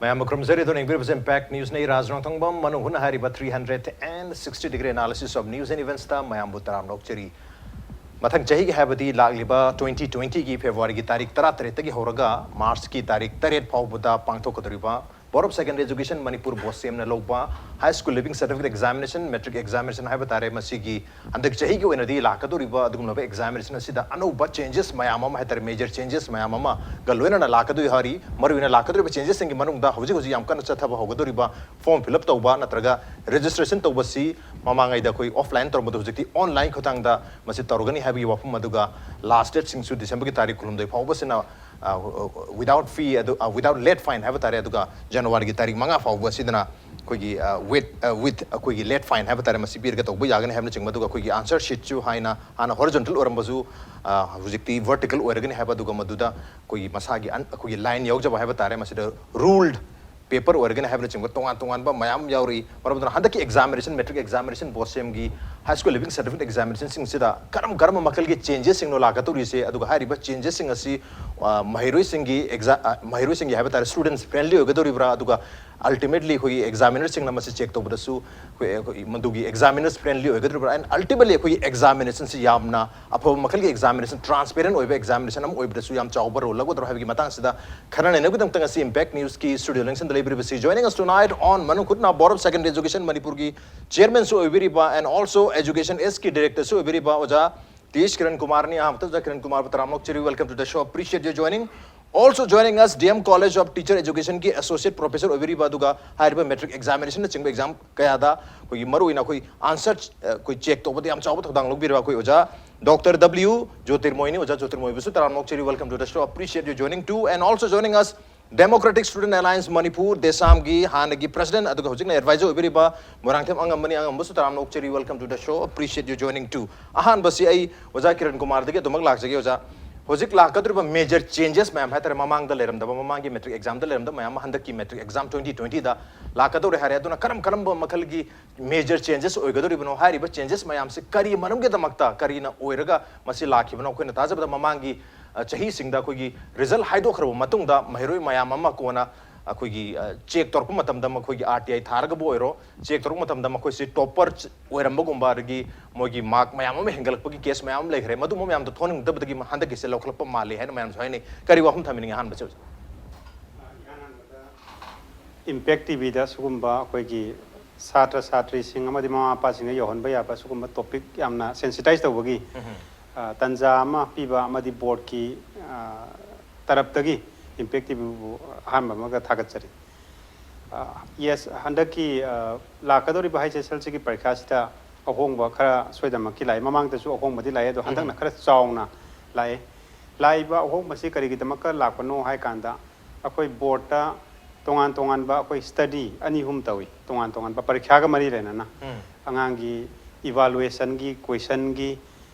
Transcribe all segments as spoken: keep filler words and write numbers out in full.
ꯃꯌꯥꯝꯕꯨ ꯈꯨꯔꯨꯝꯖꯔꯤ꯫ ꯑꯗꯨꯅ ꯌꯦꯡꯕꯤꯔꯤꯕꯁꯦ Impact News ꯅꯤ꯫ ꯔꯥꯖ ꯔꯣꯡꯊꯣꯡꯕꯝ ꯃꯅꯨꯡ ꯍꯨꯠꯅ ꯍꯥꯏꯔꯤꯕ three hundred and sixty degree analysis of news and events ꯇ ꯃꯌꯥꯝꯕꯨ ꯇꯔꯥꯝꯅ ꯑꯣꯛꯆꯔꯤ꯫ ꯃꯊꯪ ꯆꯍꯤꯒꯤ ꯍꯥꯏꯕꯗꯤ ꯂꯥꯛꯂꯤꯕ twenty twenty ꯒꯤ February ꯒꯤ ꯇꯥꯔꯤꯛ ꯇꯔꯥꯇꯔꯦꯠꯇꯒꯤ ꯍꯧꯔꯒ March ꯀꯤ ꯇꯥꯔꯤꯛ ꯇꯔꯦꯠ ꯐꯥꯎꯕꯗ ꯄꯥꯡꯊꯣꯛꯀꯗꯧꯔꯤꯕ Board of Secondary Education Manipur ꯕꯣꯁꯦꯝꯅ ꯂꯧꯕ High School Leaving Certificate Examination, Matric Examination ꯍꯥꯏꯕ ꯇꯥꯔꯦ, ꯃꯁꯤꯒꯤ ꯍꯟꯗꯛ ꯆꯍꯤꯒꯤ ꯑꯣꯏꯅꯗꯤ ꯂꯥꯛꯀꯗꯧꯔꯤꯕ ꯑꯗꯨꯒꯨꯝꯂꯕ examination ꯑꯁꯤꯗ ꯑꯅꯧꯕ changes ꯃꯌꯥꯝ ꯑꯃ ꯍꯥꯏ ꯇꯥꯔꯦ, major changes ꯃꯌꯥꯝ ꯑꯃꯒ ꯂꯣꯏꯅꯅ ꯂꯥꯛꯀꯗꯣꯏ ꯍꯥꯏꯔꯤ꯫ ꯃꯔꯨꯑꯣꯏꯅ ꯂꯥꯛꯀꯗꯧꯔꯤꯕ changes ꯁꯤꯡꯒꯤ ꯃꯅꯨꯡꯗ ꯍꯧꯖꯤꯛ ꯍꯧꯖꯤꯛ ꯌꯥꯝ ꯀꯟꯅ ꯆꯠꯊꯕ ꯍꯧꯒꯗꯧꯔꯤꯕ form fill up ꯇꯧꯕ ꯅꯠꯇ꯭ꯔꯒ registration ꯇꯧꯕꯁꯤ ꯃꯃꯥꯡꯉꯩꯗ ꯑꯩꯈꯣꯏ offline ꯇꯧꯔꯝꯕꯗꯣ ꯍꯧꯖꯤꯛꯇꯤ online ꯈꯨꯠꯊꯥꯡꯗ ꯃꯁꯤ ꯇꯧꯔꯒꯅꯤ ꯍꯥꯏꯕꯒꯤ ꯋꯥꯐꯝ ꯑꯗꯨꯒ last date ꯁꯤꯡꯁꯨ December ꯒꯤ ꯇꯥꯔꯤꯛ ꯀꯨꯟꯍꯨꯝꯗꯣꯏ ꯐꯥꯎꯕꯁꯤꯅ without fee ꯑꯗꯨ without late fine ꯍꯥꯏꯕ ꯇꯥꯔꯦ, ꯑꯗꯨꯒ January ꯒꯤ ꯇꯥꯔꯤꯛ ꯃꯉꯥ ꯐꯥꯎꯕ ꯑꯁꯤꯗꯅ ꯑꯩꯈꯣꯏꯒꯤ with with ꯑꯩꯈꯣꯏꯒꯤ late fine ꯍꯥꯏꯕ ꯇꯥꯔꯦ, ꯃꯁꯤ ꯄꯤꯔꯒ ꯇꯧꯕ ꯌꯥꯒꯅꯤ ꯍꯥꯏꯕꯅꯆꯤꯡꯕ, ꯑꯗꯨꯒ ꯑꯩꯈꯣꯏꯒꯤ answer sheet ꯁꯨ ꯍꯥꯏꯅ ꯍꯥꯟꯅ horizontal ꯑꯣꯏꯔꯝꯕꯁꯨ ꯍꯧꯖꯤꯛꯇꯤ vertical ꯑꯣꯏꯔꯒꯅꯤ ꯍꯥꯏꯕ, ꯑꯗꯨꯒ ꯃꯗꯨꯗ ꯑꯩꯈꯣꯏꯒꯤ ꯃꯁꯥꯒꯤ ꯑꯩꯈꯣꯏꯒꯤ line ꯌꯥꯎꯖꯕ ꯍꯥꯏꯕ ꯇꯥꯔꯦ, ꯃꯁꯤꯗ ruled paper ꯑꯣꯏꯔꯒꯅꯤ ꯍꯥꯏꯕꯅꯆꯤꯡꯕ ꯇꯣꯉꯥꯟ ꯇꯣꯉꯥꯟꯕ ꯃꯌꯥꯝ ꯌꯥꯎꯔꯤ꯫ ꯃꯔꯝ ꯑꯗꯨꯅ ꯍꯟꯗꯛꯀꯤ examination, matric examination ꯕꯣꯁꯦꯝꯒꯤ High School Leaving Certificate Examination ꯁꯤꯡꯁꯤꯗ ꯀꯔꯝ ꯀꯔꯝꯕ ꯃꯈꯜꯒꯤ changes ꯁꯤꯡꯅꯣ ꯂꯥꯛꯀꯗꯧꯔꯤꯁꯦ, ꯑꯗꯨꯒ ꯍꯥꯏꯔꯤꯕ changes ꯁꯤꯡ ꯑꯁꯤ ꯃꯍꯩꯔꯣꯏꯁꯤꯡꯒꯤ exam ꯃꯍꯩꯔꯣꯏꯁꯤꯡꯒꯤ ꯍꯥꯏꯕ ꯇꯥꯔꯦ, students friendly ꯑꯣꯏꯒꯗꯧꯔꯤꯕ꯭ꯔꯥ, ꯑꯗꯨꯒ ultimately ꯑꯩꯈꯣꯏꯒꯤ examiner ꯁꯤꯡꯅ ꯃꯁꯤ check ꯇꯧꯕꯗꯁꯨ ꯑꯩꯈꯣꯏ ꯑꯩꯈꯣꯏ ꯃꯗꯨꯒꯤ examiners friendly ꯑꯣꯏꯒꯗꯧꯔꯤꯕ꯭ꯔꯥ, and ultimately ꯑꯩꯈꯣꯏꯒꯤ examination ꯁꯤ ꯌꯥꯝꯅ ꯑꯐꯕ ꯃꯈꯜꯒꯤ examination, transparent ꯑꯣꯏꯕ examination ꯑꯃ ꯑꯣꯏꯕꯗꯁꯨ ꯌꯥꯝ ꯆꯥꯎꯕ role ꯂꯧꯒꯗ꯭ꯔꯣ ꯍꯥꯏꯕꯒꯤ ꯃꯇꯥꯡꯁꯤꯗ ꯈꯟꯅ ꯅꯩꯅꯕꯒꯤꯗꯃꯛꯇ ꯉꯁꯤ Impact News ꯀꯤ studio ꯂꯦꯡꯁꯤꯟꯗ ꯂꯩꯕꯤꯔꯤꯕꯁꯤ, joining us tonight on ꯃꯅꯨꯡ ꯍꯨꯠꯅ Board of Secondary Education ꯃꯅꯤꯄꯨꯔꯒꯤ chairman ꯁꯨ ꯑꯣꯏꯕꯤꯔꯤꯕ and also Education S ꯀꯤ director ꯁꯨ ꯑꯣꯏꯕꯤꯔꯤꯕ ꯑꯣꯖꯥ ꯇꯦꯖ ꯀꯤꯔꯟ ꯀꯨꯃꯥꯔꯅꯤ꯫ ꯑꯍꯥꯟꯕꯗ ꯑꯣꯖꯥ ꯀꯤꯔꯟ ꯀꯨꯃꯥꯔꯕꯨ ꯇꯔꯥꯝꯅ ꯑꯣꯛꯆꯔꯤ꯫ Welcome to the show. Appreciate your joining. Also joining us, D M College of Teacher Education ꯒꯤ associate professor ꯑꯣꯏꯕꯤꯔꯤꯕ, ꯑꯗꯨꯒ ꯍꯥꯏꯔꯤꯕ matric examination ꯅꯆꯤꯡꯕ exam ꯀꯌꯥꯗ ꯑꯩꯈꯣꯏꯒꯤ ꯃꯔꯨꯑꯣꯏꯅ ꯑꯩꯈꯣꯏ answer ꯑꯩꯈꯣꯏ check ꯇꯧꯕꯗ ꯌꯥꯝ ꯆꯥꯎꯕ ꯊꯧꯗꯥꯡ ꯂꯧꯕꯤꯔꯤꯕ ꯑꯩꯈꯣꯏ ꯑꯣꯖꯥ Doctor W ꯖꯣꯇꯤꯔꯃꯣꯏꯅꯤ꯫ ꯑꯣꯖꯥ ꯖꯣꯇꯤꯔꯃꯣꯏꯕꯨꯁꯨ ꯇꯔꯥꯝꯅ ꯑꯣꯛꯆꯔꯤ꯫ Welcome to the show. Appreciate you joining too. And also joining us, Democratic Student Alliance Manipur, ꯗꯦꯁꯥꯝꯒꯤ ꯍꯥꯟꯅꯒꯤ president ꯑꯗꯨꯒ ꯍꯧꯖꯤꯛꯅ advisor ꯑꯣꯏꯕꯤꯔꯤꯕ ꯃꯣꯏꯔꯥꯡꯊꯦꯝ ꯑꯉꯝꯕꯅꯤ꯫ ꯑꯉꯝꯕꯁꯨ ꯇꯔꯥꯝꯅ ꯑꯣꯛꯆꯔꯤ꯫ Welcome to the show. Appreciate you joining too. ꯑꯍꯥꯟꯕꯁꯤ ꯑꯩ ꯑꯣꯖꯥ ꯀꯤꯔꯟ ꯀꯨꯃꯥꯔꯗꯒꯤ ꯑꯗꯨꯃꯛ ꯂꯥꯛꯆꯒꯦ꯫ ꯑꯣꯖꯥ, ꯍꯧꯖꯤꯛ ꯂꯥꯛꯀꯗꯧꯔꯤꯕ major changes ꯃꯌꯥꯝ ꯍꯥꯏꯇꯥꯔꯦ, ꯃꯃꯥꯡꯗ ꯂꯩꯔꯝꯗꯕ, ꯃꯃꯥꯡꯒꯤ matric exam ꯗ ꯂꯩꯔꯝꯗꯕ ꯃꯌꯥꯝ ꯑꯃ ꯍꯟꯗꯛꯀꯤ matric exam twenty twenty ꯗ ꯂꯥꯛꯀꯗꯧꯔꯦ ꯍꯥꯏꯔꯦ꯫ ꯑꯗꯨꯅ ꯀꯔꯝ ꯀꯔꯝꯕ ꯃꯈꯜꯒꯤ major changes ꯑꯣꯏꯒꯗꯧꯔꯤꯕꯅꯣ? ꯍꯥꯏꯔꯤꯕ changes ꯃꯌꯥꯝꯁꯤ ꯀꯔꯤ ꯃꯔꯝꯒꯤꯗꯃꯛꯇ, ꯀꯔꯤꯅ ꯑꯣꯏꯔꯒ ꯃꯁꯤ ꯂꯥꯛꯈꯤꯕꯅꯣ? ꯑꯩꯈꯣꯏꯅ ꯇꯥꯖꯕꯗ ꯃꯃꯥꯡꯒꯤ ꯑ, ꯆꯍꯤꯁꯤꯡꯗ ꯑꯩꯈꯣꯏꯒꯤ result ꯍꯥꯏꯗꯣꯛꯈ꯭ꯔꯕ ꯃꯇꯨꯡꯗ ꯃꯍꯩꯔꯣꯏ ꯃꯌꯥꯝ ꯑꯃ ꯀꯣꯟꯅ ꯑꯩꯈꯣꯏꯒꯤ ꯆꯦꯛ ꯇꯧꯔꯛꯄ ꯃꯇꯝꯗ ꯃꯈꯣꯏꯒꯤ ꯑꯥꯔ ꯇꯤ ꯑꯥꯏ ꯊꯥꯔꯒꯕꯨ ꯑꯣꯏꯔꯣ, ꯆꯦꯛ ꯇꯧꯔꯛꯄ ꯃꯇꯝꯗ ꯃꯈꯣꯏꯁꯤ ꯇꯣꯞꯄꯔ ꯑꯣꯏꯔꯝꯕꯒꯨꯝꯕ, ꯑꯗꯒꯤ ꯃꯣꯏꯒꯤ ꯃꯥꯔꯛ ꯃꯌꯥꯝ ꯑꯃ ꯍꯦꯟꯒꯠꯂꯛꯄꯒꯤ ꯀꯦꯁ ꯃꯌꯥꯝ ꯑꯃ ꯂꯩꯈ꯭ꯔꯦ꯫ ꯃꯗꯨꯝꯕ ꯃꯌꯥꯝꯗꯣ ꯊꯣꯛꯍꯟꯅꯤꯡꯗꯕꯗꯒꯤ ꯍꯟꯗꯛꯀꯤꯁꯦ ꯂꯧꯈꯠꯂꯛꯄ ꯃꯥꯜꯂꯤ ꯍꯥꯏꯅ ꯃꯌꯥꯝꯁꯨ ꯍꯥꯏꯅꯩ꯫ ꯀꯔꯤ ꯋꯥꯐꯝ ꯊꯝꯕꯤꯅꯤꯡꯉꯤ ꯑꯍꯥꯟꯕꯁꯦ ꯍꯧꯖꯤꯛ? ꯏꯝꯄꯦꯛ ꯇꯤꯚꯤꯗ ꯁꯤꯒꯨꯝꯕ ꯑꯩꯈꯣꯏꯒꯤ ꯁꯥꯇ꯭ꯔ ꯁꯥꯇ꯭ꯔꯤꯁꯤꯡ ꯑꯃꯗꯤ ꯃꯃꯥ ꯃꯄꯥꯁꯤꯡꯗ ꯌꯧꯍꯟꯕ ꯌꯥꯕ ꯁꯤꯒꯨꯝꯕ ꯇꯣꯄꯤꯛ ꯌꯥꯝꯅ ꯁꯦꯟꯁꯤꯇꯥꯏꯁ ꯇꯧꯕꯒꯤ ꯇꯥꯟꯖꯥ ꯑꯃ ꯄꯤꯕ ꯑꯃꯗꯤ ꯕꯣꯔꯗꯀꯤ ꯇꯔꯞꯇꯒꯤ ꯏꯝꯄꯦꯛ ꯇꯤꯚꯤꯕꯨ ꯑꯍꯥꯟꯕ ꯑꯃꯒ ꯊꯥꯒꯠꯆꯔꯤ꯫ ꯌꯦꯁ, ꯍꯟꯗꯛꯀꯤ ꯂꯥꯛꯀꯗꯧꯔꯤꯕ ꯍꯩꯆ ꯑꯦꯁ ꯑꯦꯜ ꯁꯤꯒꯤ ꯄꯔꯤꯈꯥꯁꯤꯗ ꯑꯍꯣꯡꯕ ꯈꯔ ꯁꯣꯏꯗꯅꯃꯛꯀꯤ ꯂꯥꯛꯏ꯫ ꯃꯃꯥꯡꯗꯁꯨ ꯑꯍꯣꯡꯕꯗꯤ ꯂꯥꯛꯏ, ꯑꯗꯣ ꯍꯟꯗꯛꯅ ꯈꯔ ꯆꯥꯎꯅ ꯂꯥꯛꯑꯦ꯫ ꯂꯥꯛꯏꯕ ꯑꯍꯣꯡꯕꯁꯤ ꯀꯔꯤꯒꯤꯗꯃꯛꯇ ꯂꯥꯛꯄꯅꯣ ꯍꯥꯏ ꯀꯥꯟꯗ, ꯑꯩꯈꯣꯏ ꯕꯣꯔꯗꯇ ꯇꯣꯉꯥꯟ ꯇꯣꯉꯥꯟꯕ ꯑꯩꯈꯣꯏ ꯁ꯭ꯇꯗꯤ ꯑꯅꯤ ꯑꯍꯨꯝ ꯇꯧꯏ, ꯇꯣꯉꯥꯟ ꯇꯣꯉꯥꯟꯕ ꯄꯔꯤꯈ꯭ꯌꯥꯒ ꯃꯔꯤ ꯂꯩꯅꯅ꯫ ꯑꯉꯥꯡꯒꯤ ꯏꯚꯥꯂꯨꯋꯦꯁꯟꯒꯤ ꯀꯣꯏꯁꯟꯒꯤ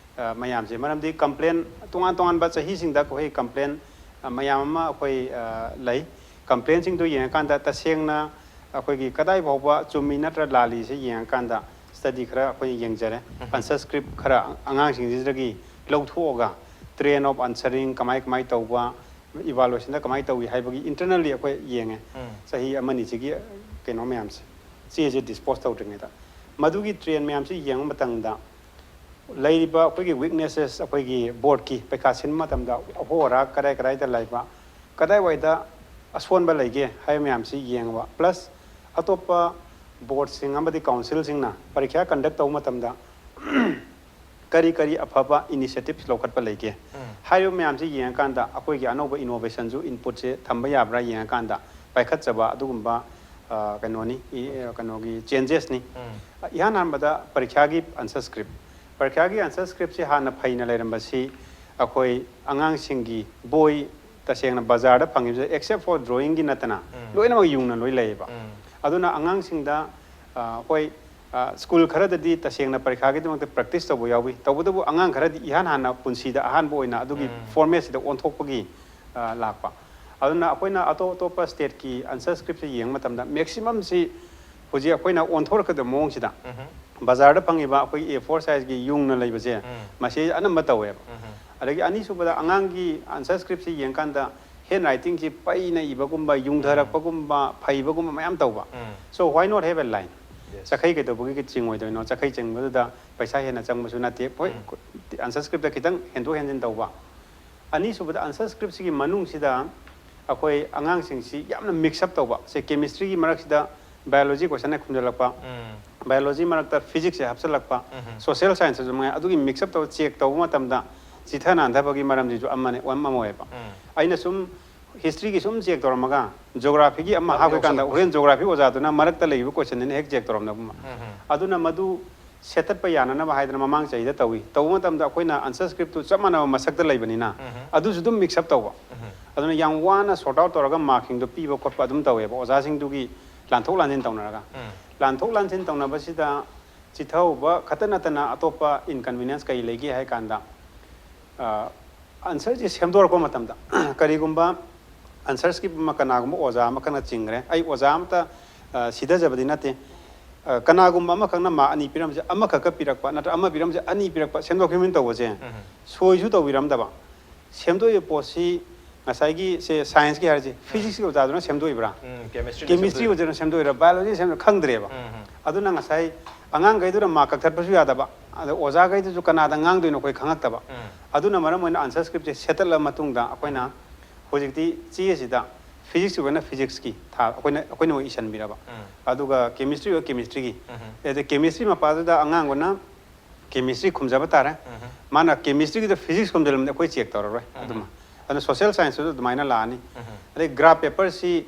ꯃꯌꯥꯝꯁꯦ꯫ ꯃꯔꯝꯗꯤ ꯀꯝꯄ꯭ꯂꯦꯟ, ꯇꯣꯉꯥꯟ ꯇꯣꯉꯥꯟꯕ ꯆꯍꯤꯁꯤꯡꯗ ꯑꯩꯈꯣꯏ ꯀꯝꯄ꯭ꯂꯦꯟ ꯃꯌꯥꯝ ꯑꯃ ꯑꯩꯈꯣꯏ ꯂꯩ꯫ ꯀꯝꯄ꯭ꯂꯦꯟꯁꯤꯡꯗꯨ ꯌꯦꯡꯉꯀꯥꯟꯗ ꯇꯁꯦꯡꯅ ꯑꯩꯈꯣꯏꯒꯤ ꯀꯗꯥꯏ ꯐꯥꯎꯕ ꯆꯨꯝꯃꯤ ꯅꯠꯇ꯭ꯔ ꯂꯥꯜꯂꯤꯁꯦ ꯌꯦꯡꯉꯀꯥꯟꯗ ꯁ꯭ꯇꯗꯤ ꯈꯔ ꯑꯩꯈꯣꯏꯅ ꯌꯦꯡꯖꯔꯦ꯫ ꯑꯟꯁꯔ ꯁ꯭ꯀ꯭ꯔꯤꯞ ꯈꯔ ꯑꯉꯥꯡꯁꯤꯡꯁꯤꯗꯒꯤ ꯂꯧꯊꯣꯛꯑꯒ train of answering ꯀꯃꯥꯏ ꯀꯃꯥꯏ ꯇꯧꯕ, ꯏꯚꯥꯂꯨꯋꯦꯁꯟꯗ ꯀꯃꯥꯏꯅ ꯇꯧꯏ ꯍꯥꯏꯕꯒꯤ internally ꯑꯩꯈꯣꯏ ꯌꯦꯡꯉꯦ꯫ ꯆꯍꯤ ꯑꯃꯅꯤꯁꯤꯒꯤ ꯀꯩꯅꯣ ꯃꯌꯥꯝꯁꯦ, ꯆꯦꯁꯦ ꯗꯤꯁꯄꯣꯁ ꯇꯧꯗ꯭ꯔꯤꯉꯩꯗ꯫ ꯃꯗꯨꯒꯤ train ꯃꯌꯥꯝꯁꯤ ꯌꯦꯡꯕ ꯃꯇꯝꯗ ꯂꯩꯔꯤꯕ ꯑꯩꯈꯣꯏꯒꯤ ꯋꯤꯛꯅꯦꯁꯦꯁ, ꯑꯩꯈꯣꯏꯒꯤ ꯕꯣꯔꯗꯀꯤ ꯄꯩꯈꯥ ꯁꯤꯟꯕ ꯃꯇꯝꯗ ꯑꯍꯣ ꯑꯔꯥꯛ ꯀꯗꯥꯏ ꯀꯗꯥꯏꯗ ꯂꯩꯕ, ꯀꯗꯥꯏꯋꯥꯏꯗ ꯑꯁꯣꯟꯕ ꯂꯩꯒꯦ ꯍꯥꯏꯕ ꯃꯌꯥꯝꯁꯤ ꯌꯦꯡꯕ, ꯄ꯭ꯂꯁ ꯑꯇꯣꯞꯄ ꯕꯣꯔꯗꯁꯤꯡ ꯑꯃꯗꯤ ꯀꯥꯎꯟꯁꯤꯜꯁꯤꯡꯅ ꯄꯔꯤꯈ꯭ꯌꯥ ꯀꯟꯗꯛ ꯇꯧꯕ ꯃꯇꯝꯗ ꯀꯔꯤ ꯀꯔꯤ ꯑꯐꯕ ꯏꯅꯤꯁꯤꯌꯦꯇꯤꯚꯁ ꯂꯧꯈꯠꯄ ꯂꯩꯒꯦ ꯍꯥꯏꯔꯤꯕ ꯃꯌꯥꯝꯁꯤ ꯌꯦꯡꯉꯀꯥꯟꯗ ꯑꯩꯈꯣꯏꯒꯤ ꯑꯅꯧꯕ ꯏꯅꯣꯚꯦꯁꯟꯁꯨ ꯏꯟꯄꯨꯠꯁꯦ ꯊꯝꯕ ꯌꯥꯕ꯭ꯔꯥ ꯌꯦꯡꯉꯀꯥꯟꯗ ꯄꯥꯏꯈꯠꯆꯕ ꯑꯗꯨꯒꯨꯝꯕ ꯀꯩꯅꯣꯅꯤ, ꯀꯩꯅꯣꯒꯤ ꯆꯦꯟꯖꯦꯁꯅꯤ꯫ ꯏꯍꯥꯟ ꯍꯥꯟꯕꯗ ꯄꯔꯤꯈ꯭ꯌꯥꯒꯤ ꯑꯟꯁꯔ ꯁ꯭ꯀ꯭ꯔꯤꯞ꯫ ꯄꯔꯤꯈ꯭ꯌꯥꯒꯤ ꯑꯟꯁꯔ ꯁ꯭ꯀ꯭ꯔꯤꯞꯁꯤ ꯍꯥꯟꯅ ꯐꯩꯅ ꯂꯩꯔꯝꯕꯁꯤ ꯑꯩꯈꯣꯏ ꯑꯉꯥꯡꯁꯤꯡꯒꯤ ꯕꯣꯏ ꯇꯁꯦꯡꯅ ꯕꯖꯥꯔꯗ ꯐꯪꯉꯤꯕꯁꯦ except for drawingꯒꯤ ꯅꯠꯇꯅ ꯂꯣꯏꯅꯃꯛ ꯌꯨꯡꯅ ꯂꯣꯏ ꯂꯩꯌꯦꯕ꯫ ꯑꯗꯨꯅ ꯑꯉꯥꯡꯁꯤꯡꯗ ꯍꯣꯏ, ꯁ꯭ꯀꯨꯜ ꯈꯔꯗꯗꯤ ꯇꯁꯦꯡꯅ ꯄꯔꯤꯈꯥꯒꯤꯗꯃꯛꯇ ꯄ꯭ꯔꯦꯛꯇꯤꯁ ꯇꯧꯕ ꯌꯥꯎꯏ꯫ ꯇꯧꯕꯇꯕꯨ ꯑꯉꯥꯡ ꯈꯔꯗꯤ ꯏꯍꯥꯟ ꯍꯥꯟꯅ ꯄꯨꯟꯁꯤꯗ ꯑꯍꯥꯟꯕ ꯑꯣꯏꯅ ꯑꯗꯨꯒꯤ ꯐꯣꯔꯃꯦꯠꯁꯤꯗ ꯑꯣꯟꯊꯣꯛꯄꯒꯤ ꯂꯥꯛꯄ꯫ ꯑꯗꯨꯅ ꯑꯩꯈꯣꯏꯅ ꯑꯇꯣꯞ ꯑꯇꯣꯞꯄ ꯁ꯭ꯇꯦꯠꯀꯤ ꯑꯟꯁꯔ ꯁ꯭ꯀ꯭ꯔꯤꯞꯁꯦ ꯌꯦꯡꯕ ꯃꯇꯝꯗ ꯃꯦꯛꯁꯤꯃꯝꯁꯤ ꯍꯧꯖꯤꯛ ꯑꯩꯈꯣꯏꯅ ꯑꯣꯟꯊꯣꯔꯛꯀꯗꯕ ꯃꯑꯣꯡꯁꯤꯗ ꯕꯖꯥꯔꯗ ꯐꯪꯉꯤꯕ ꯑꯩꯈꯣꯏꯒꯤ ꯑꯦ ꯐꯣꯔ ꯁꯥꯏꯖꯀꯤ ꯌꯨꯡꯅ ꯂꯩꯕꯁꯦ, ꯃꯁꯤ ꯑꯅꯝꯕ ꯇꯧꯋꯦꯕ꯫ ꯑꯗꯒꯤ ꯑꯅꯤꯁꯨꯕꯗ ꯑꯉꯥꯡꯒꯤ ꯑꯟꯁꯔ ꯁ꯭ꯀ꯭ꯔꯤꯞꯁꯤ ꯌꯦꯡꯀꯥꯟꯗ ꯍꯦꯟ ꯔꯥꯏꯇꯤꯡꯁꯤ ꯄꯩꯅ ꯏꯕꯒꯨꯝꯕ, ꯌꯨꯡꯊꯔꯛꯄꯒꯨꯝꯕ, ꯐꯩꯕꯒꯨꯝꯕ ꯃꯌꯥꯝ ꯇꯧꯕ꯫ ꯎꯝ. So why not have a line? Yes. ꯆꯈꯩ ꯀꯩꯗꯧꯕꯒꯤ ꯆꯤꯡꯉꯣꯏꯗꯣꯏꯅꯣ? ꯆꯈꯩ ꯆꯤꯡꯕꯗꯨꯗ ꯄꯩꯁꯥ ꯍꯦꯟꯅ ꯆꯪꯕꯁꯨ ꯅꯠꯇꯦ꯫ ꯍꯣꯏ, ꯎꯝ. ꯑꯟꯁꯔ ꯁ꯭ꯀ꯭ꯔꯤꯞꯇ ꯈꯤꯇꯪ ꯍꯦꯟꯗꯣꯛ ꯍꯦꯟꯖꯤꯟ ꯇꯧꯕ꯫ ꯑꯅꯤꯁꯨꯕꯗ, ꯑꯟꯁꯔ ꯁ꯭ꯀ꯭ꯔꯤꯞꯁꯤꯒꯤ ꯃꯅꯨꯡꯁꯤꯗ ꯑꯩꯈꯣꯏ ꯑꯉꯥꯡꯁꯤꯡꯁꯤ ꯌꯥꯝꯅ ꯃꯤꯛꯁ ꯑꯞ ꯇꯧꯕ꯫ ꯁꯦ, ꯀꯦꯃꯤꯁꯇ꯭ꯔꯤꯒꯤ ꯃꯔꯛꯁꯤꯗ ꯕꯥꯏꯑꯣꯂꯣꯖꯤ ꯀꯣꯏꯁꯟ ꯍꯦꯛ ꯈꯨꯝꯖꯤꯜꯂꯛꯄ, ꯎꯝ. ꯕꯥꯏꯑꯣꯂꯣꯖꯤ ꯃꯔꯛꯇ ꯐꯤꯖꯤꯛꯁꯁꯦ ꯍꯥꯞꯆꯤꯜꯂꯛꯄ, ꯎꯝ. ꯁꯣꯁꯤꯌꯦꯜ ꯁꯥꯏꯟꯁꯇꯁꯨ ꯃꯉꯥꯏ, ꯑꯗꯨꯒꯤ ꯃꯤꯛꯁ ꯑꯞ ꯇꯧꯔ ꯆꯦꯛ ꯇꯧꯕ ꯃꯇꯝꯗ ꯆꯤꯊ ꯅꯥꯟꯊꯕꯒꯤ ꯃꯔꯝꯁꯤꯁꯨ ꯑꯃꯅꯦ, ꯑꯃ ꯑꯣꯏꯌꯦꯕ꯫ ꯎꯝ. ꯑꯩꯅ ꯁꯨꯝ ꯍꯤꯁꯇ꯭ꯔꯤꯒꯤ ꯁꯨꯝ ꯆꯦꯛ ꯇꯧꯔꯝꯃꯒ ꯖꯣꯒ꯭ꯔꯥꯐꯤꯒꯤ ꯑꯃ ꯑꯗꯨ ꯍꯥꯞꯈ꯭ꯔꯀꯥꯟꯗ ꯌꯥꯎꯁꯜꯂꯛꯄ꯫ ꯍꯣꯔꯦꯟ ꯖꯣꯒ꯭ꯔꯥꯐꯤ ꯑꯣꯖꯥꯗꯨꯅ ꯃꯔꯛꯇ ꯂꯩꯔꯤꯕ ꯀꯣꯏꯁꯟꯗꯨꯅ ꯍꯦꯛ ꯆꯦꯛ ꯇꯧꯔꯝꯗꯕ ꯑꯃ꯫ ꯎꯝ. ꯑꯗꯨꯅ ꯃꯗꯨ ꯁꯦꯠꯇꯠꯄ ꯌꯥꯅꯅꯕ ꯍꯥꯏꯗꯅ ꯃꯃꯥꯡ ꯆꯍꯤꯗ ꯇꯧꯏ꯫ ꯇꯧꯕ ꯃꯇꯝꯗ ꯑꯩꯈꯣꯏꯅ ꯑꯟꯁꯔ ꯁ꯭ꯀ꯭ꯔꯤꯞꯇꯨ ꯆꯞ ꯃꯥꯟꯅꯕ ꯃꯁꯛꯇ ꯂꯩꯕꯅꯤꯅ ꯎꯝ. ꯑꯗꯨꯁꯨ ꯑꯗꯨꯝ ꯃꯤꯛꯁ ꯑꯞ ꯇꯧꯕ꯫ ꯎꯝ. ꯑꯗꯨꯅ ꯌꯥꯝ ꯋꯥꯅ ꯁꯣꯔꯠ ꯑꯥꯎꯠ ꯇꯧꯔꯒ ꯃꯥꯔꯛꯁꯤꯡꯗꯣ ꯄꯤꯕ ꯈꯣꯠꯄ ꯑꯗꯨꯝ ꯇꯧꯋꯦꯕ, ꯑꯣꯖꯥꯁꯤꯡꯗꯨꯒꯤ ꯂꯥꯟꯊꯣꯛ ꯂꯥꯟꯁꯤꯟ ꯇꯧꯅꯔꯒ꯫ ꯎꯝ. ꯂꯥꯟꯊꯣꯛ ꯂꯥꯟꯁꯤꯟ ꯇꯧꯅꯕꯁꯤꯗ ꯆꯤꯊꯍꯧꯕ ꯈꯛꯇ ꯅꯠꯇꯅ ꯑꯇꯣꯞꯄ ꯏꯟꯀꯟꯚꯤꯅꯤꯌꯦꯟꯁ ꯀꯔꯤ ꯂꯩꯒꯦ ꯍꯥꯏ ꯀꯥꯟꯗ, ꯑ, ꯑꯟꯁꯔꯁꯤ ꯁꯦꯝꯗꯣꯔꯛꯄ ꯃꯇꯝꯗ ꯀꯔꯤꯒꯨꯝꯕ ꯑꯟꯁꯔ ꯁ꯭ꯀ꯭ꯔꯤꯞ ꯑꯃ ꯀꯅꯥꯒꯨꯝꯕ ꯑꯣꯖꯥ ꯑꯃꯈꯛꯅ ꯆꯤꯡꯈ꯭ꯔꯦ꯫ ꯑꯩ ꯑꯣꯖꯥ ꯑꯃꯇ, ꯑ, ꯁꯤꯊꯖꯕꯗꯤ ꯅꯠꯇꯦ꯫ ꯑ, ꯀꯅꯥꯒꯨꯝꯕ ꯑꯃꯈꯛꯅ ꯃꯥꯔꯛ ꯑꯅꯤ ꯄꯤꯔꯝꯕꯁꯦ ꯑꯃꯈꯛꯀ ꯄꯤꯔꯛꯄ, ꯅꯠꯇ꯭ꯔꯒ ꯑꯃ ꯄꯤꯔꯝꯕꯁꯦ ꯑꯅꯤ ꯄꯤꯔꯛꯄ, ꯁꯦꯝꯗꯣꯛ ꯁꯦꯝꯖꯤꯟ ꯇꯧꯕꯁꯦ ꯎꯝ. ꯁꯣꯏꯁꯨ ꯇꯧꯕꯤꯔꯝꯗꯕ꯫ ꯁꯦꯝꯗꯣꯛꯏꯕ ꯄꯣꯠꯁꯤ ꯉꯁꯥꯏꯒꯤ, ꯁꯦ, ꯁꯥꯏꯟꯁꯀꯤ ꯍꯥꯏꯔꯁꯤ, ꯐꯤꯖꯤꯛꯁꯀꯤ ꯑꯣꯖꯥꯗꯨꯅ ꯁꯦꯝꯗꯣꯛꯏꯕ꯭ꯔꯥ? ꯎꯝ, ꯀꯦꯃꯤꯁꯇ꯭ꯔꯤꯅ ꯀꯦꯃꯤꯁꯇ꯭ꯔꯤ ꯁꯦꯝꯗꯣꯛꯏ꯫ ꯑꯣꯖꯥꯅ ꯁꯦꯝꯗꯣꯛꯏꯔꯥ? ꯕꯥꯏꯑꯣꯂꯣꯖꯤ ꯁꯦꯝꯗꯣꯛꯏꯔꯥ? ꯈꯪꯗ꯭ꯔꯦꯕ꯫ ꯎꯝ. ꯑꯗꯨꯅ ꯉꯁꯥꯏ ꯑꯉꯥꯡꯈꯩꯗꯨꯅ ꯃꯥꯔꯛ ꯀꯛꯊꯠꯄꯁꯨ ꯌꯥꯗꯕ, ꯑꯗ ꯑꯣꯖꯥꯈꯩꯗꯨꯁꯨ ꯀꯅꯥꯗ ꯉꯥꯡꯗꯣꯏꯅꯣ ꯑꯩꯈꯣꯏ ꯈꯪꯉꯛꯇꯕ꯫ ꯎꯝ. ꯑꯗꯨꯅ ꯃꯔꯝ ꯑꯣꯏꯅ ꯑꯟꯁꯔ ꯁ꯭ꯀ꯭ꯔꯤꯞꯁꯦ ꯁꯦꯠꯇꯠꯂ ꯃꯇꯨꯡꯗ ꯑꯩꯈꯣꯏꯅ ꯍꯧꯖꯤꯛꯇꯤ ꯆꯦꯁꯤꯗ ꯐꯤꯖꯤꯛꯁꯀꯤ ꯑꯣꯏꯅ ꯐꯤꯖꯤꯛꯁꯀꯤ ꯊꯥ ꯑꯩꯈꯣꯏꯅ, ꯑꯩꯈꯣꯏꯅ ꯑꯣꯏꯅ ꯏꯁꯤꯟꯕꯤꯔꯕ꯫ ꯎꯝ. ꯑꯗꯨꯒ ꯀꯦꯃꯤꯁꯇ꯭ꯔꯤ ꯑꯣꯏ ꯀꯦꯃꯤꯁꯇ꯭ꯔꯤꯒꯤ꯫ ꯎꯝ. ꯑꯗ ꯀꯦꯃꯤꯁꯇ꯭ꯔꯤ ꯃꯄꯥꯗꯨꯗ ꯑꯉꯥꯡꯗꯨꯅ ꯀꯦꯃꯤꯁꯇ꯭ꯔꯤ ꯈꯨꯝꯖꯕ ꯇꯥꯔꯦ꯫ ꯎꯝ. ꯃꯥꯅ ꯀꯦꯃꯤꯁꯇ꯭ꯔꯤꯒꯤꯗ ꯐꯤꯖꯤꯛꯁ ꯈꯨꯝꯖꯤꯜꯂꯝꯗꯤ ꯑꯩꯈꯣꯏ ꯆꯦꯛ ꯇꯧꯔꯔꯣꯏ꯫ ꯎꯝ. ꯑꯗꯨꯃ ꯑꯗꯨꯅ ꯁꯣꯁꯤꯌꯦꯜ ꯁꯥꯏꯟꯁꯇꯁꯨ ꯑꯗꯨꯃꯥꯏꯅ ꯂꯥꯛꯑꯅꯤ꯫ ꯎꯝ. ꯑꯗꯩ ꯒ꯭ꯔꯥꯐ ꯄꯦꯄꯔꯁꯤ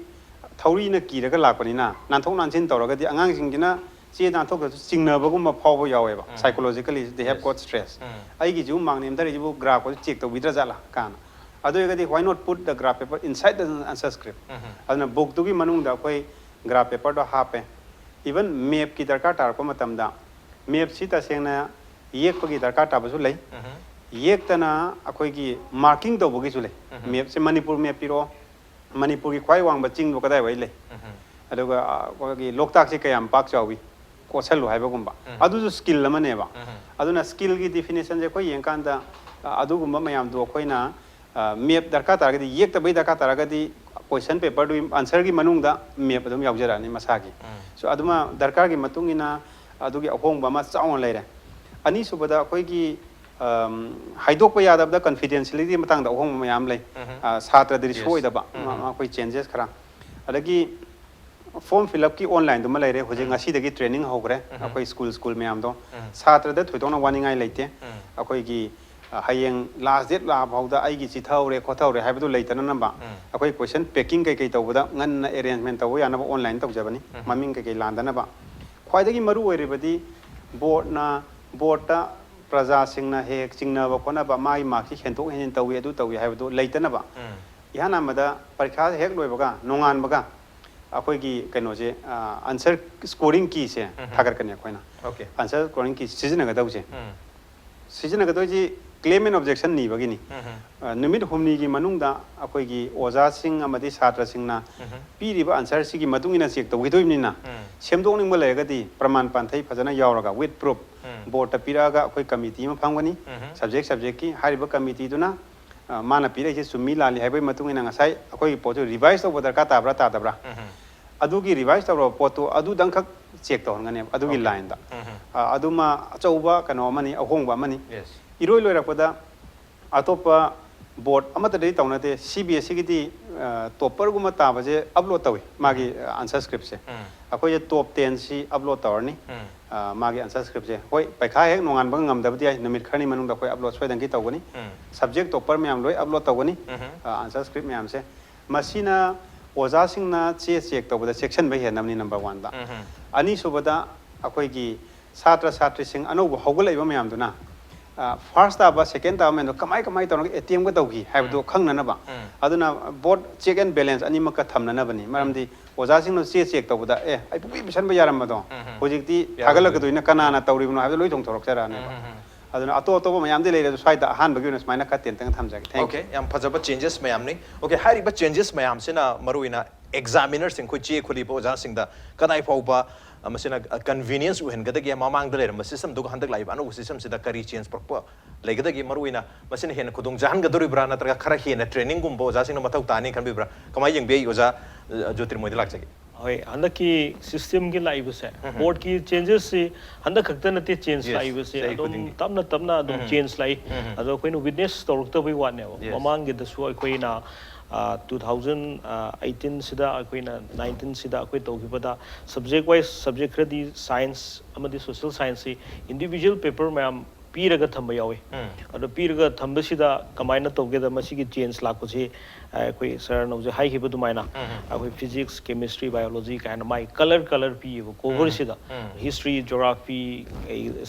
ꯊꯧꯔꯤꯅ ꯀꯤꯔꯒ ꯂꯥꯛꯄꯅꯤꯅ ꯅꯥꯟꯊꯣꯛ ꯅꯥꯟꯁꯤꯟ ꯇꯧꯔꯒꯗꯤ ꯑꯉꯥꯡꯁꯤꯡꯁꯤꯅ ꯆꯦ ꯅꯥꯟꯊꯣꯛꯇ꯭ꯔꯁꯨ ꯆꯤꯡꯅꯕꯒꯨꯝꯕ ꯐꯥꯎꯕ ꯌꯥꯎꯋꯦꯕ꯫ Um. Psychologically they have Yes. got stress꯫ ꯎꯝ. ꯑꯩꯒꯤꯁꯤꯕꯨ ꯃꯥꯔꯛ ꯅꯦꯝꯊꯔꯤꯁꯤꯕꯨ ꯒ꯭ꯔꯥꯐꯀꯁꯨ ꯆꯦꯛ ꯇꯧꯕꯤꯗ꯭ꯔꯖꯥꯠꯂꯥ ꯀꯥꯏꯅ꯫ ꯑꯗꯨ ꯑꯣꯏꯔꯒꯗꯤ why not put the graph paper inside the answer script? ꯎꯝ. ꯑꯗꯨꯅ ꯕꯨꯛꯇꯨꯒꯤ ꯃꯅꯨꯡꯗ ꯑꯩꯈꯣꯏ ꯒ꯭ꯔꯥꯐ ꯄꯦꯄꯔꯗꯣ ꯍꯥꯞꯄꯦ꯫ Even ꯃꯦꯞꯀꯤ ꯗꯔꯀꯥꯔ ꯇꯥꯔꯛꯄ ꯃꯇꯝꯗ ꯃꯦꯞꯁꯤ ꯇꯁꯦꯡꯅ ꯌꯦꯛꯄꯒꯤ ꯗꯔꯀꯥꯔ ꯇꯥꯕꯁꯨ ꯂꯩ꯫ ꯎꯝ. ꯌꯦꯛꯇꯅ ꯑꯩꯈꯣꯏꯒꯤ ꯃꯥꯔꯀꯤꯡ ꯇꯧꯕꯒꯤꯁꯨ ꯂꯩ꯫ ꯎꯝ. ꯃꯦꯞꯁꯦ ꯃꯅꯤꯄꯨꯔ ꯃꯦꯞ ꯄꯤꯔꯛꯑꯣ, ꯃꯅꯤꯄꯨꯔꯒꯤ ꯈ꯭ꯋꯥꯏ ꯋꯥꯡꯕ ꯆꯤꯡꯗꯣ ꯀꯗꯥꯏꯋꯥꯏ ꯂꯩ, ꯎꯝ. ꯑꯗꯨꯒ ꯑꯩꯈꯣꯏꯒꯤ ꯂꯣꯛꯇꯥꯛꯁꯦ ꯀꯌꯥꯝ ꯄꯥꯛ ꯆꯥꯎꯏ ꯀꯣꯠꯁꯜꯂꯨ ꯍꯥꯏꯕꯒꯨꯝꯕ꯫ ꯎꯝ. ꯑꯗꯨꯁꯨ ꯁ꯭ꯀꯤꯜ ꯑꯃꯅꯦꯕ꯫ ꯎꯝ. ꯑꯗꯨꯅ ꯁ꯭ꯀꯤꯜꯒꯤ ꯗꯤꯐꯤꯅꯦꯁꯟꯁꯦ ꯑꯩꯈꯣꯏ ꯌꯦꯡꯀꯥꯟꯗ, ꯑ, ꯑꯗꯨꯒꯨꯝꯕ ꯃꯌꯥꯝꯗꯣ ꯑꯩꯈꯣꯏꯅ, ꯃꯦꯞ ꯗꯔꯀꯥꯔ ꯇꯥꯔꯒꯗꯤ, ꯌꯦꯛꯇꯕꯩ ꯗꯔꯀꯥꯔ ꯇꯥꯔꯒꯗꯤ, ꯀꯣꯏꯁꯟ ꯄꯦꯄꯔꯗꯨꯒꯤ ꯑꯟꯁꯔꯒꯤ ꯃꯅꯨꯡꯗ ꯃꯦꯞ ꯑꯗꯨꯝ ꯌꯥꯎꯖꯔꯛꯑꯅꯤ ꯃꯁꯥꯒꯤ꯫ ꯁꯣ ꯑꯗꯨꯃ ꯗꯔꯀꯥꯔꯒꯤ ꯃꯇꯨꯡ ꯏꯟꯅ ꯑꯗꯨꯒꯤ ꯑꯍꯣꯡꯕ ꯑꯃ ꯆꯥꯎꯅ ꯂꯩꯔꯦ꯫ ꯑꯅꯤꯁꯨꯕꯗ ꯑꯩꯈꯣꯏꯒꯤ, ꯑꯝ, ꯍꯥꯏꯗꯣꯛꯄ ꯌꯥꯗꯕꯗ ꯀꯟꯐꯤꯗꯦꯟꯁꯤꯌꯦꯂꯤꯇꯤ ꯃꯇꯥꯡꯗ ꯑꯍꯣꯡꯕ ꯃꯌꯥꯝ ꯂꯩ꯫ ꯑ, ꯁꯥꯇ꯭ꯔꯗꯗꯤ ꯁꯣꯏꯗꯕ, ꯃ-, ꯃꯈꯣꯏ ꯆꯦꯟꯖꯦꯁ ꯈꯔ꯫ ꯑꯗꯒꯤ ꯐꯣꯔꯝ ꯐꯤꯜ ꯑꯞꯀꯤ ꯑꯣꯟꯂꯥꯏꯟꯗꯨꯃ ꯂꯩꯔꯦ꯫ ꯍꯧꯖꯤꯛ ꯉꯁꯤꯗꯒꯤ ꯇ꯭ꯔꯦꯅꯤꯡ ꯍꯧꯈ꯭ꯔꯦ ꯑꯩꯈꯣꯏ ꯁ꯭ꯀꯨꯜ, ꯁ꯭ꯀꯨꯜ ꯃꯌꯥꯝꯗꯣ꯫ ꯁꯥꯇ꯭ꯔꯗ ꯊꯣꯏꯗꯣꯛꯅ ꯋꯥꯅꯤꯡꯉꯥꯏ ꯂꯩꯇꯦ꯫ ꯑꯩꯈꯣꯏꯒꯤ, ꯑ, ꯍꯌꯦꯡ ꯂꯥꯁ ꯗꯦꯠ ꯂꯥꯛꯑ ꯐꯥꯎꯗ ꯑꯩꯒꯤ ꯆꯤꯊꯍꯧꯔꯦ, ꯈꯣꯠꯊꯍꯧꯔꯦ ꯍꯥꯏꯕꯗꯨ ꯂꯩꯇꯅꯅꯕ ꯑꯩꯈꯣꯏ ꯀꯣꯏꯁꯟ ꯄꯦꯀꯤꯡ ꯀꯩꯀꯩ ꯇꯧꯕꯗ ꯉꯟꯅ ꯑꯦꯔꯦꯟꯖꯃꯦꯟ ꯇꯧꯕ ꯌꯥꯅꯕ ꯑꯣꯟꯂꯥꯏꯟ ꯇꯧꯖꯕꯅꯤ꯫ ꯃꯃꯤꯡ ꯀꯩꯀꯩ ꯂꯥꯟꯗꯅꯕ꯫ ꯈ꯭ꯋꯥꯏꯗꯒꯤ ꯃꯔꯨ ꯑꯣꯏꯔꯤꯕꯗꯤ ꯕꯣꯔꯗꯅ, ꯕꯣꯔꯗꯇ ꯄ꯭ꯔꯖꯥꯁꯤꯡꯅ ꯍꯦꯛ ꯍꯦꯛ ꯆꯤꯡꯅꯕ ꯈꯣꯠꯅꯕ, ꯃꯥꯒꯤ ꯃꯥꯔꯛꯁꯤ ꯍꯦꯟꯗꯣꯛ ꯍꯦꯟꯖꯤꯟ ꯇꯧꯏ, ꯑꯗꯨ ꯇꯧꯏ ꯍꯥꯏꯕꯗꯨ ꯂꯩꯇꯅꯕ꯫ ꯏꯍꯥꯟ ꯍꯥꯟꯕꯗ ꯄꯔꯤꯈꯥ ꯍꯦꯛ ꯂꯣꯏꯕꯒ, ꯅꯣꯡꯉꯥꯟꯕꯒ ꯑꯩꯈꯣꯏꯒꯤ ꯀꯩꯅꯣꯁꯦ, ꯑ, ꯑꯟꯁꯔ ꯁ꯭ꯀꯣꯔꯤꯡ ꯀꯤꯁꯦ ꯊꯥꯒꯠꯀꯅꯤ ꯑꯩꯈꯣꯏꯅ꯫ ꯑꯣꯀꯦ꯫ ꯑꯟꯁꯔ ꯁ꯭ꯀꯣꯔꯤꯡ ꯀꯤ ꯁꯤꯖꯤꯟꯅꯒꯗꯧꯁꯦ꯫ ꯁꯤꯖꯤꯟꯅꯒꯗꯣꯏꯁꯤ claim and objection ꯅꯤꯕꯒꯤꯅꯤ꯫ ꯑ, ꯅꯨꯃꯤꯠ ꯍꯨꯝꯅꯤꯒꯤ ꯃꯅꯨꯡꯗ ꯑꯩꯈꯣꯏꯒꯤ ꯑꯣꯖꯥꯁꯤꯡ ꯑꯃꯗꯤ ꯁꯥꯇ꯭ꯔꯁꯤꯡꯅ ꯄꯤꯔꯤꯕ ꯑꯟꯁꯔꯁꯤꯒꯤ ꯃꯇꯨꯡ ꯏꯟꯅ ꯆꯦꯛ ꯇꯧꯈꯤꯗꯣꯏꯕꯅꯤꯅ, ꯁꯦꯝꯗꯣꯛꯅꯤꯡꯕ ꯂꯩꯔꯒꯗꯤ ꯄ꯭ꯔꯃꯥꯟ ꯄꯥꯟꯊꯩ ꯐꯖꯅ ꯌꯥꯎꯔꯒ, with proof, ꯕꯣꯔꯗꯇ ꯄꯤꯔꯛꯑꯒ ꯑꯩꯈꯣꯏ ꯀꯃꯤꯇꯤ ꯑꯃ ꯐꯝꯒꯅꯤ꯫ ꯁꯕꯖꯦꯛ ꯁꯕꯖꯦꯛꯀꯤ ꯍꯥꯏꯔꯤꯕ ꯀꯃꯤꯇꯤꯗꯨꯅ, ꯑ, ꯃꯥꯅ ꯄꯤꯔꯛꯏꯁꯦ ꯆꯨꯝꯃꯤ ꯂꯥꯜꯂꯤ ꯍꯥꯏꯕꯒꯤ ꯃꯇꯨꯡ ꯏꯟꯅ ꯉꯁꯥꯏ ꯑꯩꯈꯣꯏꯒꯤ ꯄꯣꯠꯇꯨ ꯔꯤꯚꯥꯏꯁ ꯇꯧꯕ ꯗꯔꯀꯥꯔ ꯇꯥꯕ꯭ꯔꯥ ꯇꯥꯗꯕ꯭ꯔꯥ? ꯑꯗꯨꯒꯤ ꯔꯤꯚꯥꯏꯁ ꯇꯧꯔꯕ ꯄꯣꯠꯇꯨ ꯑꯗꯨꯗꯪꯈꯛ ꯆꯦꯛ ꯇꯧꯍꯟꯒꯅꯦꯕ, ꯑꯗꯨꯒꯤ ꯑꯣꯀꯦ꯫ ꯂꯥꯏꯟꯗ꯫ ꯑ, ꯑꯗꯨꯃ ꯑꯆꯧꯕ ꯀꯩꯅꯣ ꯑꯃꯅꯤ, ꯑꯍꯣꯡꯕ ꯑꯃꯅꯤ꯫ ꯌꯦꯁ꯫ ꯏꯔꯣꯏ ꯂꯣꯏꯔꯛꯄꯗ ꯑꯇꯣꯞꯄ ꯕꯣꯔꯗ ꯑꯃꯠꯇꯗꯗꯤ ꯇꯧꯅꯗꯦ꯫ ꯁꯤ ꯕꯤ ꯑꯦꯁ ꯏꯒꯤꯗꯤ, ꯑ, ꯇꯣꯞꯄꯔꯒꯨꯝꯕ ꯇꯥꯕꯁꯦ ꯑꯞꯂꯣꯗ ꯇꯧꯏ, ꯃꯥꯒꯤ, ꯑ, ꯑꯟꯁꯔ ꯁ꯭ꯀ꯭ꯔꯤꯞꯁꯦ꯫ ꯑꯩꯈꯣꯏꯁꯦ ꯇꯣꯞ ꯇꯦꯟꯁꯤ ꯑꯞꯂꯣꯗ ꯇꯧꯔꯅꯤ꯫ ꯑ, ꯃꯥꯒꯤ ꯑꯟꯁꯔ ꯁ꯭ꯀ꯭ꯔꯤꯞꯁꯦ꯫ ꯍꯣꯏ, ꯄꯩꯈꯥ ꯍꯦꯛ ꯅꯣꯡꯉꯥꯟꯕꯒ ꯉꯝꯗꯕꯗꯤ ꯌꯥꯏ, ꯅꯨꯃꯤꯠ ꯈꯔꯅꯤ ꯃꯅꯨꯡꯗ ꯑꯩꯈꯣꯏ ꯑꯞꯂꯣꯗ ꯁꯣꯏꯗꯅꯒꯤ ꯇꯧꯒꯅꯤ꯫ ꯁꯕꯖꯦꯛ ꯇꯣꯞꯄꯔ ꯃꯌꯥꯝ ꯂꯣꯏ ꯑꯞꯂꯣꯗ ꯇꯧꯒꯅꯤ, ꯑ, ꯑꯟꯁꯔ ꯁ꯭ꯀ꯭ꯔꯤꯞ ꯃꯌꯥꯝꯁꯦ꯫ ꯃꯁꯤꯅ ꯑꯣꯖꯥꯁꯤꯡꯅ ꯆꯦ ꯆꯦꯛ ꯇꯧꯕꯗ ꯆꯦꯛꯁꯤꯟꯕ ꯍꯦꯟꯅꯕꯅꯤ, ꯅꯝꯕꯔ ꯋꯥꯟꯗ꯫ ꯑꯅꯤꯁꯨꯕꯗ, ꯑꯩꯈꯣꯏꯒꯤ ꯁꯥꯇ꯭ꯔ ꯁꯥꯇ꯭ꯔꯤꯁꯤꯡ ꯑꯅꯧꯕ ꯍꯧꯒꯠꯂꯛꯏꯕ ꯃꯌꯥꯝꯗꯨꯅ, ꯑ, ꯐꯥꯔꯁ ꯇꯥꯕ, ꯁꯦꯀꯦꯟ ꯇꯥꯕ ꯃꯌꯥꯝꯗꯣ ꯀꯃꯥꯏ ꯀꯃꯥꯏ ꯇꯧꯔꯒ ꯑꯦꯇꯦꯝꯒ ꯇꯧꯈꯤ ꯍꯥꯏꯕꯗꯣ ꯈꯪꯅꯅꯕ꯫ ꯑꯗꯨꯅ both check and balance ꯑꯅꯤꯃꯛꯀ ꯊꯝꯅꯅꯕꯅꯤ꯫ ꯃꯔꯝꯗꯤ ꯑꯣꯖꯥꯁꯤꯡꯅ ꯆꯦ ꯆꯦꯛ ꯇꯧꯕꯗ, "ꯑꯦ, ꯑꯩ ꯄꯨꯡꯄꯤ ꯄꯤꯁꯟꯕ ꯌꯥꯔꯝꯕꯗꯣ, ꯍꯧꯖꯤꯛꯇꯤ ꯌꯥꯔꯝꯗꯣꯏꯅꯤ꯫ ꯊꯥꯒꯠꯂꯛꯀꯗꯣꯏꯅ ꯀꯅꯥꯅ ꯇꯧꯔꯤꯕꯅꯣ?" ꯍꯥꯏꯕꯗꯣ ꯂꯣꯏ ꯆꯣꯡꯊꯣꯔꯛꯆꯔꯛꯑꯅꯦꯕ꯫ ꯑꯗꯨꯅ ꯑꯇꯣꯞ ꯑꯇꯣꯞꯄ ꯃꯌꯥꯝꯗꯤ ꯂꯩꯔꯦ, ꯑꯗꯣ ꯁ꯭ꯋꯥꯏꯗ ꯑꯍꯥꯟꯕꯒꯤ ꯑꯣꯏꯅ ꯁꯨꯃꯥꯏꯅ ꯈꯔ ꯇꯦꯟꯇꯪ ꯊꯝꯖꯒꯦ꯫ Thank you꯫ ꯑꯣꯀꯦ, ꯌꯥꯝ ꯐꯖꯕ ꯆꯦꯟꯖꯦꯁ ꯃꯌꯥꯝꯅꯤ꯫ ꯑꯣꯀꯦ, ꯍꯥꯏꯔꯤꯕ ꯆꯦꯟꯖꯦꯁ ꯃꯌꯥꯝꯁꯤꯅ ꯃꯔꯨꯑꯣꯏꯅ ꯑꯦꯛꯖꯥꯃꯤꯅꯔꯁꯤꯡ, ꯑꯩꯈꯣꯏ ꯆꯦ ꯈꯣꯠꯂꯤꯕ ꯑꯣꯖꯥꯁꯤꯡꯗ ꯀꯗꯥꯏ ꯐꯥꯎꯕ, ꯑ, ꯃꯁꯤꯅ, ꯑ, ꯀꯟꯚꯤꯅꯤꯌꯟꯁ ꯑꯣꯏꯍꯟꯒꯗꯒꯦ? ꯃꯃꯥꯡꯗ ꯂꯩꯔꯝꯕ ꯁꯤꯁꯇꯦꯝꯗꯨꯒ ꯍꯟꯗꯛ ꯂꯥꯛꯏꯕ ꯑꯅꯧꯕ ꯁꯤꯁꯇꯦꯝꯁꯤꯗ ꯀꯔꯤ ꯆꯦꯟꯖ ꯄꯨꯔꯛꯄ ꯂꯩꯒꯗꯒꯦ? ꯃꯔꯨꯑꯣꯏꯅ ꯃꯁꯤꯅ ꯍꯦꯟꯅ ꯈꯨꯗꯣꯡ ꯆꯥꯍꯟꯒꯗꯧꯔꯤꯕ꯭ꯔꯥ, ꯅꯠꯇ꯭ꯔꯒ ꯈꯔ ꯍꯦꯟꯅ ꯇ꯭ꯔꯦꯅꯤꯡꯒꯨꯝꯕ ꯑꯣꯖꯥꯁꯤꯡꯅ ꯃꯊꯧ ꯇꯥꯅꯤ ꯈꯟꯕꯤꯕ꯭ꯔꯥ? ꯀꯃꯥꯏꯅ ꯌꯦꯡꯕꯤ? ꯑꯩ ꯑꯣꯖꯥ, ꯑ, ꯖꯣꯇꯤꯔꯃꯣꯏꯗ ꯂꯥꯛꯆꯒꯦ꯫ ꯍꯣꯏ, ꯍꯟꯗꯛꯀꯤ ꯁꯤꯁꯇꯦꯝꯒꯤ ꯂꯥꯛꯏꯕꯁꯦ, ꯕꯣꯔꯗꯀꯤ ꯆꯦꯟꯖꯦꯁꯁꯤ ꯍꯟꯗꯛ ꯈꯛꯇ ꯅꯠꯇꯦ ꯆꯦꯟꯖ Yes, ꯂꯥꯛꯏꯕꯁꯦ, ꯆꯍꯤ ꯑꯗꯨꯝ ꯈꯨꯗꯤꯡꯒꯤ꯫ ꯇꯞꯅ ꯇꯞꯅ ꯑꯗꯨꯝ ꯆꯦꯟꯖ ꯂꯥꯛꯏ꯫ ꯑꯗꯣ ꯑꯩꯈꯣꯏꯅ ꯋꯤꯠꯅꯦꯁ ꯇꯧꯔꯛꯇꯕꯩ ꯋꯥꯅꯦꯕ꯫ Yes. ꯃꯃꯥꯡꯒꯤꯗꯁꯨ ꯑꯩꯈꯣꯏꯅ, ꯑ, two thousand eighteen ꯁꯤꯗ, ꯑꯩꯈꯣꯏꯅ nineteen ꯁꯤꯗ ꯑꯩꯈꯣꯏ ꯇꯧꯈꯤꯕꯗ, ꯁꯕꯖꯦꯛ ꯋꯥꯏꯁ ꯁꯕꯖꯦꯛ ꯈꯔꯗꯤ ꯁꯥꯏꯟꯁ ꯑꯃꯗꯤ ꯁꯣꯁꯤꯌꯦꯜ ꯁꯥꯏꯟꯁꯁꯤ ꯏꯟꯗꯤꯕꯤꯖꯨꯋꯦꯜ ꯄꯦꯄꯔ ꯃꯌꯥꯝ ꯄꯤꯔꯒ ꯊꯝꯕ ꯌꯥꯎꯏ꯫ ꯑꯗꯣ ꯄꯤꯔꯒ ꯊꯝꯕꯁꯤꯗ ꯀꯃꯥꯏꯅ ꯇꯧꯒꯦꯗ, ꯃꯁꯤꯒꯤ ꯆꯦꯟꯖ ꯂꯥꯛꯄꯁꯤ, ꯑ, ꯑꯩꯈꯣꯏ ꯁꯥꯔꯅ ꯍꯧꯖꯤꯛ ꯍꯥꯏꯈꯤꯕ ꯑꯗꯨꯃꯥꯏꯅ, ꯑꯩꯈꯣꯏ ꯐꯤꯖꯤꯛꯁ, ꯀꯦꯃꯤꯁꯇ꯭ꯔꯤ, ꯕꯥꯏꯑꯣꯂꯣꯖꯤ ꯀꯥꯏꯅ ꯃꯥꯒꯤ ꯀꯂꯔ ꯀꯂꯔ ꯄꯤꯌꯦꯕ ꯀꯣꯚꯔꯁꯤꯗ꯫ ꯍꯤꯁꯇ꯭ꯔꯤ, ꯖꯣꯒ꯭ꯔꯥꯐꯤ,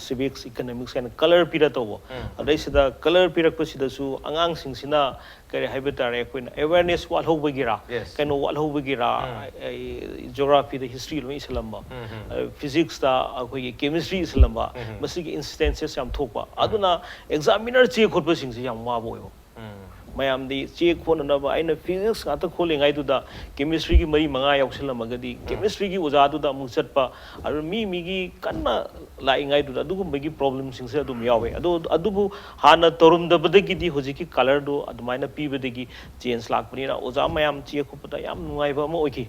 ꯁꯤꯚꯤꯛꯁ, ꯏꯀꯅꯣꯃꯤꯛꯁ ꯀꯥꯏꯅ ꯀꯂꯔ ꯄꯤꯔ ꯇꯧꯕ꯫ ꯑꯗꯩꯁꯤꯗ ꯀꯂꯔ ꯄꯤꯔꯛꯄꯁꯤꯗꯁꯨ ꯑꯉꯥꯡꯁꯤꯡꯁꯤꯅ ꯀꯔꯤ ꯍꯥꯏꯕ ꯇꯥꯔꯦ, ꯑꯩꯈꯣꯏꯅ ꯑꯦꯋꯦꯔꯅꯦꯁ ꯋꯥꯠꯍꯧꯕꯒꯤꯔꯥ, Yes. ꯀꯩꯅꯣ ꯋꯥꯠꯍꯧꯕꯒꯤꯔꯥ, ꯖꯣꯒ꯭ꯔꯥꯐꯤꯗ ꯍꯤꯁꯇ꯭ꯔꯤ ꯂꯣꯏ ꯏꯁꯜꯂꯝꯕ, ꯐꯤꯖꯤꯛꯁꯇ ꯑꯩꯈꯣꯏꯒꯤ ꯀꯦꯃꯤꯁꯇ꯭ꯔꯤ ꯏꯁꯜꯂꯝꯕ, ꯃꯁꯤꯒꯤ ꯏꯟꯁꯇꯦꯟꯁꯦꯁ ꯌꯥꯝ ꯊꯣꯛꯄ꯫ ꯑꯗꯨꯅ ꯑꯦꯛꯖꯥꯃꯤꯅꯔ ꯆꯦ ꯈꯣꯠꯄꯁꯤꯡꯁꯤ ꯌꯥꯝ ꯋꯥꯕ ꯑꯣꯏꯕ꯫ ꯃꯌꯥꯝꯗꯤ ꯆꯦ ꯈꯣꯠꯅꯅꯕ ꯑꯩꯅ ꯐꯤꯖꯤꯛꯁ ꯉꯥꯛꯇ ꯈꯣꯠꯂꯤꯉꯩꯗꯨꯗ ꯀꯦꯃꯤꯁꯇ꯭ꯔꯤꯒꯤ ꯃꯔꯤ ꯃꯉꯥ ꯌꯥꯎꯁꯜꯂꯝꯃꯒꯗꯤ ꯀꯦꯃꯤꯁꯇ꯭ꯔꯤꯒꯤ ꯑꯣꯖꯥꯗꯨꯗ ꯑꯃꯨꯛ ꯆꯠꯄ, ꯑꯗꯨ ꯃꯤ ꯃꯤꯒꯤ ꯀꯟꯅ ꯂꯥꯛꯏꯉꯩꯗꯨꯗ ꯑꯗꯨꯒꯨꯝꯕꯒꯤ ꯄ꯭ꯔꯣꯕ꯭ꯂꯦꯝꯁꯤꯡꯁꯦ ꯑꯗꯨꯝ ꯌꯥꯎꯋꯦ꯫ ꯑꯗꯣ ꯑꯗꯨꯕꯨ ꯍꯥꯟꯅ ꯇꯧꯔꯝꯗꯕꯗꯒꯤꯗꯤ ꯍꯧꯖꯤꯛꯀꯤ ꯀꯂꯔꯗꯣ ꯑꯗꯨꯃꯥꯏꯅ ꯄꯤꯕꯗꯒꯤ ꯆꯦꯟꯖ ꯂꯥꯛꯄꯅꯤꯅ ꯑꯣꯖꯥ ꯃꯌꯥꯝ ꯆꯦ ꯈꯣꯠꯄꯗ ꯌꯥꯝ ꯅꯨꯡꯉꯥꯏꯕ ꯑꯃ ꯑꯣꯏꯈꯤ꯫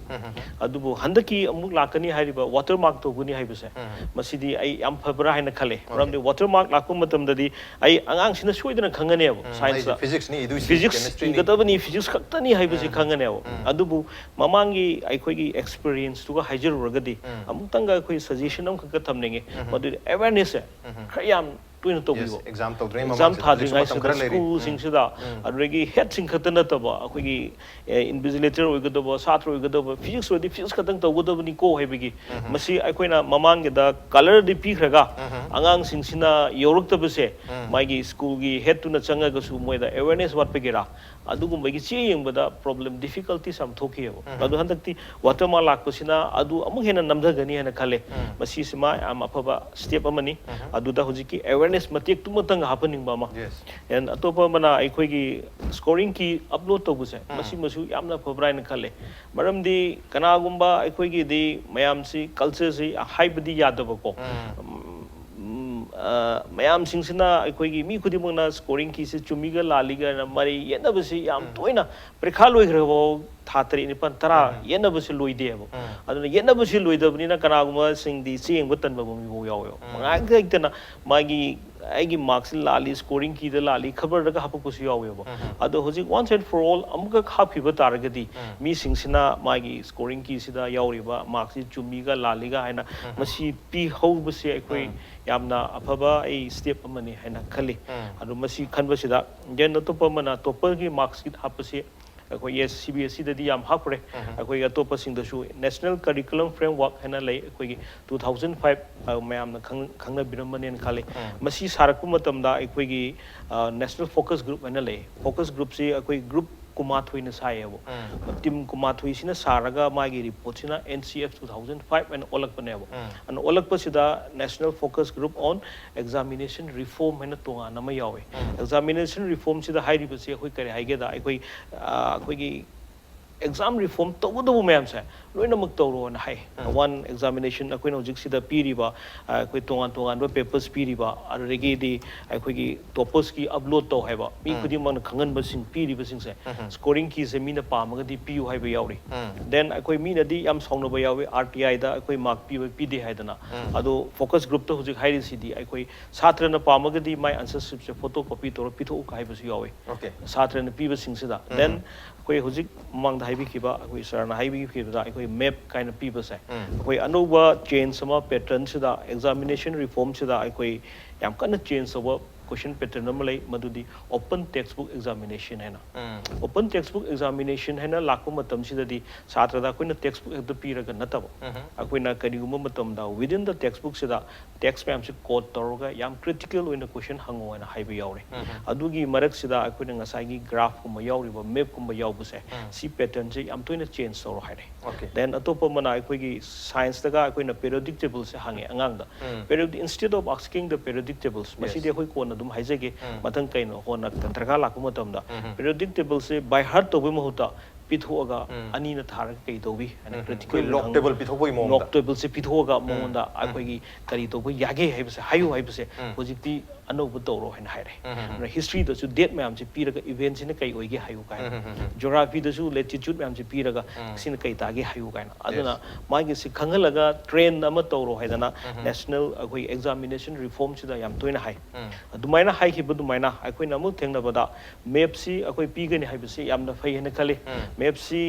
ꯑꯗꯨꯕꯨ ꯍꯟꯗꯛꯀꯤ ꯑꯃꯨꯛ ꯂꯥꯛꯀꯅꯤ ꯍꯥꯏꯔꯤꯕ ꯋꯥꯇꯔ ꯃꯥꯔꯛ ꯇꯧꯒꯅꯤ ꯍꯥꯏꯕꯁꯦ, ꯃꯁꯤꯗꯤ ꯑꯩ ꯌꯥꯝ ꯐꯕ꯭ꯔꯥ ꯍꯥꯏꯅ ꯈꯜꯂꯦ꯫ ꯃꯔꯝꯗꯤ ꯋꯥꯇꯔ ꯃꯥꯔꯛ ꯂꯥꯛꯄ ꯃꯇꯝꯗꯗꯤ ꯑꯩ ꯑꯉꯥꯡꯁꯤꯅ ꯁꯣꯏꯗꯅ ꯈꯪꯒꯅꯦꯕ꯫ ꯁꯥꯏꯟꯁꯇ ꯐꯤꯖꯤꯛꯁꯅꯤ ꯏꯗꯣꯏꯁꯤ, ꯐꯤꯖꯤꯛꯁ ꯀꯦꯃꯤꯁꯇ꯭ꯔꯤꯅꯤ꯫ ꯏꯒꯗꯕꯅꯤ, ꯐꯤꯖꯤꯛꯁ ꯈꯛꯇꯅꯤ ꯍꯥꯏꯕꯁꯤ ꯈꯪꯒꯅꯦꯕ꯫ ꯑꯗꯨꯕꯨ ꯃꯃꯥꯡꯒꯤ ꯑꯩꯈꯣꯏꯒꯤ ꯑꯦꯛꯁꯄꯤꯔꯤꯌꯦꯟꯁꯇꯨꯒ ꯍꯥꯏꯖꯔꯨꯔꯒꯗꯤ ꯑꯃꯨꯛꯇꯪꯒ ꯑꯩꯈꯣꯏ ꯁꯖꯦꯁꯟ ꯑꯃꯈꯛꯀ ꯊꯝꯅꯤꯡꯉꯤ꯫ ꯃꯗꯨꯗꯤ ꯑꯦꯋꯦꯔꯅꯦꯁꯁꯦ ꯈꯔ ꯌꯥꯝ ꯇꯣꯏꯅ ꯇꯧꯕꯤꯌꯨ꯫ ꯑꯦꯛꯖꯥꯝ ꯇꯧꯗ꯭ꯔꯤꯉꯩ ꯑꯦꯛꯖꯥꯝ ꯃꯃꯥꯡꯁꯤꯗ, ꯍꯧꯖꯤꯛꯁꯨ ꯃꯇꯝ ꯊꯥꯗ꯭ꯔꯤꯉꯩꯁꯤꯗ ꯈꯔ ꯂꯩꯔꯤ꯫ ꯁ꯭ꯀꯨꯜꯁꯤꯡꯁꯤꯗ, ꯑꯗꯨꯗꯒꯤ ꯍꯦꯗꯁꯤꯡ ꯈꯛꯇ ꯅꯠꯇꯕ ꯑꯩꯈꯣꯏꯒꯤ, ꯑꯦ, ꯏꯟꯚꯤꯖꯤꯂꯦꯇꯔ ꯑꯣꯏꯒꯗꯕ, ꯁꯥꯇ꯭ꯔ ꯑꯣꯏꯒꯗꯕ, ꯐꯤꯖꯤꯛꯁ ꯑꯣꯏꯔꯗꯤ ꯐꯤꯖꯤꯛꯁ ꯈꯛꯇꯪ ꯇꯧꯒꯗꯕꯅꯤꯀꯣ ꯍꯥꯏꯕꯒꯤ, ꯃꯁꯤ ꯑꯩꯈꯣꯏꯅ ꯃꯃꯥꯡꯒꯤꯗ ꯀꯂꯔꯗꯤ ꯄꯤꯈ꯭ꯔꯒ ꯑꯉꯥꯡꯁꯤꯡꯁꯤꯅ ꯌꯧꯔꯛꯇꯕꯁꯦ ꯃꯥꯒꯤ ꯁ꯭ꯀꯨꯜꯒꯤ ꯍꯦꯗꯇꯨꯅ ꯆꯪꯉꯒꯁꯨ ꯃꯣꯏꯗ ꯑꯦꯋꯦꯔꯅꯦꯁ ꯋꯥꯠꯄꯒꯤꯔꯥ, ꯑꯗꯨꯒꯨꯝꯕꯒꯤ ꯆꯦ ꯌꯦꯡꯕꯗ ꯄ꯭ꯔꯣꯕ꯭ꯂꯦꯝ, ꯗꯤꯐꯤꯀꯜꯇꯤꯁ ꯌꯥꯝ ꯊꯣꯛꯈꯤꯑꯕ꯫ ꯑꯗꯣ ꯍꯟꯗꯛꯇꯤ ꯋꯥꯇꯔ ꯃꯥꯔꯛ ꯂꯥꯛꯄꯁꯤꯅ ꯑꯗꯨ ꯑꯃꯨꯛ ꯍꯦꯟꯅ ꯅꯝꯊꯒꯅꯤ ꯍꯥꯏꯅ ꯈꯜꯂꯦ꯫ ꯃꯁꯤꯁꯤꯃ ꯌꯥꯝ ꯑꯐꯕ ꯁ꯭ꯇꯦꯞ ꯑꯃꯅꯤ꯫ ꯑꯗꯨꯗ ꯍꯧꯖꯤꯛꯀꯤ ꯑꯦꯋꯦꯔꯅꯦꯁ ꯃꯇꯦꯛꯇꯨꯃꯇꯪ ꯍꯥꯞꯍꯟꯅꯤꯡꯕ ꯑꯃ꯫ Yes. And ꯑꯇꯣꯞꯄ ꯑꯃꯅ ꯑꯩꯈꯣꯏꯒꯤ Scoring key upload ꯇꯧꯕꯁꯦ, ꯃꯁꯤꯃꯁꯨ ꯌꯥꯝꯅ ꯐꯕ꯭ꯔꯥ ꯍꯥꯏꯅ ꯈꯜꯂꯦ꯫ ꯃꯔꯝꯗꯤ ꯀꯅꯥꯒꯨꯝꯕ ꯑꯩꯈꯣꯏꯒꯤꯗꯤ ꯃꯌꯥꯝꯁꯤ, culture ꯁꯤ ꯍꯥꯏꯕꯗꯤ ꯌꯥꯗꯕꯀꯣ꯫ ꯎꯝ, ꯑ, ꯃꯌꯥꯝꯁꯤꯡꯁꯤꯅ, ꯑꯩꯈꯣꯏꯒꯤ ꯃꯤ ꯈꯨꯗꯤꯡꯃꯛꯅ scoring key ꯁꯤ ꯆꯨꯝꯃꯤꯒ ꯂꯥꯜꯂꯤꯒꯅ ꯃꯔꯩ ꯌꯦꯠꯅꯕꯁꯤ ꯌꯥꯝ ꯇꯣꯏꯅ, ꯄꯔꯤꯈꯥ ꯂꯣꯏꯈ꯭ꯔꯐꯥꯎ ꯊꯥ ꯇꯔꯦꯠ, ꯅꯤꯄꯥꯜ, ꯇꯔꯥ ꯌꯦꯠꯅꯕꯁꯤ ꯂꯣꯏꯗꯦꯕ꯫ ꯑꯗꯨꯅ ꯌꯦꯠꯅꯕꯁꯤ ꯂꯣꯏꯗꯕꯅꯤꯅ ꯀꯅꯥꯒꯨꯝꯕꯁꯤꯡꯗꯤ ꯆꯦ ꯌꯦꯡꯕ ꯇꯟꯕ ꯃꯤꯐꯥꯎ ꯌꯥꯎꯋꯦꯕ꯫ ꯃꯉꯥꯏ ꯍꯦꯛꯇꯅ ꯃꯥꯒꯤ, ꯑꯩꯒꯤ mark ꯁꯤ ꯂꯥꯜꯂꯤ, scoring key ꯗ ꯂꯥꯜꯂꯤ, ꯈꯕꯔꯗꯒ ꯍꯥꯞꯄꯛꯄꯁꯨ ꯌꯥꯎꯋꯦꯕ꯫ ꯑꯗꯣ ꯍꯧꯖꯤꯛ once and for all ꯑꯃꯨꯛꯀ ꯍꯥꯞꯈꯤꯕ ꯇꯥꯔꯒꯗꯤ, ꯃꯤꯁꯤꯡꯁꯤꯅ ꯃꯥꯒꯤ scoring key ꯁꯤꯗ ꯌꯥꯎꯔꯤꯕ mark ꯁꯤ ꯆꯨꯝꯃꯤꯒ ꯂꯥꯜꯂꯤꯒ ꯍꯥꯏꯅ ꯃꯁꯤ ꯄꯤꯍꯧꯕꯁꯦ ꯑꯩꯈꯣꯏ ꯌꯥꯝꯅ ꯑꯐꯕ ꯑꯩ step ꯑꯃꯅꯤ ꯍꯥꯏꯅ ꯈꯜꯂꯤ꯫ ꯑꯗꯣ ꯃꯁꯤ ꯈꯟꯕꯁꯤꯗ, then ꯑꯇꯣꯞꯄ ꯑꯃꯅ topper ꯒꯤ mark sheet ꯍꯥꯞꯄꯁꯤ ꯑꯩꯈꯣꯏ, yes, C B S E ꯗꯗꯤ ꯌꯥꯝ ꯍꯥꯞꯈ꯭ꯔꯦ꯫ ꯑꯩꯈꯣꯏ ꯑꯇꯣꯞꯄꯁꯤꯡꯗꯁꯨ National Curriculum Framework ꯍꯥꯏꯅ ꯂꯩ, ꯑꯩꯈꯣꯏꯒꯤ two thousand five, ꯑ, ꯃꯌꯥꯝꯅ ꯈꯪ-, ꯈꯪꯅꯕꯤꯔꯝꯕꯅꯦꯅ ꯈꯜꯂꯤ꯫ ꯃꯁꯤ ꯁꯥꯔꯛꯄ ꯃꯇꯝꯗ ꯑꯩꯈꯣꯏꯒꯤ, ꯑ, National Focus Group ꯍꯥꯏꯅ ꯂꯩ꯫ Focus Group ꯁꯤ ꯑꯩꯈꯣꯏ group ꯀꯨꯟꯃꯥꯊꯣꯏꯅ ꯁꯥꯏꯌꯦꯕ꯫ Team ꯀꯨꯟꯃꯥꯊꯣꯏꯁꯤꯅ ꯁꯥꯔꯒ ꯃꯥꯒꯤ report ꯁꯤꯅ N C F two thousand five ꯍꯥꯏꯅ ꯑꯣꯜꯂꯛꯄꯅꯦꯕ꯫ ꯑꯗꯨꯅ ꯑꯣꯜꯂꯛꯄꯁꯤꯗ National Focus Group on Examination Reform ꯍꯥꯏꯅ ꯇꯣꯉꯥꯟꯅ ꯑꯃ ꯌꯥꯎꯋꯦ꯫ Examination Reform ꯁꯤꯗ ꯍꯥꯏꯔꯤꯕꯁꯤ ꯑꯩꯈꯣꯏ ꯀꯔꯤ ꯍꯥꯏꯒꯦꯗ, ꯑꯩꯈꯣꯏ, ꯑ, ꯑꯩꯈꯣꯏꯒꯤ exam reform ꯇꯧꯒꯗꯧꯕ ꯃꯌꯥꯝꯁꯦ ꯂꯣꯏꯅꯃꯛ ꯇꯧꯔꯣꯅ ꯍꯥꯏ꯫ One examination ꯑꯩꯈꯣꯏꯅ ꯍꯧꯖꯤꯛꯁꯤꯗ ꯄꯤꯔꯤꯕ, ꯑ, ꯑꯩꯈꯣꯏ ꯇꯣꯉꯥꯟ ꯇꯣꯉꯥꯟꯕ papers ꯄꯤꯔꯤꯕ, ꯑꯗꯨꯗꯒꯤꯗꯤ ꯑꯩꯈꯣꯏꯒꯤ toppers ꯀꯤ upload ꯇꯧ ꯍꯥꯏꯕ, ꯃꯤ ꯈꯨꯗꯤꯡꯃꯛꯅ ꯈꯪꯍꯟꯕꯁꯤꯡ ꯄꯤꯔꯤꯕꯁꯤꯡꯁꯦ, scoring key ꯁꯦ ꯃꯤꯅ ꯄꯥꯝꯃꯒꯗꯤ ꯄꯤꯌꯨ ꯍꯥꯏꯕ ꯌꯥꯎꯔꯤ꯫ Then ꯑꯩꯈꯣꯏ ꯃꯤꯅꯗꯤ ꯌꯥꯝ ꯁꯥꯎꯅꯕ ꯌꯥꯎꯋꯤ, R T I ꯗ ꯑꯩꯈꯣꯏ mark ꯄꯤꯕ ꯄꯤꯗꯦ ꯍꯥꯏꯗꯅ꯫ ꯑꯗꯣ focus group ꯇ ꯍꯧꯖꯤꯛ ꯍꯥꯏꯔꯤꯁꯤꯗꯤ, ꯑꯩꯈꯣꯏ ꯁꯥꯇ꯭ꯔꯅ ꯄꯥꯝꯃꯒꯗꯤ my answer sheet say photocopy ꯇꯧꯔ ꯄꯤꯊꯣꯛꯎ ꯍꯥꯏꯕꯁꯨ ꯌꯥꯎꯋꯤ꯫ Okay. ꯁꯥꯇ꯭ꯔꯅ ꯄꯤꯕꯁꯤꯡꯁꯤꯗ꯫ Then ꯑꯩꯈꯣꯏ ꯍꯧꯖꯤꯛ ꯃꯃꯥꯡꯗ ꯍꯥꯏꯕꯤꯈꯤꯕ, ꯑꯩꯈꯣꯏ sir ꯅ ꯍꯥꯏꯕꯤꯈꯤꯕꯗ, ꯑꯩꯈꯣꯏ map ꯀꯥꯏꯅ ꯄꯤꯕꯁꯦ, ꯑꯩꯈꯣꯏ ꯑꯅꯧꯕ change ꯑꯃ pattern ꯁꯤꯗ, examination reform ꯁꯤꯗ ꯑꯩꯈꯣꯏ ꯌꯥꯝ ꯀꯟꯅ change ꯇꯧꯕ question pattern ꯑꯃ ꯂꯩ, ꯃꯗꯨꯗꯤ open textbook examination ꯍꯥꯏꯅ꯫ Open textbook examination ꯍꯥꯏꯅ ꯂꯥꯛꯄ ꯃꯇꯝꯁꯤꯗꯗꯤ ꯁꯥꯇ꯭ꯔꯗ ꯑꯩꯈꯣꯏꯅ textbook ꯍꯦꯛꯇ ꯄꯤꯔꯒ ꯅꯠꯇꯕ, ꯑꯩꯈꯣꯏꯅ ꯀꯔꯤꯒꯨꯝꯕ ꯃꯇꯝꯗ within the textbook ꯁꯤꯗ text ꯃꯌꯥꯝꯁꯤ quote ꯇꯧꯔꯒ ꯌꯥꯝ critical ꯑꯣꯏꯅ question ꯍꯪꯉꯣ ꯍꯥꯏꯅ ꯍꯥꯏꯕ ꯌꯥꯎꯔꯦ꯫ ꯑꯗꯨꯒꯤ ꯃꯔꯛꯁꯤꯗ ꯑꯩꯈꯣꯏꯅ ꯉꯁꯥꯏꯒꯤ graph ꯀꯨꯝꯕ ꯌꯥꯎꯔꯤꯕ, map ꯀꯨꯝꯕ ꯌꯥꯎꯕꯁꯦ, ꯁꯤ pattern ꯁꯦ ꯌꯥꯝ ꯇꯣꯏꯅ change ꯇꯧꯔꯣ ꯍꯥꯏꯔꯦ꯫ Okay. Then ꯑꯇꯣꯞꯄ ꯑꯃꯅ ꯑꯩꯈꯣꯏꯒꯤ science ꯇꯒ ꯑꯩꯈꯣꯏꯅ periodic table ꯁꯦ ꯍꯪꯉꯦ ꯑꯉꯥꯡꯗ꯫ Periodic, instead of asking the periodic tables, ꯃꯁꯤꯗꯤ ꯑꯩꯈꯣꯏ ꯀꯣꯟꯅ ꯑꯗꯨꯝ ꯍꯥꯏꯖꯒꯦ꯫ ꯃꯊꯪ ꯀꯩꯅꯣ ꯍꯣꯟꯅ ꯗꯔꯀꯥꯔ ꯂꯥꯛꯄ ꯃꯇꯝꯗ periodic table say by heart ꯇꯧꯕꯒꯤ ꯃꯍꯨꯠꯇ ꯄꯤꯊꯣꯛꯑꯒ ꯑꯅꯤꯅ ꯊꯥꯔꯒ ꯀꯩ ꯇꯧꯕꯤ ꯍꯥꯏꯅ critical ꯑꯩꯈꯣꯏ ꯂꯣꯛ ꯇꯦꯕꯜ ꯄꯤꯊꯣꯛꯄꯒꯤ ꯃꯑꯣꯡꯗ꯫ ꯂꯣꯛ ꯇꯦꯕꯜꯁꯦ ꯄꯤꯊꯣꯛꯑꯒ ꯃꯉꯣꯟꯗ ꯑꯩꯈꯣꯏꯒꯤ ꯀꯔꯤ ꯇꯧꯕ ꯌꯥꯒꯦ ꯍꯥꯏꯕꯁꯦ ꯍꯥꯏꯌꯨ ꯍꯥꯏꯕꯁꯦ ꯍꯧꯖꯤꯛꯇꯤ ꯑꯅꯧꯕ ꯇꯧꯔꯣ ꯍꯥꯏꯅ ꯍꯥꯏꯔꯦ꯫ ꯑꯗꯨꯅ history ꯗꯁꯨ date ꯃꯌꯥꯝꯁꯦ ꯄꯤꯔꯒ event ꯁꯤꯅ ꯀꯩ ꯑꯣꯏꯒꯦ ꯍꯥꯏꯌꯨ ꯀꯥꯏꯅ꯫ Geography ꯗꯁꯨ latitude ꯃꯌꯥꯝꯁꯦ ꯄꯤꯔꯒ ꯁꯤꯅ ꯀꯩ ꯇꯥꯒꯦ ꯍꯥꯏꯌꯨ ꯀꯥꯏꯅ꯫ ꯑꯗꯨꯅ ꯃꯥꯒꯤꯁꯤ ꯈꯪꯍꯜꯂꯒ trend ꯑꯃ ꯇꯧꯔꯣ ꯍꯥꯏꯗꯅ national ꯑꯩꯈꯣꯏ examination reform ꯁꯤꯗ ꯌꯥꯝ ꯇꯣꯏꯅ ꯍꯥꯏ꯫ ꯑꯗꯨꯃꯥꯏꯅ ꯍꯥꯏꯈꯤꯕ ꯑꯗꯨꯃꯥꯏꯅ ꯑꯩꯈꯣꯏꯅ ꯑꯃꯨꯛ ꯊꯦꯡꯅꯕꯗ map ꯁꯤ ꯑꯩꯈꯣꯏ ꯄꯤꯒꯅꯤ ꯍꯥꯏꯕꯁꯤ ꯌꯥꯝꯅ ꯐꯩ ꯍꯥꯏꯅ ꯈꯜꯂꯤ꯫ Map ꯁꯤ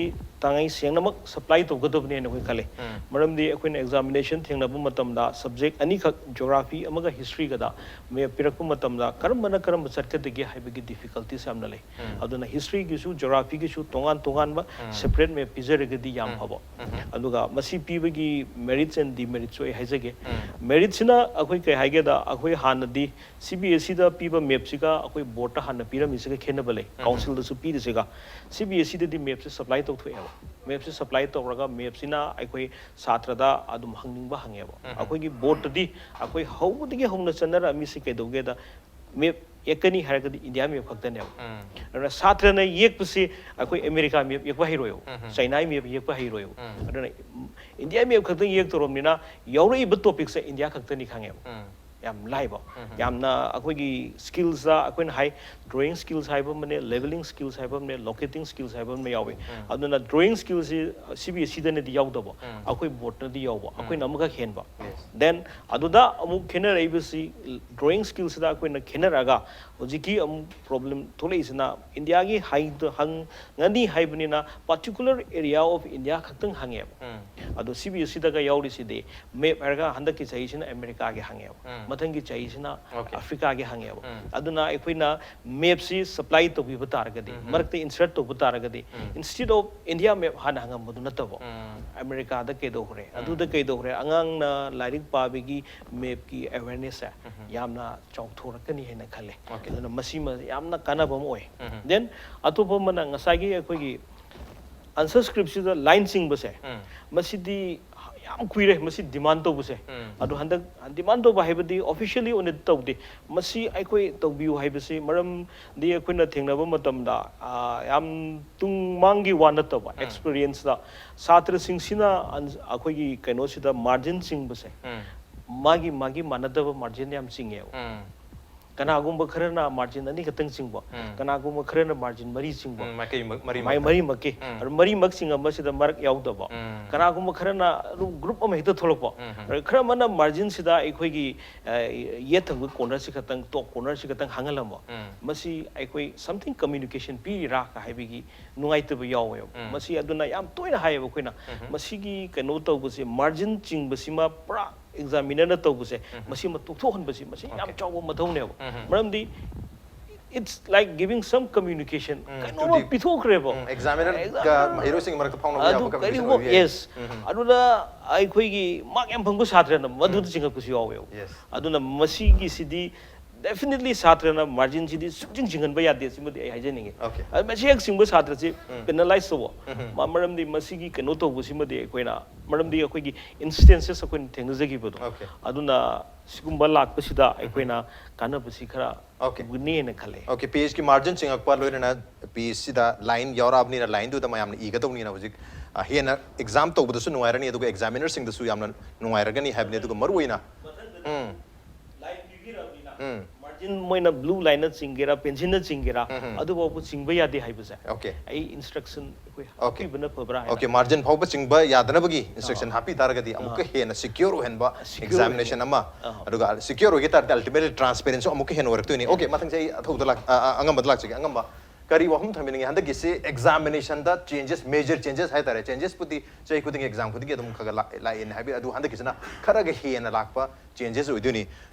ꯇꯥꯡꯉꯩ ꯁꯦꯡꯅꯃꯛ supply ꯇꯧꯒꯗꯕꯅꯦꯅ ꯑꯩꯈꯣꯏ ꯈꯜꯂꯤ꯫ ꯃꯔꯝꯗꯤ ꯑꯩꯈꯣꯏꯅ examination ꯊꯦꯡꯅꯕ ꯃꯇꯝꯗ subject ꯑꯅꯤꯈꯛ, geography ꯑꯃꯒ history ꯒꯗ map ꯄꯤꯔꯛꯄ ꯃꯇꯝꯗ ꯀꯔꯝꯕꯅ ꯀꯔꯝꯕ ꯆꯠꯀꯗꯒꯦ ꯍꯥꯏꯕꯒꯤ difficulties ꯌꯥꯝꯅ ꯂꯩ꯫ ꯑꯗꯨꯅ history ꯒꯤꯁꯨ geography ꯒꯤꯁꯨ ꯇꯣꯉꯥꯟ ꯇꯣꯉꯥꯟꯕ separate map ꯄꯤꯖꯔꯒꯗꯤ ꯌꯥꯝ ꯐꯕ꯫ ꯑꯗꯨꯒ ꯃꯁꯤ ꯄꯤꯕꯒꯤ merits and demerits ꯁꯨ ꯑꯩ ꯍꯥꯏꯖꯒꯦ꯫ Merit ꯁꯤꯅ ꯑꯩꯈꯣꯏ ꯀꯩ ꯍꯥꯏꯒꯦꯗ, ꯑꯩꯈꯣꯏ ꯍꯥꯟꯅꯗꯤ C B S E ꯗ ꯄꯤꯕ map ꯁꯤꯒ ꯑꯩꯈꯣꯏ board ꯇ ꯍꯥꯟꯅ ꯄꯤꯔꯝꯃꯤꯁꯤꯒ ꯈꯦꯠꯅꯕ ꯂꯩ꯫ Council ꯗꯁꯨ ꯄꯤꯔꯤꯁꯤꯒ꯫ C B S E ꯗꯗꯤ map ꯁꯦ supply ꯇꯧꯊꯣꯛꯑꯦꯕ꯫ Map ꯁꯦ supply ꯇꯧꯔꯒ map ꯁꯤꯅ ꯑꯩꯈꯣꯏ ꯁꯥꯇ꯭ꯔꯗ ꯑꯗꯨꯝ ꯍꯪꯅꯤꯡꯕ ꯍꯪꯉꯦꯕ꯫ ꯑꯩꯈꯣꯏꯒꯤ board ꯇꯗꯤ ꯑꯩꯈꯣꯏ ꯍꯧꯕꯗꯒꯤ ꯍꯧꯅ ꯆꯠꯅꯔꯛꯑꯝꯃꯤꯁꯤ ꯀꯩꯗꯧꯒꯦꯗ, map ꯌꯦꯛꯀꯅꯤ ꯍꯥꯏꯔꯒꯗꯤ India map ꯈꯛꯇꯅꯦꯕ꯫ ꯑꯗꯨꯅ ꯁꯥꯇ꯭ꯔꯅ ꯌꯦꯛꯄꯁꯤ ꯑꯩꯈꯣꯏ America map ꯌꯦꯛꯄ ꯍꯩꯔꯣꯏꯕ, China map ꯌꯦꯛꯄ ꯍꯩꯔꯣꯏꯕ꯫ ꯑꯗꯨꯅ India map ꯈꯛꯇꯪ ꯌꯦꯛꯇꯧꯔꯕꯅꯤꯅ ꯌꯥꯎꯔꯛꯏꯕ topic ꯁꯦ India ꯈꯛꯇꯅꯤ ꯈꯪꯉꯦꯕ꯫ ꯌꯥꯝ ꯂꯥꯏꯕ, ꯌꯥꯝꯅ ꯑꯩꯈꯣꯏꯒꯤ skills ꯇ ꯑꯩꯈꯣꯏꯅ ꯍꯥꯏ, drawing skills ꯍꯥꯏꯕ ꯑꯃꯅꯦ, leveling skills ꯍꯥꯏꯕ ꯑꯃꯅꯦ, locating skills ꯍꯥꯏꯕ ꯑꯃ ꯌꯥꯎꯏ꯫ ꯑꯗꯨꯅ drawing skills ꯁꯤ C B S E ꯗꯅꯗꯤ ꯌꯥꯎꯗꯕ, ꯑꯩꯈꯣꯏ board ꯇꯗꯤ ꯌꯥꯎꯕ, ꯑꯩꯈꯣꯏꯅ ꯑꯃꯈꯛ ꯍꯦꯟꯕ꯫ Then ꯑꯗꯨꯗ ꯑꯃꯨꯛ ꯈꯦꯠꯅꯔꯛꯏꯕꯁꯤ drawing skills ꯁꯤꯗ ꯑꯩꯈꯣꯏꯅ ꯈꯦꯠꯅꯔꯛꯑꯒ ꯍꯧꯖꯤꯛꯀꯤ ꯑꯃꯨꯛ problem ꯊꯣꯛꯂꯛꯏꯁꯤꯅ India ꯒꯤ ꯍꯥꯏꯗ-, ꯍꯪꯉꯅꯤ ꯍꯥꯏꯕꯅꯤꯅ particular area of India ꯈꯛꯇꯪ ꯍꯪꯉꯦꯕ꯫ ꯑꯗꯣ C B S E ꯗꯒ ꯌꯥꯎꯔꯤꯁꯤꯗꯤ map ꯍꯥꯏꯔꯒ ꯍꯟꯗꯛꯀꯤ ꯆꯍꯤꯁꯤꯅ America ꯒꯤ ꯍꯪꯉꯦꯕ, ꯃꯊꯪꯒꯤ ꯆꯍꯤꯁꯤꯅ Africa ꯒꯤ ꯍꯪꯉꯦꯕ꯫ ꯑꯗꯨꯅ ꯑꯩꯈꯣꯏꯅ map ꯁꯤ supply ꯇꯧꯕꯤꯕ ꯇꯥꯔꯒꯗꯤ, ꯃꯔꯛꯇ insert ꯇꯧꯕ ꯇꯥꯔꯒꯗꯤ, instead of India map ꯍꯥꯟꯅ ꯍꯪꯉꯝꯕꯗꯨ ꯅꯠꯇꯕ, America ꯗ ꯀꯩꯗꯧꯈ꯭ꯔꯦ, ꯑꯗꯨꯗ ꯀꯩꯗꯧꯈ꯭ꯔꯦ, ꯑꯉꯥꯡꯅ ꯂꯥꯏꯔꯤꯛ ꯄꯥꯕꯒꯤ map ꯀꯤ awareness ꯁꯦ ꯌꯥꯝꯅ ꯆꯥꯎꯊꯣꯔꯛꯀꯅꯤ ꯍꯥꯏꯅ ꯈꯜꯂꯦ꯫ ꯑꯗꯨꯅ ꯃꯁꯤꯃ ꯌꯥꯝꯅ ꯀꯥꯟꯅꯕ ꯑꯃ ꯑꯣꯏ꯫ Then ꯑꯇꯣꯞꯄ ꯑꯃꯅ ꯉꯁꯥꯏꯒꯤ ꯑꯩꯈꯣꯏꯒꯤ answer script ꯁꯤꯗ line ꯆꯤꯡꯕꯁꯦ, ꯃꯁꯤꯗꯤ ꯌꯥꯝ ꯀꯨꯏꯔꯦ ꯃꯁꯤ demand ꯇꯧꯕꯁꯦ꯫ ꯎꯝ. ꯑꯗꯣ ꯍꯟꯗꯛ demand ꯇꯧꯕ ꯍꯥꯏꯕꯗꯤ officially ꯑꯣꯏꯅ ꯇꯧꯗꯦ꯫ ꯃꯁꯤ ꯑꯩꯈꯣꯏ ꯇꯧꯕꯤꯌꯨ ꯍꯥꯏꯕꯁꯤ ꯃꯔꯝꯗꯤ ꯑꯩꯈꯣꯏꯅ ꯊꯦꯡꯅꯕ ꯃꯇꯝꯗ, ꯑꯥ, ꯌꯥꯝ ꯇꯨꯡ ꯃꯥꯡꯒꯤ ꯋꯥ ꯅꯠꯇꯕ, ꯎꯝ. experience ꯇ ꯁꯥꯇ꯭ꯔꯁꯤꯡꯁꯤꯅ ꯑꯟ-, ꯑꯩꯈꯣꯏꯒꯤ ꯀꯩꯅꯣꯁꯤꯗ margin ꯆꯤꯡꯕꯁꯦ, ꯎꯝ. ꯃꯥꯒꯤ, ꯃꯥꯒꯤ ꯃꯥꯟꯅꯗꯕ margin ꯌꯥꯝ ꯆꯤꯡꯉꯦꯕ꯫ ꯎꯝ. ꯀꯅꯥꯒꯨꯝꯕ ꯈꯔꯅ margin ꯑꯅꯤ ꯈꯛꯇꯪ ꯆꯤꯡꯕ, ꯎꯝ. ꯀꯅꯥꯒꯨꯝꯕ ꯈꯔꯅ margin ꯃꯔꯤ ꯆꯤꯡꯕ, ꯎꯝ, ꯃꯥꯏꯀꯩ ꯃ-, ꯃꯔꯤꯃꯛꯇ. ꯃꯥꯏ ꯃꯔꯤꯃꯛꯀꯤ, ꯎꯝ. ꯑꯗꯨ ꯃꯔꯤꯃꯛ ꯆꯤꯡꯉꯝꯕꯁꯤꯗ ꯃꯔꯛ ꯌꯥꯎꯗꯕ, ꯎꯝ. ꯀꯅꯥꯒꯨꯝꯕ ꯈꯔꯅ ꯑꯗꯨꯝ group ꯑꯃ ꯍꯦꯛꯇ ꯊꯣꯛꯂꯛꯄ, ꯎꯝ. ꯑꯗꯨ ꯈꯔ ꯑꯃꯅ margin ꯁꯤꯗ ꯑꯩꯈꯣꯏꯒꯤ, ꯑ, ꯌꯦꯠ ꯊꯪꯕ corner ꯁꯤ ꯈꯛꯇꯪ, top corner ꯁꯤ ꯈꯛꯇꯪ ꯍꯥꯡꯍꯜꯂꯝꯕ, ꯎꯝ. ꯃꯁꯤ ꯑꯩꯈꯣꯏ something communication ꯄꯤꯔꯤꯔꯥ ꯍꯥꯏꯕꯒꯤ ꯅꯨꯡꯉꯥꯏꯇꯕ ꯌꯥꯎꯋꯦꯕ꯫ ꯎꯝ. ꯃꯁꯤ ꯑꯗꯨꯅ ꯌꯥꯝ ꯇꯣꯏꯅ ꯍꯥꯏꯌꯦꯕ ꯑꯩꯈꯣꯏꯅ, ꯎꯝ. ꯃꯁꯤꯒꯤ ꯀꯩꯅꯣ ꯇꯧꯕꯁꯦ, margin ꯆꯤꯡꯕꯁꯤꯃ ꯄꯨꯔꯥ examiner ꯅ ꯇꯧꯕꯁꯦ, ꯎꯝ. ꯃꯁꯤꯃ ꯇꯣꯛꯊꯣꯛꯍꯟꯕꯁꯤ, ꯃꯁꯤ ꯌꯥꯝ Okay. ꯆꯥꯎꯕ ꯃꯊꯧꯅꯦꯕ꯫ ꯎꯝ. ꯃꯔꯝꯗꯤ it's like giving some communication, ꯎꯝ, ꯀꯩꯅꯣꯝꯃ to the- ꯄꯤꯊꯣꯛꯈ꯭ꯔꯦꯕ꯫ ꯎꯝ, examiner ꯒ Examiner ꯃꯍꯩꯔꯣꯏꯁꯤꯡꯒꯤ ꯃꯔꯛꯇ ꯐꯥꯎꯅꯕ ꯌꯥꯕ ꯑꯗꯨ communication ꯀꯔꯤꯒꯨꯝꯕ, ꯑꯣꯏꯕ ꯌꯥꯏ꯫ yes, ꯎꯝ. ꯑꯗꯨꯅ ꯑꯩꯈꯣꯏꯒꯤ mark ꯌꯥꯝ ꯐꯪꯕ ꯁꯥꯇ꯭ꯔꯅ ꯃꯗꯨꯗ ꯎꯝ. ꯆꯤꯡꯉꯛꯄꯁꯨ ꯌꯥꯎꯋꯦꯕ꯫ Yes. ꯑꯗꯨꯅ ꯃꯁꯤꯒꯤꯁꯤꯗꯤ definitely ꯁꯥꯇ꯭ꯔꯅ margin ꯁꯤꯗꯤ ꯁꯨꯡꯆꯤꯡ ꯆꯤꯡꯍꯟꯕ ꯌꯥꯗꯦ, ꯁꯤꯃꯗꯤ ꯑꯩ ꯍꯥꯏꯖꯅꯤꯡꯉꯤ꯫ Okay. ꯑꯗꯨ ꯃꯁꯤ ꯍꯦꯛ ꯆꯤꯡꯕ ꯁꯥꯇ꯭ꯔꯁꯤ ꯎꯝ. penalize ꯇꯧꯕ, ꯎꯝ. ꯃ-, ꯃꯔꯝꯗꯤ ꯃꯁꯤꯒꯤ ꯀꯩꯅꯣ ꯇꯧꯕꯁꯤꯃꯗꯤ ꯑꯩꯈꯣꯏꯅ, ꯃꯔꯝꯗꯤ ꯑꯩꯈꯣꯏꯒꯤ instances ꯑꯩꯈꯣꯏꯅ ꯊꯦꯡꯅꯖꯈꯤꯕꯗꯣ, Okay. ꯑꯗꯨꯅ ꯁꯤꯒꯨꯝꯕ ꯂꯥꯛꯄꯁꯤꯗ ꯑꯩꯈꯣꯏꯅ ꯀꯥꯟꯅꯕꯁꯤ ꯈꯔ Okay. ꯎꯒꯅꯤꯅ ꯈꯜꯂꯦ꯫ Okay, ꯄꯤ ꯑꯩꯆꯀꯤ margin ꯆꯤꯡꯉꯛꯄ ꯂꯣꯏꯅꯅ ꯄꯤ ꯑꯩꯆꯁꯤꯗ line ꯌꯥꯎꯔꯛꯑꯕꯅꯤꯅ, lineꯗꯨꯗ ꯃꯌꯥꯝꯅ ꯏꯒꯗꯧꯅꯤꯅ ꯍꯧꯖꯤꯛ, ꯑ, ꯍꯦꯟꯅ exam ꯇꯧꯕꯗꯁꯨ ꯅꯨꯡꯉꯥꯏꯔꯅꯤ, ꯑꯗꯨꯒ examinerꯁꯤꯡꯗꯁꯨ ꯌꯥꯝꯅ ꯅꯨꯡꯉꯥꯏꯔꯒꯅꯤ ꯍꯥꯏꯕꯅꯤ꯫ ꯑꯗꯨꯒ ꯃꯔꯨꯑꯣꯏꯅ, ꯎꯝ. Line ꯄꯤꯕꯤꯔꯕꯅꯤꯅ, ꯎꯝ. margin ꯃꯣꯏꯅ blue lineꯅ ꯆꯤꯡꯒꯦꯔꯥ, pencilꯅ ꯆꯤꯡꯒꯦꯔꯥ, ꯎꯝ, ꯎꯝ. ꯑꯗꯨꯐꯥꯎꯕ ꯆꯤꯡꯕ ꯌꯥꯗꯦ ꯍꯥꯏꯕꯁꯦ Okay. ꯑꯩ instruction ꯑꯩꯈꯣꯏ Okay. ꯍꯥꯞꯄꯤꯕꯅ ꯐꯕ꯭ꯔꯥ ꯍꯥꯏꯅ꯫ Okay, margin ꯐꯥꯎꯕ ꯆꯤꯡꯕ ꯌꯥꯗꯅꯕꯒꯤ instruction ꯑꯥ. ꯍꯥꯞꯄꯤ ꯇꯥꯔꯒꯗꯤ ꯑꯃꯨꯛꯀ ꯑꯥ. ꯍꯦꯟꯅ secure ꯑꯣꯏꯍꯟꯕ Secure examination ꯑꯣꯏꯍꯟꯕ. ꯑꯃ, ꯑꯥ. ꯑꯗꯨꯒ secure ꯑꯣꯏꯒꯦ ꯇꯥꯔꯗꯤ ultimately transparency ꯑꯃꯨꯛꯀ ꯍꯦꯟꯅ ꯑꯣꯏꯔꯛꯇꯣꯏꯅꯤ꯫ Okay, ꯃꯊꯪꯁꯦ ꯑꯩ ꯑꯊꯧꯕꯗ ꯂꯥꯛ-, ꯑ, ꯑ, ꯑꯉꯝꯕꯗ ꯂꯥꯛꯆꯒꯦ꯫ ꯑꯉꯝꯕ, ꯀꯔꯤ ꯋꯥꯐꯝ ꯊꯝꯕꯤꯅꯤꯡꯉꯤ? ꯍꯟꯗꯛꯀꯤꯁꯤ examinationꯗ changes, major changes ꯍꯥꯏꯇꯥꯔꯦ, changesꯄꯨꯗꯤ ꯆꯍꯤ ꯈꯨꯗꯤꯡꯒꯤ exam ꯈꯨꯗꯤꯡꯒꯤ ꯑꯗꯨꯝ ꯈꯔ ꯈꯔ ꯂꯥꯛ-, ꯂꯥꯛꯑꯦꯅ ꯍꯥꯏꯕꯤ, ꯑꯗꯨ ꯍꯟꯗꯛꯀꯤꯁꯤꯅ ꯈꯔꯒ ꯍꯦꯟꯅ ꯂꯥꯛꯄ changes ꯑꯣꯏꯗꯣꯏꯅꯤ꯫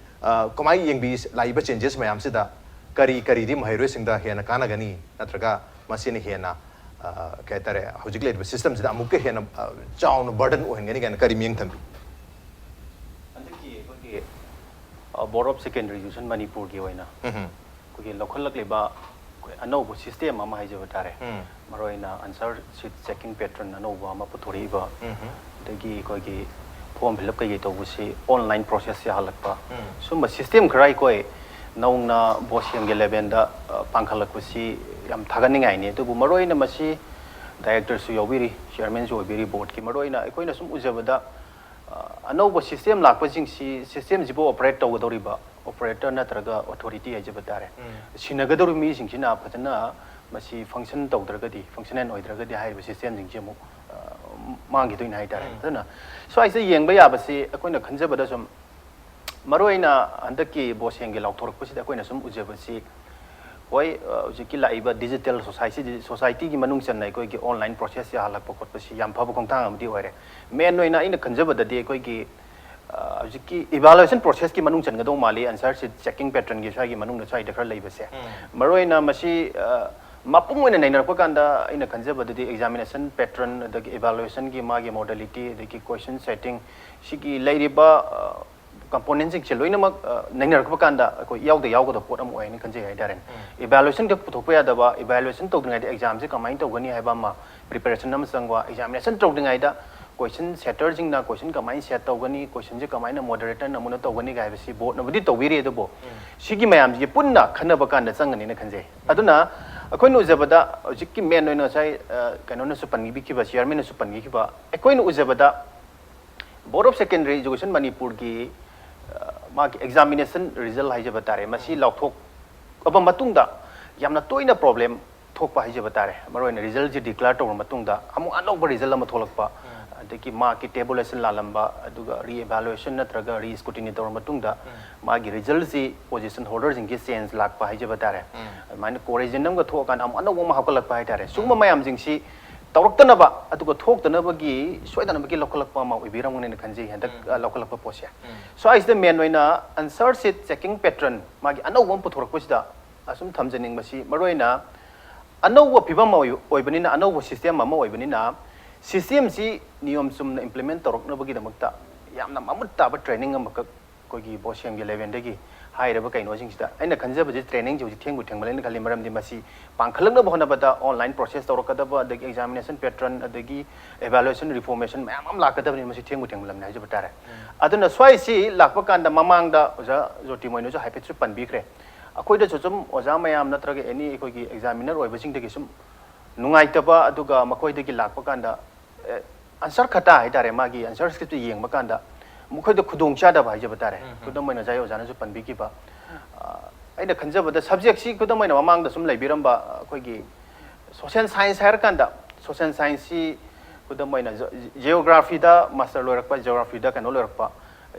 ꯑ, ꯀꯃꯥꯏꯅ ꯌꯦꯡꯕꯤ ꯂꯥꯛꯏꯕ changes ꯃꯌꯥꯝꯁꯤꯗ? ꯀꯔꯤ ꯀꯔꯤꯗꯤ ꯃꯍꯩꯔꯣꯏꯁꯤꯡꯗ ꯍꯦꯟꯅ ꯀꯥꯟꯅꯒꯅꯤ, ꯅꯠꯇ꯭ꯔꯒ ꯃꯁꯤꯅ ꯍꯦꯟꯅ, ꯑ, ꯀꯩ ꯍꯥꯏꯇꯥꯔꯦ, ꯍꯧꯖꯤꯛ ꯂꯩꯔꯤꯕ systemꯁꯤꯗ ꯑꯃꯨꯛꯀ ꯍꯦꯟꯅ, ꯑ, ꯆꯥꯎꯅ burden ꯑꯣꯏꯍꯟꯒꯅꯤ ꯀꯥꯏꯅ ꯀꯔꯤ ꯃꯤꯠꯌꯦꯡ ꯊꯝꯕꯤ? ꯍꯟꯗꯛꯀꯤ ꯑꯩꯈꯣꯏꯒꯤ, ꯑ, Board of Secondary Education ꯃꯅꯤꯄꯨꯔꯒꯤ ꯑꯣꯏꯅ ꯎꯝ. ꯑꯩꯈꯣꯏꯒꯤ ꯂꯧꯈꯠꯂꯛꯂꯤꯕ ꯑꯩꯈꯣꯏ ꯑꯅꯧꯕ system ꯑꯃ ꯍꯥꯏꯖꯕ ꯇꯥꯔꯦ꯫ ꯎꯝ. ꯃꯔꯨꯑꯣꯏꯅ answer sheet checking pattern ꯑꯅꯧꯕ ꯑꯃ ꯄꯨꯊꯣꯔꯛꯏꯕ ꯎꯝ. ꯑꯗꯒꯤ ꯑꯩꯈꯣꯏꯒꯤ form fill up ꯀꯩꯀꯩ ꯇꯧꯕꯁꯤ online process ꯌꯥꯍꯜꯂꯛꯄ, ꯁꯨꯝꯕ system ꯈꯔ ꯑꯩꯈꯣꯏ ꯅꯧꯅ ꯕꯣꯁꯦꯝꯒꯤ level ꯗ ꯄꯥꯡꯈꯠꯂꯛꯄꯁꯤ ꯌꯥꯝ ꯊꯥꯒꯠꯅꯤꯡꯉꯥꯏꯅꯤ꯫ ꯑꯗꯨꯕꯨ ꯃꯔꯨꯑꯣꯏꯅ ꯃꯁꯤ director ꯁꯨ ꯌꯥꯎꯕꯤꯔꯤ, chairman ꯁꯨ ꯑꯣꯏꯕꯤꯔꯤ, board ꯀꯤ꯫ ꯃꯔꯨꯑꯣꯏꯅ ꯑꯩꯈꯣꯏꯅ ꯁꯨꯝ ꯎꯖꯕꯗ, ꯑ, ꯑꯅꯧꯕ system ꯂꯥꯛꯄꯁꯤꯡꯁꯤ, system ꯁꯤꯕꯨ operate ꯇꯧꯒꯗꯧꯔꯤꯕ operator ꯅꯠꯇ꯭ꯔꯒ authority ꯍꯥꯏꯖꯕ ꯇꯥꯔꯦ, ꯁꯤꯟꯅꯒꯗꯧꯔꯤꯕ ꯃꯤꯁꯤꯡꯁꯤꯅ ꯐꯖꯅ ꯃꯁꯤ function ꯇꯧꯗ꯭ꯔꯒꯗꯤ, functional ꯑꯣꯏꯗ꯭ꯔꯒꯗꯤ ꯍꯥꯏꯔꯤꯕ system ꯁꯤꯡꯁꯤ ꯑꯃꯨꯛ, ꯑ, ꯃꯥꯡꯈꯤꯗꯣꯏꯅꯤ ꯍꯥꯏꯇꯥꯔꯦ꯫ ꯑꯗꯨꯅ ꯁ꯭ꯋꯥꯏꯁꯤꯗ ꯌꯦꯡꯕ ꯌꯥꯕꯁꯤ ꯑꯩꯈꯣꯏꯅ ꯈꯟꯖꯕꯗ ꯁꯨꯝ, ꯃꯔꯨꯑꯣꯏꯅ ꯍꯟꯗꯛꯀꯤ ꯕꯣꯁꯦꯝꯒꯤ ꯂꯥꯎꯊꯣꯔꯛꯄꯁꯤꯗ ꯑꯩꯈꯣꯏꯅ ꯁꯨꯝ ꯎꯖꯕꯁꯤ, ꯍꯣꯏ, ꯑ, ꯍꯧꯖꯤꯛꯀꯤ ꯂꯥꯛꯏꯕ digital society, society ꯒꯤ ꯃꯅꯨꯡ ꯆꯟꯅ ꯑꯩꯈꯣꯏꯒꯤ online process ꯌꯥꯍꯜꯂꯛꯄ ꯈꯣꯠꯄꯁꯤ ꯌꯥꯝ ꯐꯕ ꯈꯣꯡꯊꯥꯡ ꯑꯃꯗꯤ ꯑꯣꯏꯔꯦ꯫ Main ꯑꯣꯏꯅ ꯑꯩꯅ ꯈꯟꯖꯕꯗꯗꯤ ꯑꯩꯈꯣꯏꯒꯤ, ꯑ, ꯍꯧꯖꯤꯛꯀꯤ evaluation process ꯀꯤ ꯃꯅꯨꯡ ꯆꯟꯒꯗꯧ ꯃꯥꯜꯂꯤ, answer sheet checking pattern ꯒꯤ ꯁ꯭ꯋꯥꯏꯒꯤ ꯃꯅꯨꯡꯗ ꯁ꯭ꯋꯥꯏꯗ ꯈꯔ ꯂꯩꯕꯁꯦ꯫ ꯃꯔꯨꯑꯣꯏꯅ ꯃꯁꯤ, ꯑ, ꯃꯄꯨꯡ ꯑꯣꯏꯅ ꯅꯩꯅꯔꯛꯄ ꯀꯥꯟꯗ ꯑꯩꯅ ꯈꯟꯖꯕꯗꯗꯤ examination pattern, ꯑꯗꯒꯤ evaluation ꯒꯤ ꯃꯥꯒꯤ modality, ꯑꯗꯒꯤ question setting, ꯁꯤꯒꯤ ꯂꯩꯔꯤꯕ, ꯑ, component ꯁꯤꯡꯁꯦ ꯂꯣꯏꯅꯃꯛ, ꯑ, ꯅꯩꯅꯔꯛꯄ ꯀꯥꯟꯗ ꯑꯩꯈꯣꯏ ꯏꯌꯥꯎꯗ ꯌꯥꯎꯒꯗꯕ ꯄꯣꯠ ꯑꯃ ꯑꯣꯏ ꯍꯥꯏꯅ ꯈꯟꯖꯩ ꯍꯥꯏꯇꯥꯔꯦꯅꯦ꯫ Evaluation ꯈꯛ ꯄꯨꯊꯣꯛꯄ ꯌꯥꯗꯕ, evaluation ꯇꯧꯗ꯭ꯔꯤꯉꯩꯗ exam ꯁꯦ ꯀꯃꯥꯏꯅ ꯇꯧꯒꯅꯤ ꯍꯥꯏꯕ ꯑꯃ, preparation ꯑꯃ ꯆꯪꯕ, examination ꯇꯧꯗ꯭ꯔꯤꯉꯩꯗ question setter ꯁꯤꯡꯅ question ꯀꯃꯥꯏꯅ set ꯇꯧꯒꯅꯤ, question ꯁꯦ ꯀꯃꯥꯏꯅ moderator ꯅ ꯑꯃꯨꯛꯅ ꯇꯧꯒꯅꯤ ꯍꯥꯏꯕꯁꯤ board ꯅꯕꯨꯗꯤ ꯇꯧꯕꯤꯔꯤ, ꯑꯗꯨꯕꯨ ꯁꯤꯒꯤ ꯃꯌꯥꯝꯁꯤꯒꯤ ꯄꯨꯟꯅ ꯈꯟꯅꯕ ꯀꯥꯟꯗ ꯆꯪꯒꯅꯤꯅ ꯈꯟꯖꯩ꯫ ꯑꯗꯨꯅ ꯑꯩꯈꯣꯏꯅ ꯎꯖꯕꯗ ꯍꯧꯖꯤꯛꯀꯤ main ꯑꯣꯏꯅ ꯉꯁꯥꯏ, ꯑ, ꯀꯩꯅꯣꯅꯁꯨ ꯄꯟꯕꯤꯈꯤꯕ, chairman ꯅꯁꯨ ꯄꯟꯕꯤꯈꯤꯕ, ꯑꯩꯈꯣꯏꯅ ꯎꯖꯕꯗ Board of Secondary Education ꯃꯅꯤꯄꯨꯔꯒꯤ, ꯑ, ꯃꯥꯒꯤ examination result ꯍꯥꯏꯖꯕ ꯇꯥꯔꯦ, ꯃꯁꯤ ꯂꯥꯎꯊꯣꯛꯑꯕ ꯃꯇꯨꯡꯗ ꯌꯥꯝꯅ ꯇꯣꯏꯅ problem ꯊꯣꯛꯄ ꯍꯥꯏꯖꯕ ꯇꯥꯔꯦ꯫ ꯃꯔꯨꯑꯣꯏꯅ result ꯁꯤ declare ꯇꯧꯔꯕ ꯃꯇꯨꯡꯗ ꯑꯃꯨꯛ ꯑꯅꯧꯕ result ꯑꯃ ꯊꯣꯛꯂꯛꯄ, ꯑꯗꯒꯤ mark ꯀꯤ tabulation ꯂꯥꯜꯂꯝꯕ, ꯑꯗꯨꯒ re-evaluation ꯅꯠꯇ꯭ꯔꯒ re-scrutiny ꯇꯧꯔꯕ ꯃꯇꯨꯡꯗ ꯃꯥꯒꯤ result ꯁꯤ position holder ꯁꯤꯡꯒꯤ change ꯂꯥꯛꯄ ꯍꯥꯏꯖꯕ ꯇꯥꯔꯦ꯫ ꯑꯗꯨꯃꯥꯏꯅ correction ꯑꯃꯒ ꯊꯣꯛꯑꯀꯥꯟꯗ ꯑꯃꯨꯛ ꯑꯅꯧꯕ ꯑꯃ ꯍꯥꯞꯀꯠꯂꯛꯄ ꯍꯥꯏꯇꯥꯔꯦ꯫ ꯁꯤꯒꯨꯝꯕ ꯃꯌꯥꯝꯁꯤꯡꯁꯤ ꯇꯧꯔꯛꯇꯅꯕ, ꯑꯗꯨꯒ ꯊꯣꯛꯇꯅꯕꯒꯤ ꯁꯣꯏꯗꯅꯕꯒꯤ ꯂꯧꯈꯠꯂꯛꯄ ꯑꯃ ꯑꯣꯏꯕꯤꯔꯝꯒꯅꯤꯅ ꯈꯟꯖꯩ ꯍꯟꯗꯛ, ꯑ, ꯂꯧꯈꯠꯂꯛꯄ ꯄꯣꯠꯁꯦ꯫ ꯁ꯭ꯋꯥꯏꯁꯤꯗ main ꯑꯣꯏꯅ answer sheet checking pattern ꯃꯥꯒꯤ ꯑꯅꯧꯕ ꯑꯃ ꯄꯨꯊꯣꯔꯛꯄꯁꯤꯗ ꯑꯁꯨꯝ ꯊꯝꯖꯅꯤꯡꯕꯁꯤ, ꯃꯔꯨꯑꯣꯏꯅ ꯑꯅꯧꯕ ꯐꯤꯕꯝ ꯑꯣꯏ-, ꯑꯣꯏꯕꯅꯤꯅ, ꯑꯅꯧꯕ system ꯑꯃ ꯑꯣꯏꯕꯅꯤꯅ, system ꯁꯤ ꯅꯤꯌꯣꯝ ꯆꯨꯝꯅ implement ꯇꯧꯔꯛꯅꯕꯒꯤꯗꯃꯛꯇ ꯌꯥꯝꯅ ꯃꯃꯨꯠ ꯇꯥꯕ training ꯑꯃꯈꯛ ꯑꯩꯈꯣꯏꯒꯤ ꯕꯣꯁꯦꯝꯒꯤ level ꯗꯒꯤ ꯍꯥꯏꯔꯤꯕ ꯀꯩꯅꯣꯁꯤꯡꯁꯤꯗ ꯑꯩꯅ ꯈꯟꯖꯕꯁꯦ trainingꯁꯦ ꯍꯧꯖꯤꯛ ꯊꯦꯡꯕꯨ ꯊꯦꯡꯃꯜꯂꯦꯅ ꯈꯜꯂꯤ꯫ ꯃꯔꯝꯗꯤ ꯃꯁꯤ ꯄꯥꯡꯈꯠꯂꯛꯅꯕ ꯍꯣꯠꯅꯕꯗ online process ꯇꯧꯔꯛꯀꯗꯕ, ꯑꯗꯒꯤ examination pattern, ꯑꯗꯒꯤ evaluation reformation ꯃꯌꯥꯝ ꯑꯃ ꯂꯥꯛꯀꯗꯕꯅꯤ꯫ ꯃꯁꯤ ꯊꯦꯡꯕꯨ ꯊꯦꯡꯃꯜꯂꯝꯅꯤ ꯍꯥꯏꯖꯕ ꯇꯥꯔꯦ꯫ ꯑꯗꯨꯅ ꯁ꯭ꯋꯥꯏꯁꯤ ꯂꯥꯛꯄ ꯀꯥꯟꯗ ꯃꯃꯥꯡꯗ ꯑꯣꯖꯥ ꯖꯣꯇꯤꯃꯣꯏꯅꯁꯨ ꯍꯥꯏꯐꯦꯠꯁꯨ ꯄꯟꯕꯤꯈ꯭ꯔꯦ꯫ ꯑꯩꯈꯣꯏꯗꯁꯨ ꯁꯨꯝ ꯑꯣꯖꯥ ꯃꯌꯥꯝ ꯅꯠꯇ꯭ꯔꯒ any ꯑꯩꯈꯣꯏꯒꯤ examiner ꯑꯣꯏꯕꯁꯤꯡꯗꯒꯤ ꯁꯨꯝ ꯅꯨꯡꯉꯥꯏꯇꯕ, ꯑꯗꯨꯒ ꯃꯈꯣꯏꯗꯒꯤ ꯂꯥꯛꯄ ꯀꯥꯟꯗ ꯑꯦ, answer ꯈꯇꯥ ꯍꯥꯏꯇꯥꯔꯦ, ꯃꯥꯒꯤ answer scriptꯇꯨ ꯌꯦꯡꯕ ꯀꯥꯟꯗ ꯃꯈꯣꯏꯗ ꯈꯨꯗꯣꯡꯆꯥꯗꯕ ꯍꯥꯏꯖꯕ ꯇꯥꯔꯦ꯫ ꯎꯝ, ꯎꯝ꯫ ꯈꯨꯗꯝ ꯑꯣꯏꯅ ꯉꯁꯥꯏ ꯑꯣꯖꯥꯅꯁꯨ ꯄꯟꯕꯤꯈꯤꯕ, ꯑ, ꯑꯩꯅ ꯈꯟꯖꯕꯗ subjectꯁꯤ ꯈꯨꯗꯝ ꯑꯣꯏꯅ ꯃꯃꯥꯡꯗ ꯁꯨꯝ ꯂꯩꯕꯤꯔꯝꯕ ꯑꯩꯈꯣꯏꯒꯤ social science ꯍꯥꯏꯔꯀꯥꯟꯗ, social scienceꯁꯤ ꯈꯨꯗꯝ ꯑꯣꯏꯅ ꯖ-, geographyꯗ master ꯂꯣꯏꯔꯛꯄ, geographyꯗ ꯀꯩꯅꯣ ꯂꯣꯏꯔꯛꯄ,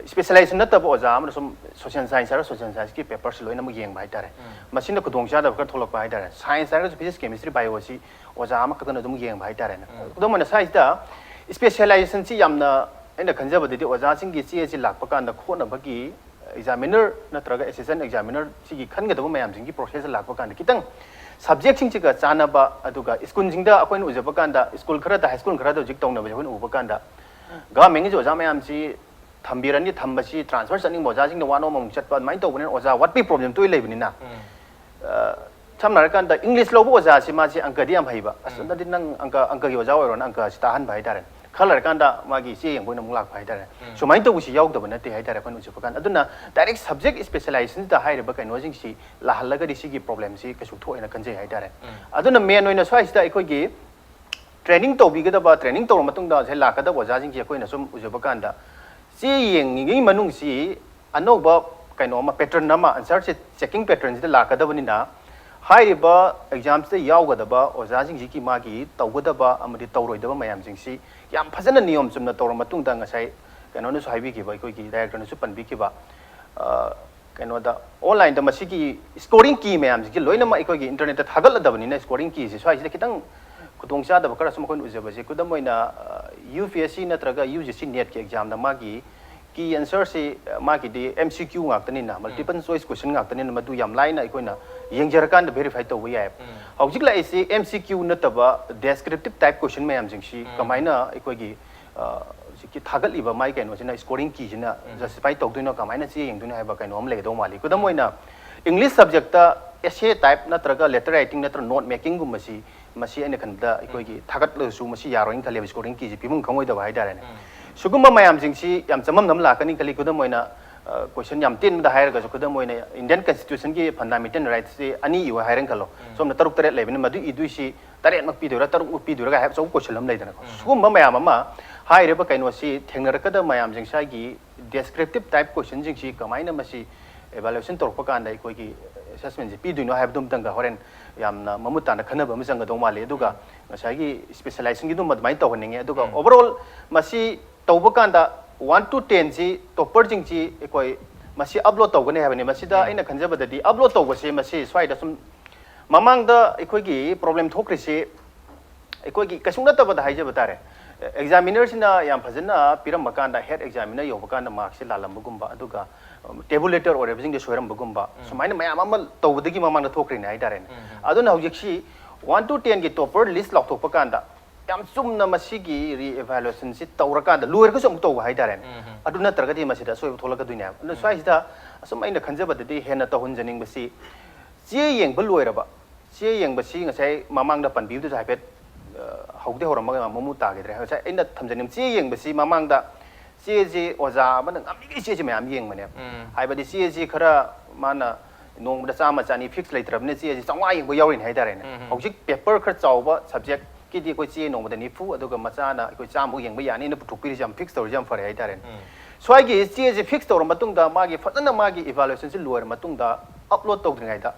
specialization ꯅꯠꯇꯕ ꯑꯣꯖꯥ ꯑꯃꯅ ꯁꯨꯝ social science ꯍꯥꯏꯔꯒ social scienceꯀꯤ paperꯁꯤ ꯂꯣꯏꯅꯃꯛ ꯌꯦꯡꯕ ꯍꯥꯏꯇꯥꯔꯦ꯫ ꯎꯝ꯫ ꯃꯁꯤꯅ ꯈꯨꯗꯣꯡꯆꯥꯗꯕ ꯈꯔ ꯊꯣꯛꯂꯛꯄ ꯍꯥꯏꯇꯥꯔꯦ꯫ Science ꯍꯥꯏꯔꯒꯁꯨ physics, chemistry, bio ꯑꯁꯤ ꯑꯣꯖꯥ ꯑꯃꯈꯛꯇꯅ ꯑꯗꯨꯝ ꯌꯦꯡꯕ ꯍꯥꯏꯇꯥꯔꯦꯅꯦ꯫ ꯎꯝ꯫ ꯈꯨꯗꯝ ꯑꯣꯏꯅ ꯁ꯭ꯋꯥꯏꯁꯤꯗ specializationꯁꯤ ꯌꯥꯝꯅ, ꯑꯩꯅ ꯈꯟꯖꯕꯗꯗꯤ ꯑꯣꯖꯥꯁꯤꯡꯒꯤ ꯆꯦꯁꯤ ꯂꯥꯛꯄ ꯀꯥꯟꯗ ꯈꯣꯠꯅꯕꯒꯤ examiner ꯅꯠꯇ꯭ꯔꯒ assistant examiner ꯁꯤꯒꯤ ꯈꯟꯒꯗꯕ ꯃꯌꯥꯝꯁꯤꯡꯒꯤ process ꯂꯥꯛꯄ ꯀꯥꯟꯗ ꯈꯤꯇꯪ subjectꯁꯤꯡꯁꯤꯒ ꯆꯥꯟꯅꯕ, ꯑꯗꯨꯒ schoolꯁꯤꯡꯗ ꯑꯩꯈꯣꯏꯅ ꯎꯖꯕ ꯀꯥꯟꯗ school ꯈꯔꯗ, high school ꯈꯔꯗ ꯍꯧꯖꯤꯛ ꯇꯧꯅꯕꯁꯦ ꯑꯩꯈꯣꯏꯅ ꯎꯕ ꯀꯥꯟꯗ governmentꯒꯤꯁꯨ ꯑꯣꯖꯥ ꯃꯌꯥꯝꯁꯤ ꯊꯝꯕꯤꯔꯅꯤ, ꯊꯝꯕꯁꯤ transfer ꯆꯠꯅꯤꯡꯕ ꯑꯣꯖꯥꯁꯤꯡꯅ ꯋꯥꯅꯣꯝ ꯑꯃꯨꯛ ꯆꯠꯄ, ꯑꯗꯨꯃꯥꯏꯅ ꯇꯧꯕꯅꯤꯅ ꯑꯣꯖꯥ ꯋꯥꯠꯄꯒꯤ problem ꯇꯣꯏ ꯂꯩꯕꯅꯤꯅ, ꯎꯝ꯫ ꯑ, ꯁꯝꯅ ꯍꯥꯏꯔꯀꯥꯟꯗ English ꯂꯧꯕ ꯑꯣꯖꯥꯁꯤ ꯃꯥꯁꯤ ꯑꯪꯀꯗꯤ ꯌꯥꯝ ꯍꯩꯕ, "ꯑꯁ, ꯎꯝ꯫ ꯑꯗꯨꯗꯤ ꯅꯪ ꯑꯪꯀ, ꯑꯪꯀꯒꯤ ꯑꯣꯖꯥ ꯑꯣꯏꯔꯣꯅ ꯑꯪꯀꯁꯤ ꯇꯥꯍꯟꯕ ꯍꯥꯏꯇꯥꯔꯦ꯫ ꯈꯔ ꯂꯩꯔꯀꯥꯟꯗ ꯃꯥꯒꯤ ꯆꯦ ꯌꯦꯡꯕ ꯑꯣꯏꯅ ꯑꯃꯨꯛ ꯂꯥꯛꯄ ꯍꯥꯏꯇꯥꯔꯦ꯫ ꯎꯝ꯫ ꯁꯨꯃꯥꯏꯅ ꯇꯧꯕꯁꯤ ꯌꯥꯎꯗꯕ ꯅꯠꯇꯦ ꯍꯥꯏꯇꯥꯔꯦ ꯑꯩꯈꯣꯏꯅ ꯎꯖꯕ ꯀꯥꯟꯗ꯫ ꯑꯗꯨꯅ direct subject specializationꯗ ꯍꯥꯏꯔꯤꯕ ꯀꯩꯅꯣꯁꯤꯡꯁꯤ ꯂꯥꯛꯍꯜꯂꯒꯗꯤ ꯁꯤꯒꯤ problemꯁꯤ ꯀꯩꯁꯨ ꯊꯣꯛꯑꯦꯅ ꯈꯟꯖꯩ ꯍꯥꯏꯇꯥꯔꯦ꯫ ꯎꯝ꯫ ꯑꯗꯨꯅ main ꯑꯣꯏꯅ ꯁ꯭ꯋꯥꯏꯁꯤꯗ ꯑꯩꯈꯣꯏꯒꯤ training ꯇꯧꯕꯤꯒꯗꯕ, training ꯇꯧꯔ ꯃꯇꯨꯡꯗ ꯉꯁꯥꯏ ꯂꯥꯛꯀꯗꯕ ꯑꯣꯖꯥꯁꯤꯡꯁꯤ ꯑꯩꯈꯣꯏꯅ ꯁꯨꯝ ꯎꯖꯕ ꯀꯥꯟꯗ, ꯆꯦ ꯌꯦꯡꯉꯤꯉꯩ ꯃꯅꯨꯡꯁꯤ ꯑꯅꯧꯕ ꯀꯩꯅꯣ ꯑꯃ, pattern ꯑꯃ, answerꯁꯦ checking patternꯁꯤꯗ ꯂꯥꯛꯀꯗꯕꯅꯤꯅ, ꯍꯥꯏꯔꯤꯕ examꯁꯤꯗ ꯌꯥꯎꯒꯗꯕ ꯑꯣꯖꯥꯁꯤꯡꯁꯤꯒꯤ ꯃꯥꯒꯤ ꯇꯧꯒꯗꯕ ꯑꯃꯗꯤ ꯇꯧꯔꯣꯏꯗꯕ ꯃꯌꯥꯝꯁꯤꯡꯁꯤ ꯌꯥꯝ ꯐꯖꯅ ꯅꯤꯌꯣꯝ ꯆꯨꯝꯅ ꯇꯧꯔ ꯃꯇꯨꯡꯗ, ꯉꯁꯥꯏ ꯀꯩꯅꯣꯅꯁꯨ ꯍꯥꯏꯕꯤꯈꯤꯕ, ꯑꯩꯈꯣꯏꯒꯤ directorꯅꯁꯨ ꯄꯟꯕꯤꯈꯤꯕ, ꯑ, ꯀꯩꯅꯣꯗ, onlineꯗ ꯃꯁꯤꯒꯤ scoring key ꯃꯌꯥꯝꯁꯤꯡꯁꯤ ꯂꯣꯏꯅꯃꯛ ꯑꯩꯈꯣꯏꯒꯤ internetꯇ ꯊꯥꯒꯠꯂꯗꯕꯅꯤꯅ, scoring keyꯁꯤ ꯁ꯭ꯋꯥꯏꯁꯤꯗ ꯈꯤꯇꯪ ꯈꯨꯗꯣꯡꯆꯥꯗꯕ ꯈꯔ ꯁꯨꯝ ꯑꯩꯈꯣꯏꯅ ꯎꯖꯕꯁꯦ, ꯈꯨꯗꯝ ꯑꯣꯏꯅ, ꯑ, UPSC ꯅꯠꯇ꯭ꯔꯒ UGC NETꯀꯤ examꯗ ꯃꯥꯒꯤ key answerꯁꯤ, ꯑ, ꯃꯥꯒꯤꯗꯤ MCQ ꯉꯥꯛꯇꯅꯤꯅ, multiple choice question ꯉꯥꯛꯇꯅꯤꯅ, ꯃꯗꯨ ꯌꯥꯝ ꯂꯥꯏꯅ ꯑꯩꯈꯣꯏꯅ ꯌꯦꯡꯖꯔꯀꯥꯟꯗ verify ꯇꯧꯕ ꯌꯥꯏ꯫ ꯎꯝ꯫ ꯍꯧꯖꯤꯛ ꯂꯥꯛꯏꯁꯤ MCQ ꯅꯠꯇꯕ descriptive type question ꯃꯌꯥꯝꯁꯤꯡꯁꯤ ꯎꯝ꯫ ꯀꯃꯥꯏꯅ ꯑꯩꯈꯣꯏꯒꯤ, ꯑ, ꯍꯧꯖꯤꯛꯀꯤ ꯊꯥꯒꯠꯂꯤꯕ ꯃꯥꯏ ꯀꯩꯅꯣꯁꯤꯅ, scoring key ꯁꯤꯅ justify ꯇꯧꯗꯣꯏꯅꯣ, ꯀꯃꯥꯏꯅ ꯆꯦ ꯌꯦꯡꯗꯣꯏꯅꯣ ꯍꯥꯏꯕ ꯀꯩꯅꯣ ꯑꯃ ꯂꯩꯒꯗꯧ ꯃꯥꯜꯂꯤ꯫ ꯈꯨꯗꯝ ꯑꯣꯏꯅ, English subject ꯇ essay type ꯅꯠꯇ꯭ꯔꯒ letter writing ꯅꯠꯇ꯭ꯔꯒ note making ꯒꯨꯝꯕꯁꯤ, ꯃꯁꯤ ꯑꯩꯅ ꯈꯟꯕꯗ ꯑꯩꯈꯣꯏꯒꯤ ꯊꯥꯒꯠꯂꯁꯨ ꯃꯁꯤ ꯌꯥꯔꯣꯏꯅ ꯈꯜꯂꯦꯕ, scoring key ꯁꯤ ꯄꯤꯐꯝ ꯈꯪꯉꯣꯏꯗꯕ ꯍꯥꯏꯇꯥꯔꯦꯅꯦ꯫ ꯁꯤꯒꯨꯝꯕ ꯃꯌꯥꯝꯁꯤꯡꯁꯤ ꯌꯥꯝ ꯆꯃꯝꯅꯕ ꯂꯥꯛꯀꯅꯤ ꯈꯜꯂꯤ꯫ ꯈꯨꯗꯝ ꯑꯣꯏꯅ, ꯑ, question ꯌꯥꯝ ꯇꯦꯟꯕꯗ ꯍꯥꯏꯔꯒꯁꯨ, ꯈꯨꯗꯝ ꯑꯣꯏꯅ Indian Constitution ꯒꯤ fundamental rights ꯁꯤ ꯑꯅꯤ ꯏꯌꯨ ꯍꯥꯏꯔꯦꯅ ꯈꯜꯂꯣ, ꯁꯣꯝꯅ ꯇꯔꯨꯛ ꯇꯔꯦꯠ ꯂꯩꯕꯅꯤ, ꯃꯗꯨ ꯏꯗꯣꯏꯁꯤ ꯇꯔꯦꯠꯃꯛ ꯄꯤꯗꯣꯏꯔꯥ, ꯇꯔꯨꯛꯃꯛ ꯄꯤꯗꯣꯏꯔꯥ ꯍꯥꯏꯕ ꯑꯆꯧꯕ question ꯑꯃ ꯂꯩꯗꯅꯀꯣ꯫ ꯁꯤꯒꯨꯝꯕ ꯃꯌꯥꯝ ꯑꯃ ꯍꯥꯏꯔꯤꯕ ꯀꯩꯅꯣꯁꯤ ꯊꯦꯡꯅꯔꯛꯀꯗꯕ ꯃꯌꯥꯝꯁꯤꯡ, ꯉꯁꯥꯏꯒꯤ descriptive type question ꯁꯤꯡꯁꯤ ꯀꯃꯥꯏꯅ ꯃꯁꯤ evaluation ꯇꯧꯔꯛꯄ ꯀꯥꯟꯗ ꯑꯩꯈꯣꯏꯒꯤ assessment ꯁꯤ ꯄꯤꯗꯣꯏꯅꯣ ꯍꯥꯏꯕꯗꯨ ꯑꯃꯇꯪꯒ ꯍꯣꯔꯦꯟ ꯌꯥꯝꯅ ꯃꯃꯨꯠ ꯇꯥꯅ ꯈꯟꯅꯕ ꯑꯃ ꯆꯪꯒꯗꯧ ꯃꯥꯜꯂꯤ꯫ ꯑꯗꯨꯒ ꯉꯁꯥꯏꯒꯤ specialization ꯒꯤꯗꯨꯃ ꯑꯗꯨꯃꯥꯏꯅ ꯇꯧꯍꯟꯅꯤꯡꯉꯦ꯫ ꯑꯗꯨꯒ overall ꯃꯁꯤ ꯇꯧꯕ ꯀꯥꯟꯗ one to ten ꯁꯤ topper ꯁꯤꯡꯁꯤ ꯑꯩꯈꯣꯏ ꯃꯁꯤ upload ꯇꯧꯒꯅꯤ ꯍꯥꯏꯕꯅꯤ꯫ ꯃꯁꯤꯗ ꯑꯩꯅ ꯈꯟꯖꯕꯗꯗꯤ upload ꯇꯧꯕꯁꯦ ꯃꯁꯤ ꯁ꯭ꯋꯥꯏꯗ ꯁꯨꯝ ꯃꯃꯥꯡꯗ ꯑꯩꯈꯣꯏꯒꯤ problem ꯊꯣꯛꯈ꯭ꯔꯤꯁꯤ ꯑꯩꯈꯣꯏꯒꯤ ꯀꯩꯁꯨ ꯅꯠꯇꯕꯗ ꯍꯥꯏꯖꯕ ꯇꯥꯔꯦ꯫ Examiner ꯁꯤꯅ ꯌꯥꯝ ꯐꯖꯅ ꯄꯤꯔꯝꯕ ꯀꯥꯟꯗ head examiner ꯌꯧꯕ ꯀꯥꯟꯗ mark ꯁꯦ ꯂꯥꯜꯂꯝꯕꯒꯨꯝꯕ, ꯑꯗꯨꯒ tabulator ꯑꯣꯏꯔꯕꯁꯤꯡꯗ ꯁꯣꯏꯔꯝꯕꯒꯨꯝꯕ, ꯁꯨꯃꯥꯏꯅ ꯃꯌꯥꯝ ꯑꯃ ꯇꯧꯕꯗꯒꯤ ꯃꯃꯥꯡꯗ ꯊꯣꯛꯈ꯭ꯔꯤꯅꯦ ꯍꯥꯏꯇꯥꯔꯦꯅꯦ꯫ ꯑꯗꯨꯅ ꯍꯧꯖꯤꯛꯁꯤ one to ten ꯒꯤ topper list ꯂꯥꯎꯊꯣꯛꯄ ꯀꯥꯟꯗ ꯌꯥꯝ ꯆꯨꯝꯅ ꯃꯁꯤꯒꯤ re-evaluation ꯁꯤ ꯇꯧꯔꯀꯥꯟꯗ ꯂꯣꯏꯔꯒꯁꯨ ꯑꯃꯨꯛ ꯇꯧꯕ ꯍꯥꯏꯇꯥꯔꯦꯅꯦ꯫ ꯑꯗꯨ ꯅꯠꯇ꯭ꯔꯒꯗꯤ ꯃꯁꯤꯗ ꯑꯁꯣꯏꯕ ꯊꯣꯛꯂꯛꯀꯗꯣꯏꯅꯦꯕ꯫ ꯑꯗꯨꯅ ꯁ꯭ꯋꯥꯏꯁꯤꯗ ꯑꯁꯨꯝ ꯑꯩꯅ ꯈꯟꯖꯕꯗꯗꯤ ꯍꯦꯟꯅ ꯇꯧꯍꯟꯖꯅꯤꯡꯕꯁꯤ, ꯆꯦ ꯌꯦꯡꯕ ꯂꯣꯏꯔꯕ, ꯆꯦ ꯌꯦꯡꯕꯁꯤ ꯉꯁꯥꯏ ꯃꯃꯥꯡꯗ ꯄꯟꯕꯤꯕꯗꯨꯁꯨ ꯍꯥꯏꯐꯦꯠ, ꯑ, ꯍꯧꯗꯤ ꯍꯧꯔꯝꯃꯒ ꯃꯃꯨꯠ ꯇꯥꯈꯤꯗ꯭ꯔꯦ꯫ ꯉꯁꯥꯏ ꯑꯩꯅ ꯊꯝꯖꯅꯤꯡꯕ, ꯆꯦ ꯌꯦꯡꯕꯁꯤ ꯃꯃꯥꯡꯗ ꯆꯦꯁꯤ ꯑꯣꯖꯥ ꯑꯃꯅ ꯉꯝꯃꯤꯈꯩ ꯆꯦꯁꯤ ꯃꯌꯥꯝ ꯌꯦꯡꯕꯅꯦꯕ꯫ ꯍꯥꯏꯕꯗꯤ ꯆꯦꯁꯤ ꯈꯔ ꯃꯥꯅ ꯅꯣꯡꯃꯗ ꯆꯥꯝꯃ, ꯆꯅꯤ fix ꯂꯩꯇ꯭ꯔꯕꯅꯤꯅ ꯆꯦꯁꯤ ꯆꯥꯝꯃꯉꯥ ꯌꯦꯡꯕ ꯌꯥꯎꯔꯤꯅꯦ ꯍꯥꯏꯇꯥꯔꯦꯅꯦ꯫ ꯍꯧꯖꯤꯛ paper ꯈꯔ ꯆꯥꯎꯕ subject ꯀꯤꯗꯤ ꯑꯩꯈꯣꯏ ꯆꯦ ꯅꯣꯡꯃꯗ ꯅꯤꯐꯨ, ꯑꯗꯨꯒ ꯃꯆꯥꯅ ꯑꯩꯈꯣꯏ ꯆꯥꯝꯃꯐꯥꯎ ꯌꯦꯡꯕ ꯌꯥꯅꯤꯅ ꯄꯨꯊꯣꯛꯄꯤꯔꯤꯁꯦ ꯌꯥꯝ fix ꯇꯧꯔꯤꯁꯦ ꯌꯥꯝ ꯐꯔꯦ ꯍꯥꯏꯇꯥꯔꯦꯅꯦ꯫ ꯁ꯭ꯋꯥꯏꯒꯤ ꯆꯦꯁꯦ fix ꯇꯧꯔ ꯃꯇꯨꯡꯗ ꯃꯥꯒꯤ ꯐꯖꯅ ꯃꯥꯒꯤ evaluation ꯁꯤ ꯂꯣꯏꯔ ꯃꯇꯨꯡꯗ upload ꯇꯧꯗ꯭ꯔꯤꯉꯩꯗ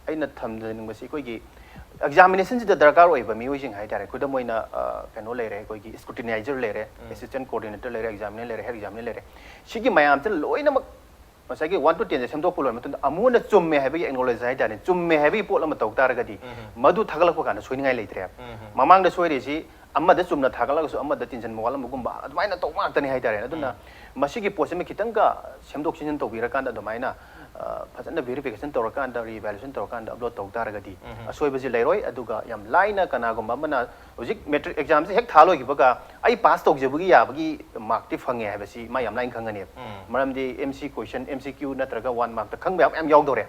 ꯑꯩꯅ ꯊꯝꯖꯅꯤꯡꯕꯁꯤ ꯑꯩꯈꯣꯏꯒꯤ examination ꯁꯤꯗ ꯗꯔꯀꯥꯔ ꯑꯣꯏꯕ ꯃꯤꯑꯣꯏꯁꯤꯡ ꯍꯥꯏꯇꯥꯔꯦ꯫ ꯈꯨꯗꯝ ꯑꯣꯏꯅ, ꯑ, ꯀꯩꯅꯣ ꯂꯩꯔꯦ, ꯑꯩꯈꯣꯏꯒꯤ scrutinizer ꯂꯩꯔꯦ, assistant coordinator ꯂꯩꯔꯦ, examiner ꯂꯩꯔꯦ, head examiner ꯂꯩꯔꯦ꯫ ꯁꯤꯒꯤ ꯃꯌꯥꯝꯁꯤꯅ ꯂꯣꯏꯅꯃꯛ ꯉꯁꯥꯏꯒꯤ one to ten ꯁꯦ ꯁꯦꯝꯗꯣꯛꯄ ꯂꯣꯏꯔ ꯃꯇꯨꯡꯗ ꯑꯃꯨꯛ ꯍꯟꯅ ꯆꯨꯝꯃꯦ ꯍꯥꯏꯕꯒꯤ acknowledge ꯍꯥꯏꯇꯥꯔꯦ, ꯆꯨꯝꯃꯦ ꯍꯥꯏꯕꯒꯤ ꯄꯣꯠ ꯑꯃ ꯇꯧ ꯇꯥꯔꯒꯗꯤ ꯃꯗꯨ ꯊꯥꯒꯠꯂꯛꯄ ꯀꯥꯟꯗ ꯁꯣꯏꯅꯤꯡꯉꯥꯏ ꯂꯩꯇ꯭ꯔꯦꯕ꯫ ꯃꯃꯥꯡꯗ ꯁꯣꯏꯔꯤꯁꯤ ꯑꯃꯗ ꯆꯨꯝꯅ ꯊꯥꯒꯠꯂꯒꯁꯨ ꯑꯃꯗ ꯇꯤꯟꯁꯤꯟꯕ ꯋꯥꯠꯂꯝꯕꯒꯨꯝꯕ ꯑꯗꯨꯃꯥꯏꯅ ꯇꯧꯕ ꯉꯥꯛꯇꯅꯤ ꯍꯥꯏꯇꯥꯔꯦ꯫ ꯑꯗꯨꯅ ꯃꯁꯤꯒꯤ ꯄꯣꯠꯁꯤꯃ ꯈꯤꯇꯪꯒ ꯁꯦꯝꯗꯣꯛ ꯁꯦꯝꯖꯤꯟ ꯇꯧꯕꯤꯔꯀꯥꯟꯗ ꯑꯗꯨꯃꯥꯏꯅ, ꯐꯖꯅ ꯚꯦꯔꯤꯐꯤꯀꯦꯁꯟ ꯇꯧꯔꯀꯥꯟꯗ, ꯔꯤꯏꯚꯦꯂꯨꯌꯦꯁꯟ ꯇꯧꯔꯀꯥꯟꯗ ꯑꯞꯂꯣꯗ ꯇꯧ ꯇꯥꯔꯒꯗꯤ ꯑꯁꯣꯏꯕꯁꯤ ꯂꯩꯔꯣꯏ꯫ ꯑꯗꯨꯒ ꯌꯥꯝ ꯂꯥꯏꯅ ꯀꯅꯥꯒꯨꯝꯕ ꯑꯃꯅ ꯍꯧꯖꯤꯛ ꯃꯦꯇ꯭ꯔꯤꯛ ꯑꯦꯛꯖꯥꯝꯁꯦ ꯍꯦꯛ ꯊꯥ ꯂꯣꯏꯈꯤꯕꯒ ꯑꯩ ꯄꯥꯁ ꯇꯧꯖꯕꯒꯤ ꯌꯥꯕꯒꯤ ꯃꯥꯔꯛꯇꯤ ꯐꯪꯉꯦ ꯍꯥꯏꯕꯁꯤ ꯃꯥ ꯌꯥꯝ ꯂꯥꯏꯅ ꯈꯪꯒꯅꯦꯕ꯫ ꯃꯔꯝꯗꯤ ꯑꯦꯝ ꯁꯤ ꯀꯣꯏꯁꯟ, ꯑꯦꯝ ꯁꯤ ꯀ꯭ꯌꯨ ꯅꯠꯇ꯭ꯔꯒ ꯋꯥꯟ ꯃꯥꯔꯛꯇ ꯈꯪꯕ ꯌꯥꯝ ꯌꯥꯎꯗꯧꯔꯦ꯫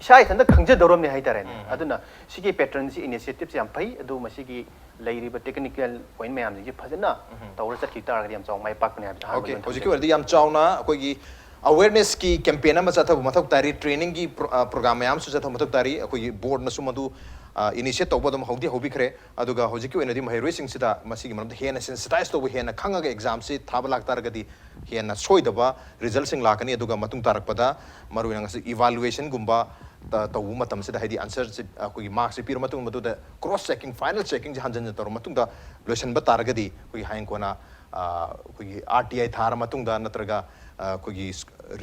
ꯏꯁꯥ ꯏꯊꯟꯇ ꯈꯪꯖꯗꯧꯔꯕꯅꯦ ꯍꯥꯏꯇꯥꯔꯦꯅꯦ꯫ ꯑꯗꯨꯅ ꯁꯤꯒꯤ ꯄꯦꯇꯔꯟꯁꯤ, ꯏꯅꯤꯁꯤꯌꯦꯇꯤꯞꯁꯤ ꯌꯥꯝ ꯐꯩ꯫ ꯑꯗꯨ ꯃꯁꯤꯒꯤ ꯂꯩꯔꯤꯕ ꯇꯦꯛꯅꯤꯀꯦꯜ ꯄꯣꯏꯟ ꯃꯌꯥꯝꯁꯤꯡꯁꯦ ꯐꯖꯅ ꯇꯧꯔ ꯆꯠꯈꯤ ꯇꯥꯔꯒꯗꯤ ꯌꯥꯝ ꯆꯥꯎꯅ ꯃꯥꯏ ꯄꯥꯛꯀꯅꯤ ꯍꯥꯏꯕꯁꯤ ꯑꯍꯥꯟꯕꯗ ꯑꯣꯀꯦ, ꯑꯣꯏꯅ ꯍꯧꯖꯤꯛꯀꯤ ꯊꯝꯖꯒꯦ꯫ ꯑꯣꯏꯅꯗꯤ ꯌꯥꯝ ꯆꯥꯎꯅ ꯑꯩꯈꯣꯏꯒꯤ ꯑꯋꯦꯔꯅꯦꯁꯀꯤ ꯀꯦꯝꯄꯦꯟ ꯑꯃ ꯆꯠꯊꯕ ꯃꯊꯧ ꯇꯥꯔꯤ, ꯇ꯭ꯔꯦꯅꯤꯡꯒꯤ ꯄ꯭ꯔꯣꯒ꯭ꯔꯥꯝ ꯃꯌꯥꯝꯁꯨ ꯆꯠꯊꯕ ꯃꯊꯧ ꯇꯥꯔꯤ꯫ ꯑꯩꯈꯣꯏꯒꯤ ꯕꯣꯔꯗꯅꯁꯨ ꯃꯗꯨ ꯏꯅꯤꯁꯤꯌꯦꯠ ꯇꯧꯕ ꯑꯗꯨꯝ ꯍꯧꯗꯤ ꯍꯧꯕꯤꯈ꯭ꯔꯦ꯫ ꯑꯗꯨꯒ ꯍꯧꯖꯤꯛꯀꯤ ꯑꯣꯏꯅꯗꯤ ꯃꯍꯩꯔꯣꯏꯁꯤꯡꯁꯤꯗ ꯃꯁꯤꯒꯤ ꯃꯔꯝꯗ ꯍꯦꯟꯅ ꯁꯦꯟꯁꯤꯇꯥꯏꯁ ꯇꯧꯕ, ꯍꯦꯟꯅ ꯈꯪꯉꯒ ꯑꯦꯛꯖꯥꯝꯁꯤ ꯊꯥꯕ ꯂꯥꯛꯇꯥꯔꯒꯗꯤ ꯍꯦꯟꯅ ꯁꯣꯏꯗꯕ ꯔꯤꯖꯜꯁꯤꯡ ꯂꯥꯛꯀꯅꯤ꯫ ꯑꯗꯨꯒ ꯃꯇꯨꯡ ꯇꯥꯔꯛꯄꯗ ꯃꯔꯨꯑꯣꯏꯅ ꯉꯁꯤ ꯏꯚꯥꯂꯨꯌꯦꯁꯟꯒꯨꯝꯕ ꯇ-, ꯇꯧꯕ ꯃꯇꯝꯁꯤꯗ, ꯍꯥꯏꯗꯤ ꯑꯟꯁꯔꯁꯤ ꯑꯩꯈꯣꯏꯒꯤ ꯃꯥꯔꯛꯁꯤ ꯄꯤꯔ ꯃꯇꯨꯡ ꯃꯗꯨꯗ ꯀ꯭ꯔꯣꯁ ꯆꯦꯛꯀꯤꯡ, ꯐꯥꯏꯅꯦꯜ ꯆꯦꯛꯀꯤꯡꯁꯦ ꯍꯟꯖꯟ ꯍꯟꯖꯟ ꯇꯧꯔ ꯃꯇꯨꯡꯗ ꯂꯣꯏꯁꯤꯟꯕ ꯇꯥꯔꯒꯗꯤ ꯑꯩꯈꯣꯏꯒꯤ ꯍꯌꯦꯡ ꯀꯣꯟꯅ, ꯑ, ꯑꯩꯈꯣꯏꯒꯤ ꯑꯥꯔ ꯇꯤ ꯑꯥꯏ ꯊꯥꯔ ꯃꯇꯨꯡꯗ ꯅꯠꯇ꯭ꯔꯒ, ꯑ, ꯑꯩꯈꯣꯏꯒꯤ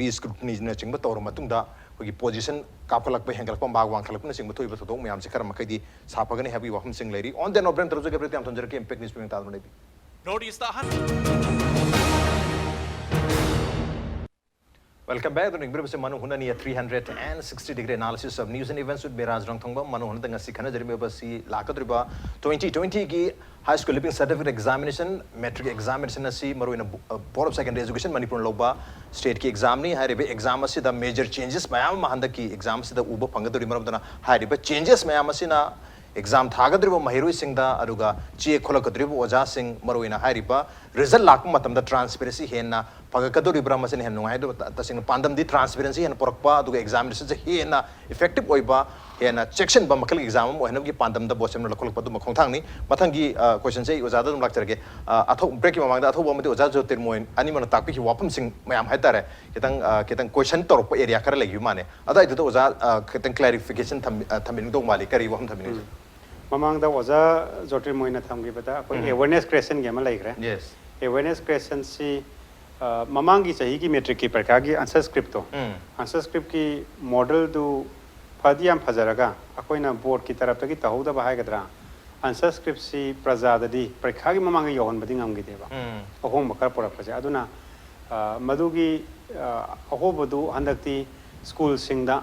ꯔꯤꯁ꯭ꯀ꯭ꯔꯨꯇꯤꯅꯤꯅꯆꯤꯡꯕ ꯇꯧꯔ ꯃꯇꯨꯡꯗ ꯑꯩꯈꯣꯏꯒꯤ ꯄꯣꯖꯤꯁꯟ ꯀꯥꯞꯈꯠꯂꯛꯄ, ꯍꯦꯟꯒꯠꯂꯛꯄ, ꯃꯥꯔꯛ ꯋꯥꯡꯈꯠꯂꯛꯄꯅꯆꯤꯡꯕ ꯊꯣꯛꯏꯕ ꯊꯧꯗꯣꯛ ꯃꯌꯥꯝꯁꯦ ꯈꯔ ꯃꯈꯩꯗꯤ ꯁꯥꯐꯒꯅꯤ ꯍꯥꯏꯕꯒꯤ ꯋꯥꯐꯝꯁꯤꯡ ꯂꯩꯔꯤ꯫ On that note, ꯕ꯭ꯔꯦꯝ ꯇꯔꯨꯛ ꯖꯒꯦ ꯕ꯭ꯔꯦꯛ ꯌꯥꯝ ꯊꯝꯖꯔꯛꯀꯦ, ꯏꯝꯄꯦꯛ ꯅ꯭ꯌꯨꯁ ꯄꯨꯛꯅꯤꯡ ꯇꯥꯗꯨꯅ ꯂꯩꯕꯤꯌꯨ꯫ North East ꯑꯍꯥꯟꯕ Welcome back. ꯑꯗꯨꯅ ꯌꯦꯡꯕꯤꯔꯤꯕꯁꯤ ꯃꯅꯨ ꯍꯨꯅꯅꯤ, three hundred and sixty degree analysis of news and events with Miraj ꯔꯪꯊꯣꯡꯕ꯫ ꯃꯅꯨ ꯍꯨꯅꯗ ꯉꯁꯤ ꯈꯟꯅꯖꯔꯤꯕ ꯑꯁꯤ ꯂꯥꯛꯀꯗꯧꯔꯤꯕ twenty twenty ꯒꯤ high school leaving certificate examination, matric examination ꯑꯁꯤ ꯃꯔꯨꯑꯣꯏꯅ ꯕꯣ-, ꯑ, Board of Secondary Education ꯃꯅꯤꯄꯨꯔꯅ ꯂꯧꯕ state ꯀꯤ exam ꯅꯤ꯫ ꯍꯥꯏꯔꯤꯕ exam ꯑꯁꯤꯗ major changes ꯃꯌꯥꯝ ꯑꯃ ꯍꯟꯗꯛꯀꯤ exam ꯑꯁꯤꯗ ꯎꯕ ꯐꯪꯒꯗꯧꯔꯤ꯫ ꯃꯔꯝ ꯑꯗꯨꯅ ꯍꯥꯏꯔꯤꯕ changes ꯃꯌꯥꯝ ꯑꯁꯤꯅ exam ꯊꯥꯒꯗꯧꯔꯤꯕ ꯃꯍꯩꯔꯣꯏꯁꯤꯡꯗ, ꯑꯗꯨꯒ ꯆꯦ ꯈꯣꯠꯂꯛꯀꯗꯧꯔꯤꯕ ꯑꯣꯖꯥꯁꯤꯡ, ꯃꯔꯨꯑꯣꯏꯅ ꯍꯥꯏꯔꯤꯕ result ꯂꯥꯛꯄ ꯃꯇꯝꯗ transparency ꯍꯦꯟꯅ ꯐꯒꯠꯀꯗꯧꯔꯤꯕ꯭ꯔꯥ, ꯃꯁꯤꯅ ꯍꯦꯟꯅ ꯅꯨꯡꯉꯥꯏꯗꯧꯕ꯫ ꯇ-, ꯇꯁꯦꯡꯅ ꯄꯥꯟꯗꯝꯗꯤ transparency ꯍꯦꯟꯅ ꯄꯨꯔꯛꯄ, ꯑꯗꯨꯒ examination ꯁꯦ ꯍꯦꯟꯅ effective ꯑꯣꯏꯕ, ꯍꯦꯟꯅ ꯆꯦꯛꯁꯤꯟꯕ ꯃꯈꯜꯒꯤ exam ꯑꯃ ꯑꯣꯏꯍꯟꯅꯕꯒꯤ ꯄꯥꯟꯗꯝꯗ ꯕꯣꯁꯦꯝꯅ ꯂꯧꯈꯠꯂꯛꯄ ꯑꯗꯨꯝꯕ ꯈꯣꯡꯊꯥꯡꯅꯤ꯫ ꯃꯊꯪꯒꯤ, ꯑ, question ꯁꯦ ꯑꯩ ꯑꯣꯖꯥꯗ ꯑꯗꯨꯝ ꯂꯥꯛꯆꯔꯒꯦ꯫ ꯑ, ꯑꯊꯧ-, break ꯀꯤ ꯃꯃꯥꯡꯗ ꯑꯊꯧꯕ ꯑꯃꯗꯤ ꯑꯣꯖꯥ ꯖꯣꯇꯤꯔꯃꯣꯏꯟ ꯑꯅꯤꯃꯛꯅ ꯇꯥꯛꯄꯤꯈꯤꯕ ꯋꯥꯐꯝꯁꯤꯡ ꯃꯌꯥꯝ ꯍꯥꯏꯇꯥꯔꯦ, ꯈꯤꯇꯪ, ꯑ, ꯈꯤꯇꯪ question ꯇꯧꯔꯛꯄ area ꯈꯔ ꯂꯩꯈꯤꯕ ꯃꯥꯜꯂꯦ꯫ ꯑꯗꯨꯋꯥꯏꯗꯨꯗ ꯑꯣꯖꯥ, ꯑ, ꯈꯤꯇꯪ clarification ꯊꯝ-, ꯑ, ꯊꯝꯕꯤꯅꯤꯡꯗꯧ ꯃꯥꯜꯂꯤ꯫ ꯀꯔꯤ ꯋꯥꯐꯝ ꯊꯝꯕꯤꯅꯤꯡꯉꯤ? ꯃꯃꯥꯡꯗ ꯑꯣꯖꯥ ꯖꯣꯇꯤꯔꯃꯣꯏꯅ ꯊꯝꯈꯤꯕꯗ ꯑꯩꯈꯣꯏ ꯎꯝ꯫ Awareness creation ꯒꯤ ꯑꯃ ꯂꯩꯈ꯭ꯔꯦ꯫ Yes. Awareness creation ꯁꯤ, ꯑ, ꯃꯃꯥꯡꯒꯤ ꯆꯍꯤꯒꯤ matric ꯀꯤ ꯄꯔꯤꯈꯥꯒꯤ answer script ꯇꯣ, ꯎꯝ꯫ answer script ꯀꯤ model ꯗꯨ ꯐꯗꯤ ꯌꯥꯝ ꯐꯖꯔꯒ, ꯑꯩꯈꯣꯏꯅ board ꯀꯤ ꯇꯔꯞꯇꯒꯤ ꯇꯧꯍꯧꯗꯕ ꯍꯥꯏꯒꯗ꯭ꯔꯥ, answer script ꯁꯤ ꯄ꯭ꯔꯖꯥꯗꯗꯤ ꯄꯔꯤꯈꯥꯒꯤ ꯃꯃꯥꯡꯗ ꯌꯧꯍꯟꯕꯗꯤ ꯉꯝꯈꯤꯗꯦꯕ꯫ ꯎꯝ꯫ ꯑꯍꯣꯡꯕ ꯈꯔ ꯄꯨꯔꯛꯄꯁꯦ꯫ ꯑꯗꯨꯅ, ꯑ, ꯃꯗꯨꯒꯤ, ꯑ, ꯑꯍꯣꯕꯗꯨ ꯍꯟꯗꯛꯇꯤ ꯁ꯭ꯀꯨꯜꯁꯤꯡꯗ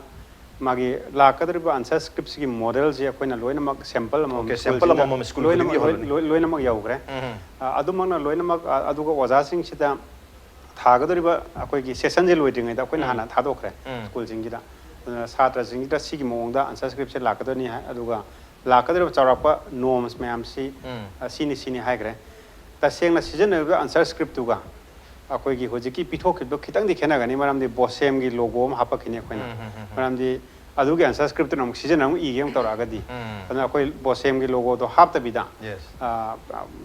ꯃꯥꯒꯤ ꯂꯥꯛꯀꯗꯧꯔꯤꯕ ꯑꯟꯁꯔ ꯁ꯭ꯀ꯭ꯔꯤꯞꯁꯤꯒꯤ ꯃꯣꯗꯦꯜꯁꯤ ꯑꯩꯈꯣꯏꯅ ꯂꯣꯏꯅꯃꯛ ꯁꯦꯝꯄꯜ ꯑꯃꯃꯝ Okay, ꯁ꯭ꯀꯨꯜꯁꯤꯡꯗ sample ꯑꯃꯃꯝ ꯁ꯭ꯀꯨꯜ ꯂꯣꯏꯅꯃꯛ ꯈꯨꯗꯤꯡꯒꯤ ꯌꯧꯍꯜꯂꯅꯤ꯫ ꯂꯣꯏ- ꯂꯣꯏꯅꯃꯛ ꯌꯧꯈ꯭ꯔꯦ꯫ ꯎꯝ꯫ ꯑ, ꯑꯗꯨꯃꯛꯅ ꯂꯣꯏꯅꯃꯛ ꯑ, ꯑꯗꯨꯒ ꯑꯣꯖꯥꯁꯤꯡꯁꯤꯗ ꯊꯥꯒꯗꯧꯔꯤꯕ ꯑꯩꯈꯣꯏꯒꯤ ꯁꯦꯁꯟꯁꯦ ꯂꯣꯏꯗ꯭ꯔꯤꯉꯩꯗ ꯑꯩꯈꯣꯏꯅ ꯎꯝ꯫ ꯍꯥꯟꯅ ꯊꯥꯗꯣꯛꯈ꯭ꯔꯦ ꯎꯝ꯫ ꯁ꯭ꯀꯨꯜꯁꯤꯡꯁꯤꯗ꯫ ꯑꯗꯨꯅ ꯁꯥꯇ꯭ꯔꯁꯤꯡꯁꯤꯗ ꯁꯤꯒꯤ ꯃꯑꯣꯡꯗ ꯑꯟꯁꯔ ꯁ꯭ꯀ꯭ꯔꯤꯞꯁꯦ ꯂꯥꯛꯀꯗꯣꯏꯅꯤ ꯍꯥꯏ, ꯑꯗꯨꯒ ꯂꯥꯛꯀꯗꯧꯔꯤꯕ ꯆꯥꯎꯔꯥꯛꯄ ꯅꯣꯔꯝꯁ ꯃꯌꯥꯝꯁꯤ ꯎꯝ꯫ ꯑ, ꯁꯤꯅꯤ ꯁꯤꯅꯤ ꯍꯥꯏꯈ꯭ꯔꯦ꯫ ꯇꯁꯦꯡꯅ ꯁꯤꯖꯤꯟꯅꯔꯤꯕ ꯑꯟꯁꯔ ꯁ꯭ꯀ꯭ꯔꯤꯞꯇꯨꯒ ꯑꯩꯈꯣꯏꯒꯤ ꯍꯧꯖꯤꯛꯀꯤ ꯄꯤꯊꯣꯛꯈꯤꯕꯗꯣ ꯈꯤꯇꯪꯗꯤ ꯈꯦꯠꯅꯒꯅꯤ, ꯃꯔꯝꯗꯤ ꯕꯣꯁꯦꯝꯒꯤ ꯂꯣꯒꯣ ꯑꯃ ꯍꯥꯞꯄꯛꯈꯤꯅꯤ ꯑꯩꯈꯣꯏꯅ꯫ ꯎꯝ, ꯎꯝ, ꯎꯝ, ꯎꯝ꯫ ꯃꯔꯝꯗꯤ ꯑꯗꯨꯒꯤ ꯑꯟꯁꯔ ꯁ꯭ꯀ꯭ꯔꯤꯞꯇꯨꯅ ꯑꯃꯨꯛ ꯁꯤꯖꯤꯟꯅ ꯑꯃꯨꯛ ꯏꯒꯦ ꯑꯃꯨꯛ ꯇꯧꯔꯛꯑꯒꯗꯤ꯫ ꯎꯝ꯫ ꯑꯗꯨꯅ ꯑꯩꯈꯣꯏ ꯕꯣꯁꯦꯝꯒꯤ ꯂꯣꯒꯣꯗꯣ ꯍꯥꯞꯇꯕꯤꯗ Yes. ꯑ,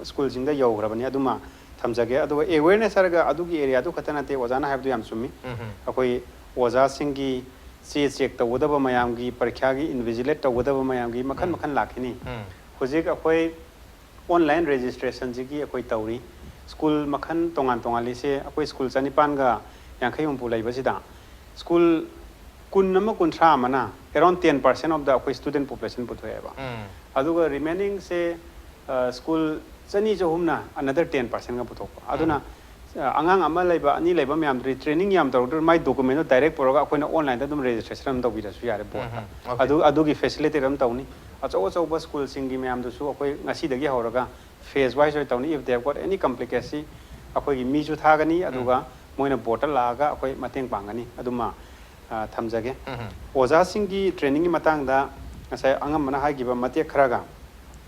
ꯁ꯭ꯀꯨꯜꯁꯤꯡꯗ ꯌꯧꯈ꯭ꯔꯕꯅꯤ꯫ ꯑꯗꯨꯃ ꯊꯝꯖꯒꯦ꯫ ꯑꯗꯨꯒ ꯑꯦꯋꯦꯔꯅꯦꯁ ꯍꯥꯏꯔꯒ ꯑꯗꯨꯒꯤ ꯑꯦꯔꯤꯌꯥꯗꯨ ꯈꯛꯇ ꯅꯠꯇꯦ, ꯑꯣꯖꯥꯅ ꯍꯥꯏꯕꯗꯨ ꯌꯥꯝ ꯆꯨꯝꯃꯤ꯫ ꯎꯝ, ꯎꯝ꯫ ꯑꯩꯈꯣꯏ ꯑꯣꯖꯥꯁꯤꯡꯒꯤ ꯆꯦ ꯆꯦꯛ ꯇꯧꯒꯗꯕ ꯃꯌꯥꯝꯒꯤ, ꯄꯔꯤꯈ꯭ꯌꯥꯒꯤ ꯏꯟꯚꯤꯖꯤꯂꯦꯠ ꯇꯧꯒꯗꯕ ꯃꯌꯥꯝꯒꯤ ꯃꯈꯜ ꯎꯝ꯫ ꯃꯈꯜ ꯂꯥꯛꯈꯤꯅꯤ꯫ ꯎꯝ꯫ ꯍꯧꯖꯤꯛ ꯑꯩꯈꯣꯏ ꯑꯣꯟꯂꯥꯏꯟ ꯔꯦꯖꯤꯁꯇ꯭ꯔꯦꯁꯟꯁꯤꯒꯤ ꯑꯩꯈꯣꯏ ꯇꯧꯔꯤ꯫ ꯁ꯭ꯀꯨꯜ ꯃꯈꯜ ꯇꯣꯉꯥꯟ ꯇꯣꯉꯥꯟꯂꯤꯁꯦ ꯑꯩꯈꯣꯏ ꯁ꯭ꯀꯨꯜ ꯆꯅꯤꯄꯥꯟꯒ ꯌꯥꯡꯈꯩ ꯍꯨꯝꯐꯨ ꯂꯩꯕꯁꯤꯗ ꯁ꯭ꯀꯨꯜ ꯀꯨꯟ ꯑꯃ, ꯀꯨꯟꯊ꯭ꯔꯥ ꯑꯃꯅ around ten percent of the ꯑꯩꯈꯣꯏ student population ꯄꯨꯊꯣꯛꯑꯦꯕ꯫ ꯎꯝ꯫ ꯑꯗꯨꯒ ꯔꯤꯃꯦꯅꯤꯡꯁꯦ, ꯑ, ꯁ꯭ꯀꯨꯜ ꯆꯅꯤ ꯆꯍꯨꯝꯅ another ten percentꯒ ꯄꯨꯊꯣꯛꯄ꯫ ꯑꯗꯨꯅ, ꯑ, ꯑꯉꯥꯡ ꯑꯃ ꯂꯩꯕ, ꯑꯅꯤ ꯂꯩꯕ ꯃꯌꯥꯝꯗꯨꯗꯤ training ꯌꯥꯝ ꯇꯧꯔꯛꯇ꯭ꯔꯁꯨ ꯃꯥꯏ documentꯗꯣ direct ꯄꯨꯔꯒ ꯑꯩꯈꯣꯏꯅ onlineꯗ ꯑꯗꯨꯝ registration ꯑꯗꯨꯝ ꯇꯧꯕꯤꯔꯁꯨ ꯌꯥꯔꯦ boardꯇ꯫ ꯎꯝ, okay꯫ ꯑꯗꯨ, ꯑꯗꯨꯒꯤ facilitateꯗ ꯑꯗꯨꯝ ꯇꯧꯅꯤ꯫ ꯑꯆꯧ ꯑꯆꯧꯕ ꯁ꯭ꯀꯨꯜꯁꯤꯡꯒꯤ ꯃꯌꯥꯝꯗꯨꯁꯨ ꯑꯩꯈꯣꯏ ꯉꯁꯤꯗꯒꯤ ꯍꯧꯔꯒ phase wise ꯑꯣꯏꯅ ꯇꯧꯅꯤ꯫ If they have got any complicacy, ꯑꯩꯈꯣꯏꯒꯤ ꯃꯤꯁꯨ ꯊꯥꯒꯅꯤ, ꯑꯗꯨꯒ ꯃꯣꯏꯅ boardꯇ ꯂꯥꯛꯑꯒ ꯑꯩꯈꯣꯏ ꯃꯇꯦꯡ ꯄꯥꯡꯒꯅꯤ꯫ ꯑꯗꯨꯃ, ꯑ, ꯊꯝꯖꯒꯦ꯫ ꯎꯝ꯫ ꯑꯣꯖꯥꯁꯤꯡꯒꯤ trainingꯒꯤ ꯃꯇꯥꯡꯗ ꯉꯁꯥꯏ ꯑꯉꯝꯕꯅ ꯍꯥꯏꯈꯤꯕ ꯃꯇꯦꯛ ꯈꯔꯒ,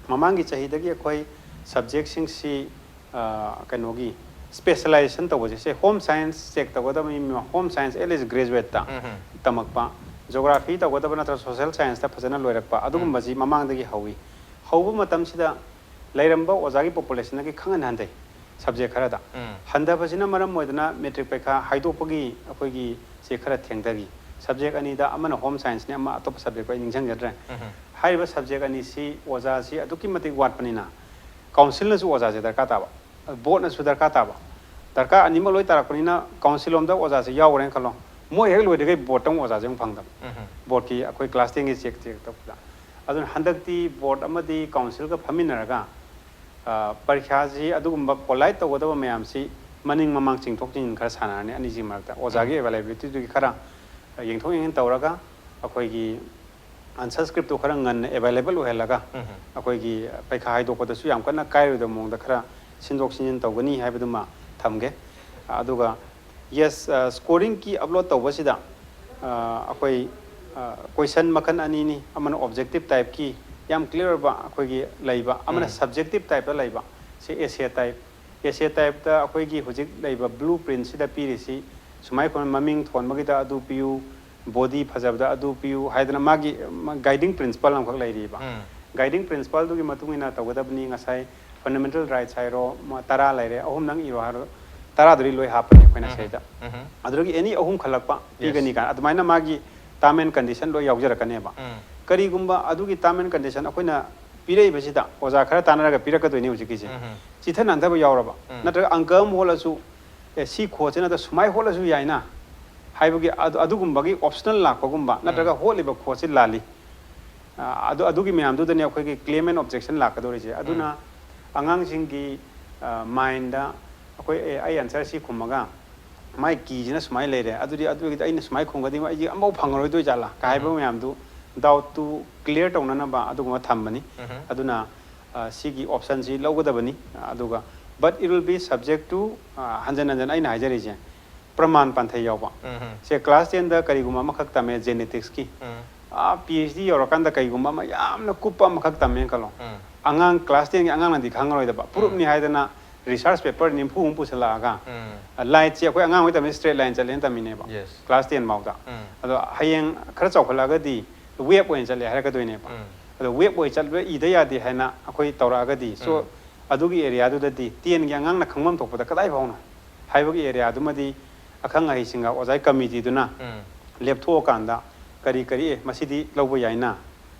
ꯃꯃꯥꯡꯒꯤ ꯆꯍꯤꯗꯒꯤ ꯑꯩꯈꯣꯏ subjectꯁꯤꯡꯁꯤ, ꯑ, ꯀꯩꯅꯣꯒꯤ specialization ꯇꯧꯕꯁꯦ, ꯁꯦ home science check ꯇꯧꯒꯗꯕ ꯃꯤ ꯑꯃ, home science at least graduateꯇ ꯎꯝ꯫ ꯇꯝꯃꯛꯄ, geography ꯇꯧꯒꯗꯕ ꯅꯠꯇ꯭ꯔꯒ social scienceꯇ ꯐꯖꯅ ꯂꯣꯏꯔꯛꯄ, ꯑꯗꯨꯒꯨꯝꯕꯁꯤ ꯃꯃꯥꯡꯗꯒꯤ ꯍꯧꯋꯤ꯫ ꯍꯧꯕ ꯃꯇꯝꯁꯤꯗ ꯂꯩꯔꯝꯕ ꯑꯣꯖꯥꯒꯤ populationꯗꯒꯤ ꯈꯪꯍꯟ ꯍꯟꯊꯩ subject ꯈꯔꯗ꯫ ꯎꯝ꯫ ꯍꯟꯊꯕꯁꯤꯅ ꯃꯔꯝ ꯑꯣꯏꯗꯅ matric ꯄꯔꯤꯈꯥ ꯍꯥꯏꯗꯣꯛꯄꯒꯤ ꯑꯩꯈꯣꯏꯒꯤ ꯁꯦ ꯈꯔ ꯊꯦꯡꯊꯈꯤ꯫ Subject ꯑꯅꯤꯗ ꯑꯃꯅ home scienceꯅꯤ, ꯑꯃ ꯑꯇꯣꯞꯄ subjecꯇꯣ ꯑꯩ ꯅꯤꯡꯁꯤꯡꯖꯗ꯭ꯔꯦ꯫ ꯎꯝ꯫ ꯍꯥꯏꯔꯤꯕ subject ꯑꯅꯤꯁꯤ ꯑꯣꯖꯥꯁꯤ ꯑꯗꯨꯛꯀꯤ ꯃꯇꯤꯛ ꯋꯥꯠꯄꯅꯤꯅ councilꯅꯁꯨ ꯑꯣꯖꯥꯁꯦ ꯗꯔꯀꯥꯔ ꯇꯥꯕ, boardꯅꯁꯨ ꯗꯔꯀꯥꯔ ꯇꯥꯕ, ꯗꯔꯀꯥꯔ ꯑꯅꯤꯃꯛ ꯂꯣꯏ ꯇꯥꯔꯛꯄꯅꯤꯅ council ꯂꯣꯝꯗ ꯑꯣꯖꯥꯁꯦ ꯌꯥꯎꯈ꯭ꯔꯦꯅ ꯈꯜꯂꯣ, ꯃꯣꯏ ꯍꯦꯛ ꯂꯣꯏꯔꯒ boardꯇ ꯑꯃꯨꯛ ꯑꯣꯖꯥꯁꯦ ꯑꯃꯨꯛ ꯐꯪꯗꯕ꯫ ꯎꯝ꯫ Boardꯀꯤ ꯑꯩꯈꯣꯏ class tenꯒꯤ check, check ꯇꯧꯕꯗ꯫ ꯑꯗꯨꯅ ꯍꯟꯗꯛꯇꯤ board ꯑꯃꯗꯤ councilꯒ ꯐꯝꯃꯤꯟꯅꯔꯒ, ꯑ, ꯄꯔꯤꯈ꯭ꯌꯥꯁꯤ ꯑꯗꯨꯒꯨꯝꯕ collide ꯇꯧꯒꯗꯕ ꯃꯌꯥꯝꯁꯤ ꯃꯅꯤꯡ ꯃꯃꯥꯡ ꯆꯤꯡꯊꯣꯛ ꯆꯤꯡꯁꯤꯟ ꯈꯔ ꯁꯥꯟꯅꯔꯅꯤ ꯑꯅꯤꯁꯤꯒꯤ ꯃꯔꯛꯇ꯫ ꯑꯣꯖꯥꯒꯤ availabilityꯗꯨꯒꯤ ꯈꯔ ꯌꯦꯡꯊꯣꯛ ꯌꯦꯡꯁꯤꯟ ꯇꯧꯔꯒ ꯑꯩꯈꯣꯏꯒꯤ ꯑꯟꯁꯔ ꯁ꯭ꯀ꯭ꯔꯤꯞꯇꯨ ꯈꯔ ꯉꯟꯅ ꯑꯦꯕꯥꯏꯂꯦꯕꯜ ꯑꯣꯏꯍꯜꯂꯒ ꯑꯩꯈꯣꯏꯒꯤ ꯄꯩꯈꯥ ꯍꯥꯏꯗꯣꯛꯄꯗꯁꯨ ꯌꯥꯝ ꯀꯟꯅ ꯀꯥꯏꯔꯣꯏꯗꯕ ꯃꯑꯣꯡꯗ ꯈꯔ ꯁꯤꯟꯗꯣꯛ ꯁꯤꯟꯖꯤꯟ ꯇꯧꯒꯅꯤ ꯍꯥꯏꯕꯗꯨꯃ ꯊꯝꯒꯦ꯫ ꯑꯗꯨꯒ ꯌꯦꯁ, ꯁ꯭ꯀꯣꯔꯤꯡꯒꯤ ꯑꯞꯂꯣꯗ ꯇꯧꯕꯁꯤꯗ ꯑꯩꯈꯣꯏ ꯀꯣꯏꯁꯟ ꯃꯈꯜ ꯑꯅꯤꯅꯤ꯫ ꯑꯃꯅ ꯑꯣꯕꯖꯦꯛꯇꯤꯞ ꯇꯥꯏꯞꯀꯤ ꯌꯥꯝ ꯀ꯭ꯂꯤꯌꯥꯔ ꯑꯣꯏꯕ ꯑꯩꯈꯣꯏꯒꯤ ꯂꯩꯕ, ꯑꯃꯅ ꯁꯕꯖꯦꯛꯇꯤꯞ ꯇꯥꯏꯞꯇ ꯂꯩꯕ꯫ ꯁꯤ ꯑꯦꯁꯦ ꯇꯥꯏꯞ꯫ ꯑꯦꯁꯦ ꯇꯥꯏꯞꯇ ꯑꯩꯈꯣꯏꯒꯤ ꯍꯧꯖꯤꯛ ꯂꯩꯕ ꯕ꯭ꯂꯨ ꯄ꯭ꯔꯤꯟꯁꯤꯗ ꯄꯤꯔꯤꯁꯤ ꯁꯨꯃꯥꯏ ꯈꯨꯝ-, ꯃꯃꯤꯡ ꯊꯣꯟꯕꯒꯤꯗ ꯑꯗꯨ ꯄꯤꯌꯨ, ꯕꯣꯗꯤ ꯐꯖꯕꯗ ꯑꯗꯨ ꯄꯤꯌꯨ ꯍꯥꯏꯗꯅ ꯃꯥꯒꯤ ꯒꯥꯏꯗꯤꯡ ꯄ꯭ꯔꯤꯟꯁꯤꯄꯜ ꯑꯃꯈꯛ ꯂꯩꯔꯤꯕ꯫ ꯒꯥꯏꯗꯤꯡ ꯄ꯭ꯔꯤꯟꯁꯤꯄꯜꯗꯨꯒꯤ ꯃꯇꯨꯡ ꯏꯟꯅ ꯇꯧꯒꯗꯕꯅꯤ꯫ ꯉꯁꯥꯏ ꯐꯟꯗꯥꯃꯦꯟꯇꯦꯜ ꯔꯥꯏꯠꯁ ꯍꯥꯏꯔꯣ, ꯃ-, ꯇꯔꯥ ꯂꯩꯔꯦ, ꯑꯍꯨꯝꯗꯪ ꯏꯔꯣ ꯍꯥꯏꯔꯣ, ꯇꯔꯥꯗꯨꯗꯤ ꯂꯣꯏ ꯍꯥꯞꯄꯅꯤ ꯑꯩꯈꯣꯏꯅ ꯁꯤꯗꯩꯗ꯫ ꯑꯗꯨꯗꯒꯤ ꯑꯦꯅꯤ ꯑꯍꯨꯝ ꯈꯜꯂꯛꯄ ꯄꯤꯒꯅꯤ ꯀꯥꯏꯅ ꯑꯗꯨꯃꯥꯏꯅ ꯃꯥꯒꯤ ꯇꯥꯔꯝ ꯑꯦꯟ ꯀꯟꯗꯤꯁꯟ ꯂꯣꯏ ꯌꯥꯎꯖꯔꯛꯀꯅꯦꯕ꯫ ꯀꯔꯤꯒꯨꯝꯕ ꯑꯗꯨꯒꯤ ꯇꯥꯔꯝ ꯑꯦꯟ ꯀꯟꯗꯤꯁꯟ ꯑꯩꯈꯣꯏꯅ ꯄꯤꯔꯛꯏꯕꯁꯤꯗ ꯑꯣꯖꯥ ꯈꯔ ꯇꯥꯟꯅꯔꯒ ꯄꯤꯔꯛꯀꯗꯣꯏꯅꯤ ꯍꯧꯖꯤꯛꯀꯤꯁꯦ꯫ ꯆꯤꯊ ꯅꯥꯟꯊꯕ ꯌꯥꯎꯔꯕ, ꯅꯠꯇ꯭ꯔꯒ ꯑꯪꯀ ꯑꯃ ꯍꯣꯠꯂꯁꯨ, ꯑꯦ, ꯁꯤ ꯈꯣꯠꯁꯤ ꯅꯠꯇ꯭ꯔ ꯁꯨꯃꯥꯏ ꯍꯣꯠꯂꯁꯨ ꯌꯥꯏꯅ ꯍꯥꯏꯕꯒꯤ ꯑꯗꯨ-, ꯑꯗꯨꯒꯨꯝꯕꯒꯤ ꯑꯣꯞꯁꯅꯦꯜ ꯂꯥꯛꯄꯒꯨꯝꯕ, ꯅꯠꯇ꯭ꯔꯒ ꯍꯣꯠꯂꯤꯕ ꯈꯣꯠꯁꯤ ꯂꯥꯜꯂꯤ꯫ ꯑ, ꯑꯗꯨ, ꯑꯗꯨꯒꯤ ꯃꯌꯥꯝꯗꯨꯗꯅꯦ ꯑꯩꯈꯣꯏꯒꯤ claim and objection ꯂꯥꯛꯀꯗꯧꯔꯤꯁꯦ꯫ ꯑꯗꯨꯅ ꯑꯉꯥꯡꯁꯤꯡꯒꯤ, ꯑ, ꯃꯥꯏꯟꯗ ꯑꯩꯈꯣꯏ, "ꯑꯦ, ꯑꯩ ꯑꯟꯁꯔ ꯁꯤ ꯈꯨꯝꯃꯒ ꯃꯥꯏ ꯀꯤꯁꯤꯅ ꯁꯨꯃꯥꯏꯅ ꯂꯩꯔꯦ, ꯑꯗꯨꯗꯤ ꯑꯗꯨꯒꯤꯗꯤ ꯑꯩꯅ ꯁꯨꯃꯥꯏꯅ ꯈꯨꯝꯒꯗꯤ ꯑꯩꯁꯦ ꯑꯃꯐꯥꯎ ꯐꯪꯉꯔꯣꯏꯗꯣꯏ ꯖꯥꯠꯂꯥ?" ꯀꯥ ꯍꯥꯏꯕ ꯃꯌꯥꯝꯗꯨ ꯗꯥꯎꯠꯇꯨ ꯀ꯭ꯂꯤꯌꯥꯔ ꯇꯧꯅꯅꯕ ꯑꯗꯨꯒꯨꯝꯕ ꯊꯝꯕꯅꯤ꯫ ꯑꯗꯨꯅ, ꯑ, ꯁꯤꯒꯤ ꯑꯣꯞꯁꯟꯁꯤ ꯂꯧꯒꯗꯕꯅꯤ꯫ ꯑꯗꯨꯒ, but it will be subject to, ꯑ, ꯍꯟꯖꯟ ꯍꯟꯖꯟ ꯑꯩꯅ ꯍꯥꯏꯖꯔꯤꯁꯦ, ꯄ꯭ꯔꯃꯥꯟ ꯄꯥꯟꯊꯩ ꯌꯥꯎꯕ꯫ ꯁꯦ, ꯀ꯭ꯂꯥꯁ ꯇꯦꯟꯗ ꯀꯔꯤꯒꯨꯝꯕ ꯑꯃꯈꯛ ꯇꯝꯃꯦ, ꯖꯦꯅꯦꯇꯤꯛꯁꯀꯤ꯫ ꯑꯥ, ꯄꯤ ꯑꯩꯆ ꯗꯤ ꯌꯧꯔꯀꯥꯟꯗ ꯀꯔꯤꯒꯨꯝꯕ ꯑꯃ ꯌꯥꯝꯅ ꯀꯨꯞꯄ ꯑꯃꯈꯛ ꯇꯝꯃꯦꯅ ꯈꯜꯂꯣ꯫ ꯑꯉꯥꯡ ꯀ꯭ꯂꯥꯁ ꯇꯦꯟꯒꯤ ꯑꯉꯥꯡꯅꯗꯤ ꯈꯪꯉꯔꯣꯏꯗꯕ꯫ ꯄ꯭ꯔꯨꯞꯅꯤ ꯍꯥꯏꯗꯅ ꯔꯤꯁꯥꯔꯆ ꯄꯦꯄꯔ ꯅꯤꯐꯨꯃꯨꯛ ꯄꯨꯁꯜꯂꯛꯑꯒ, ꯂꯥꯏꯠꯁꯦ ꯑꯩꯈꯣꯏ ꯑꯉꯥꯡ ꯑꯣꯏ ꯇꯝꯃꯤ ꯁ꯭ꯇ꯭ꯔꯦꯠ ꯂꯥꯏꯟ ꯆꯠꯂꯦꯅ ꯇꯝꯃꯤꯅꯦꯕ꯫ ꯀ꯭ꯂꯥꯁ ꯇꯦꯟ ꯐꯥꯎꯗ꯫ ꯑꯗꯣ ꯍꯌꯦꯡ ꯈꯔ ꯆꯥꯎꯈꯠꯂꯛꯑꯒꯗꯤ ꯋꯦꯕ ꯑꯣꯏꯅ ꯆꯠꯂꯦ ꯍꯥꯏꯔꯛꯀꯗꯣꯏꯅꯦꯕ꯫ ꯑꯗꯣ ꯋꯦꯕ ꯑꯣꯏ ꯆꯠꯂꯦ ꯏꯗ ꯌꯥꯗꯦ ꯍꯥꯏꯅ ꯑꯩꯈꯣꯏ ꯇꯧꯔꯛꯑꯒꯗꯤ, so, ꯑꯗꯨꯒꯤ ꯑꯦꯔꯤꯌꯥꯗꯨꯗꯗꯤ ꯇꯦꯟꯒꯤ ꯑꯉꯥꯡꯅ ꯈꯪꯐꯝ ꯊꯣꯛꯄꯗ ꯀꯗꯥꯏ ꯐꯥꯎꯅꯣ ꯍꯥꯏꯕꯒꯤ ꯑꯦꯔꯤꯌꯥꯗꯨꯃꯗꯤ ꯑꯈꯪ ꯑꯍꯩꯁꯤꯡꯒ ꯑꯣꯖꯥꯒꯤ ꯀꯃꯤꯇꯤꯗꯨꯅ ꯂꯦꯞꯊꯣꯛꯑꯀꯥꯟꯗ ꯀꯔꯤ ꯀꯔꯤ, "ꯑꯦ, ꯃꯁꯤꯗꯤ ꯂꯧꯕ ꯌꯥꯏꯅ,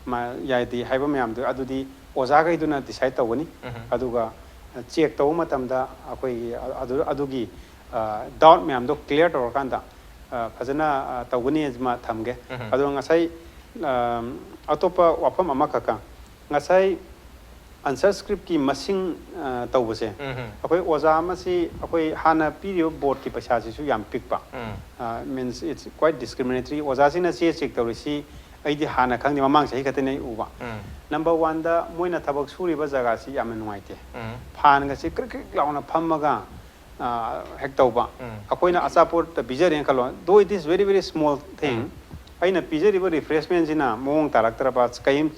ꯃ-, ꯌꯥꯏꯗꯦ" ꯍꯥꯏꯕ ꯃꯌꯥꯝꯗꯨ ꯑꯗꯨꯗꯤ ꯑꯣꯖꯥꯈꯩꯗꯨꯅ ꯗꯤꯁꯥꯏꯠ ꯇꯧꯒꯅꯤ꯫ ꯑꯗꯨꯒ ꯆꯦꯛ ꯇꯧꯕ ꯃꯇꯝꯗ ꯑꯩꯈꯣꯏꯒꯤ ꯑ-, ꯑꯗꯨ-, ꯑꯗꯨꯒꯤ, ꯑ, ꯗꯥꯎꯠ ꯃꯌꯥꯝꯗꯣ ꯀ꯭ꯂꯤꯌꯥꯔ ꯇꯧꯔꯀꯥꯟꯗ, ꯑ, ꯐꯖꯅ, ꯑ, ꯇꯧꯒꯅꯤ ꯑꯃ ꯊꯝꯒꯦ꯫ ꯑꯗꯣ ꯉꯁꯥꯏ, ꯑꯝ, ꯑꯇꯣꯞꯄ ꯋꯥꯐꯝ ꯑꯃꯈꯛꯀ, ꯉꯁꯥꯏ ꯑꯟꯁꯔ ꯁ꯭ꯀ꯭ꯔꯤꯞꯀꯤ ꯃꯁꯤꯡ ꯑ, ꯇꯧꯕꯁꯦ, ꯎꯝ ꯑꯩꯈꯣꯏ ꯑꯣꯖꯥ ꯑꯃꯁꯤ ꯑꯩꯈꯣꯏ ꯍꯥꯟꯅ ꯄꯤꯔꯤꯕ ꯕꯣꯔꯗꯀꯤ ꯄꯩꯁꯥꯁꯤꯁꯨ ꯌꯥꯝ ꯄꯤꯛꯄ꯫ ꯎꯝ ꯃꯤꯟꯁ ꯏꯠꯁ ꯀ꯭ꯋꯥꯏꯠ ꯗꯤꯁꯀ꯭ꯔꯤꯃꯤꯅꯦꯇꯔꯤ꯫ ꯑꯣꯖꯥꯁꯤꯡꯅ ꯆꯦ ꯆꯦꯛ ꯇꯧꯔꯤꯁꯤ ꯑꯩꯗꯤ ꯍꯥꯟꯅ ꯈꯪꯗꯦ, ꯃꯃꯥꯡ ꯆꯍꯤ ꯈꯛꯇꯅꯤ ꯑꯩ ꯎꯕ꯫ ꯎꯝ ꯅꯝꯕꯔ ꯋꯥꯟꯗ ꯃꯣꯏꯅ ꯊꯕꯛ ꯁꯨꯔꯤꯕ ꯖꯒꯥꯁꯤ ꯌꯥꯝꯅ ꯅꯨꯡꯉꯥꯏꯇꯦ꯫ ꯎꯝ ꯐꯥꯟꯒꯁꯤ ꯀ꯭ꯔꯤꯛ ꯀ꯭ꯔꯤꯛ ꯂꯥꯎꯅ ꯐꯝꯃꯒ ꯑ, ꯍꯦꯛ ꯇꯧꯕ꯫ ꯎꯝ ꯑꯩꯈꯣꯏꯅ ꯑꯆꯥꯄꯣꯠꯇ ꯄꯤꯖꯔꯦꯅ ꯈꯜꯂꯣ, though it is very very small thing, ꯑꯩꯅ ꯄꯤꯖꯔꯤꯕ ꯔꯤꯐ꯭ꯔꯦꯁꯃꯦꯟꯁꯤꯅ ꯃꯑꯣꯡ ꯇꯥꯔꯛꯇ꯭ꯔꯕ, ꯀꯩꯝ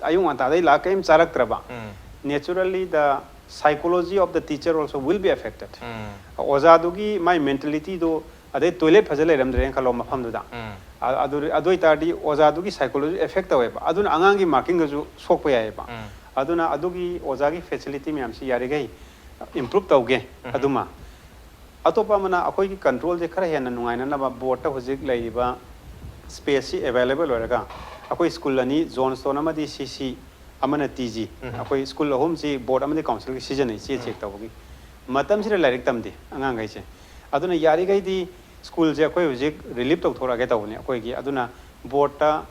ꯑꯌꯨꯛ ꯉꯟꯇꯥꯗꯩ ꯂꯥꯛꯑ ꯀꯩꯝ ꯆꯥꯔꯛꯇ꯭ꯔꯕ, ꯎꯝ naturally the psychology of the teacher also will be affected. ꯎꯝ ꯑꯣꯖꯥꯗꯨꯒꯤ ꯃꯥꯏ ꯃꯦꯟꯇꯦꯂꯤꯇꯤꯗꯣ, ꯑꯗꯩ ꯇꯣꯏꯂꯦꯠ ꯐꯖ ꯂꯩꯔꯝꯗ꯭ꯔꯦꯅ ꯈꯜꯂꯣ ꯃꯐꯝꯗꯨꯗ, ꯎꯝ ꯑ- ꯑꯗꯨ ꯑꯗꯨ ꯑꯣꯏꯇꯥꯔꯗꯤ ꯑꯣꯖꯥꯗꯨꯒꯤ ꯁꯥꯏꯀꯣꯂꯣꯖꯤ ꯑꯦꯐꯦꯛ ꯇꯧꯋꯦꯕ, ꯑꯗꯨꯅ ꯑꯉꯥꯡꯒꯤ ꯃꯥꯔꯀꯤꯡꯗꯁꯨ ꯁꯣꯛꯄ ꯌꯥꯏꯑꯕ꯫ ꯎꯝ ꯑꯗꯨꯅ ꯑꯗꯨꯒꯤ ꯑꯣꯖꯥꯒꯤ ꯐꯦꯁꯤꯂꯤꯇꯤ ꯃꯌꯥꯝꯁꯤ ꯌꯥꯔꯤꯈꯩ ꯏꯝꯄ꯭ꯔꯨꯞ ꯇꯧꯒꯦ꯫ ꯑꯗꯨꯃ ꯑꯇꯣꯞꯄ ꯑꯃꯅ ꯑꯩꯈꯣꯏꯒꯤ ꯀꯟꯇ꯭ꯔꯣꯜꯁꯦ ꯈꯔ ꯍꯦꯟꯅ ꯅꯨꯡꯉꯥꯏꯅꯅꯕ ꯕꯣꯔꯗꯇ ꯍꯧꯖꯤꯛ ꯂꯩꯔꯤꯕ ꯁ꯭ꯄꯦꯁꯁꯤ ꯑꯦꯕꯥꯏꯂꯦꯕꯜ ꯑꯣꯏꯔꯒ ꯑꯩꯈꯣꯏ ꯁ꯭ꯀꯨꯜ ꯑꯅꯤ, ꯖꯣꯟꯁꯇꯣꯟ ꯑꯃꯗꯤ ꯁꯤ ꯁꯤ, ꯑꯃꯅ ꯇꯤ ꯖꯤ, ꯎꯝ꯫ ꯑꯩꯈꯣꯏ ꯁ꯭ꯀꯨꯜ ꯑꯍꯨꯝꯁꯤ ꯕꯣꯔꯗ ꯑꯃꯗꯤ ꯀꯥꯎꯟꯁꯤꯜꯒꯤ ꯁꯤꯖꯤꯟꯅꯩ ꯆꯦ ꯆꯦꯛ ꯇꯧꯕꯒꯤ꯫ ꯃꯇꯝꯁꯤꯗ ꯂꯥꯏꯔꯤꯛ ꯇꯝꯗꯦ ꯑꯉꯥꯡꯈꯩꯁꯦ꯫ ꯑꯗꯨꯅ ꯌꯥꯔꯤꯈꯩꯗꯤ ꯁ꯭ꯀꯨꯜꯁꯦ ꯑꯩꯈꯣꯏ ꯍꯧꯖꯤꯛ ꯔꯤꯂꯤꯞ ꯇꯧꯊꯣꯔꯛꯑꯒꯦ ꯇꯧꯕꯅꯦ ꯑꯩꯈꯣꯏꯒꯤ꯫ ꯑꯗꯨꯅ ꯕꯣꯔꯗꯇ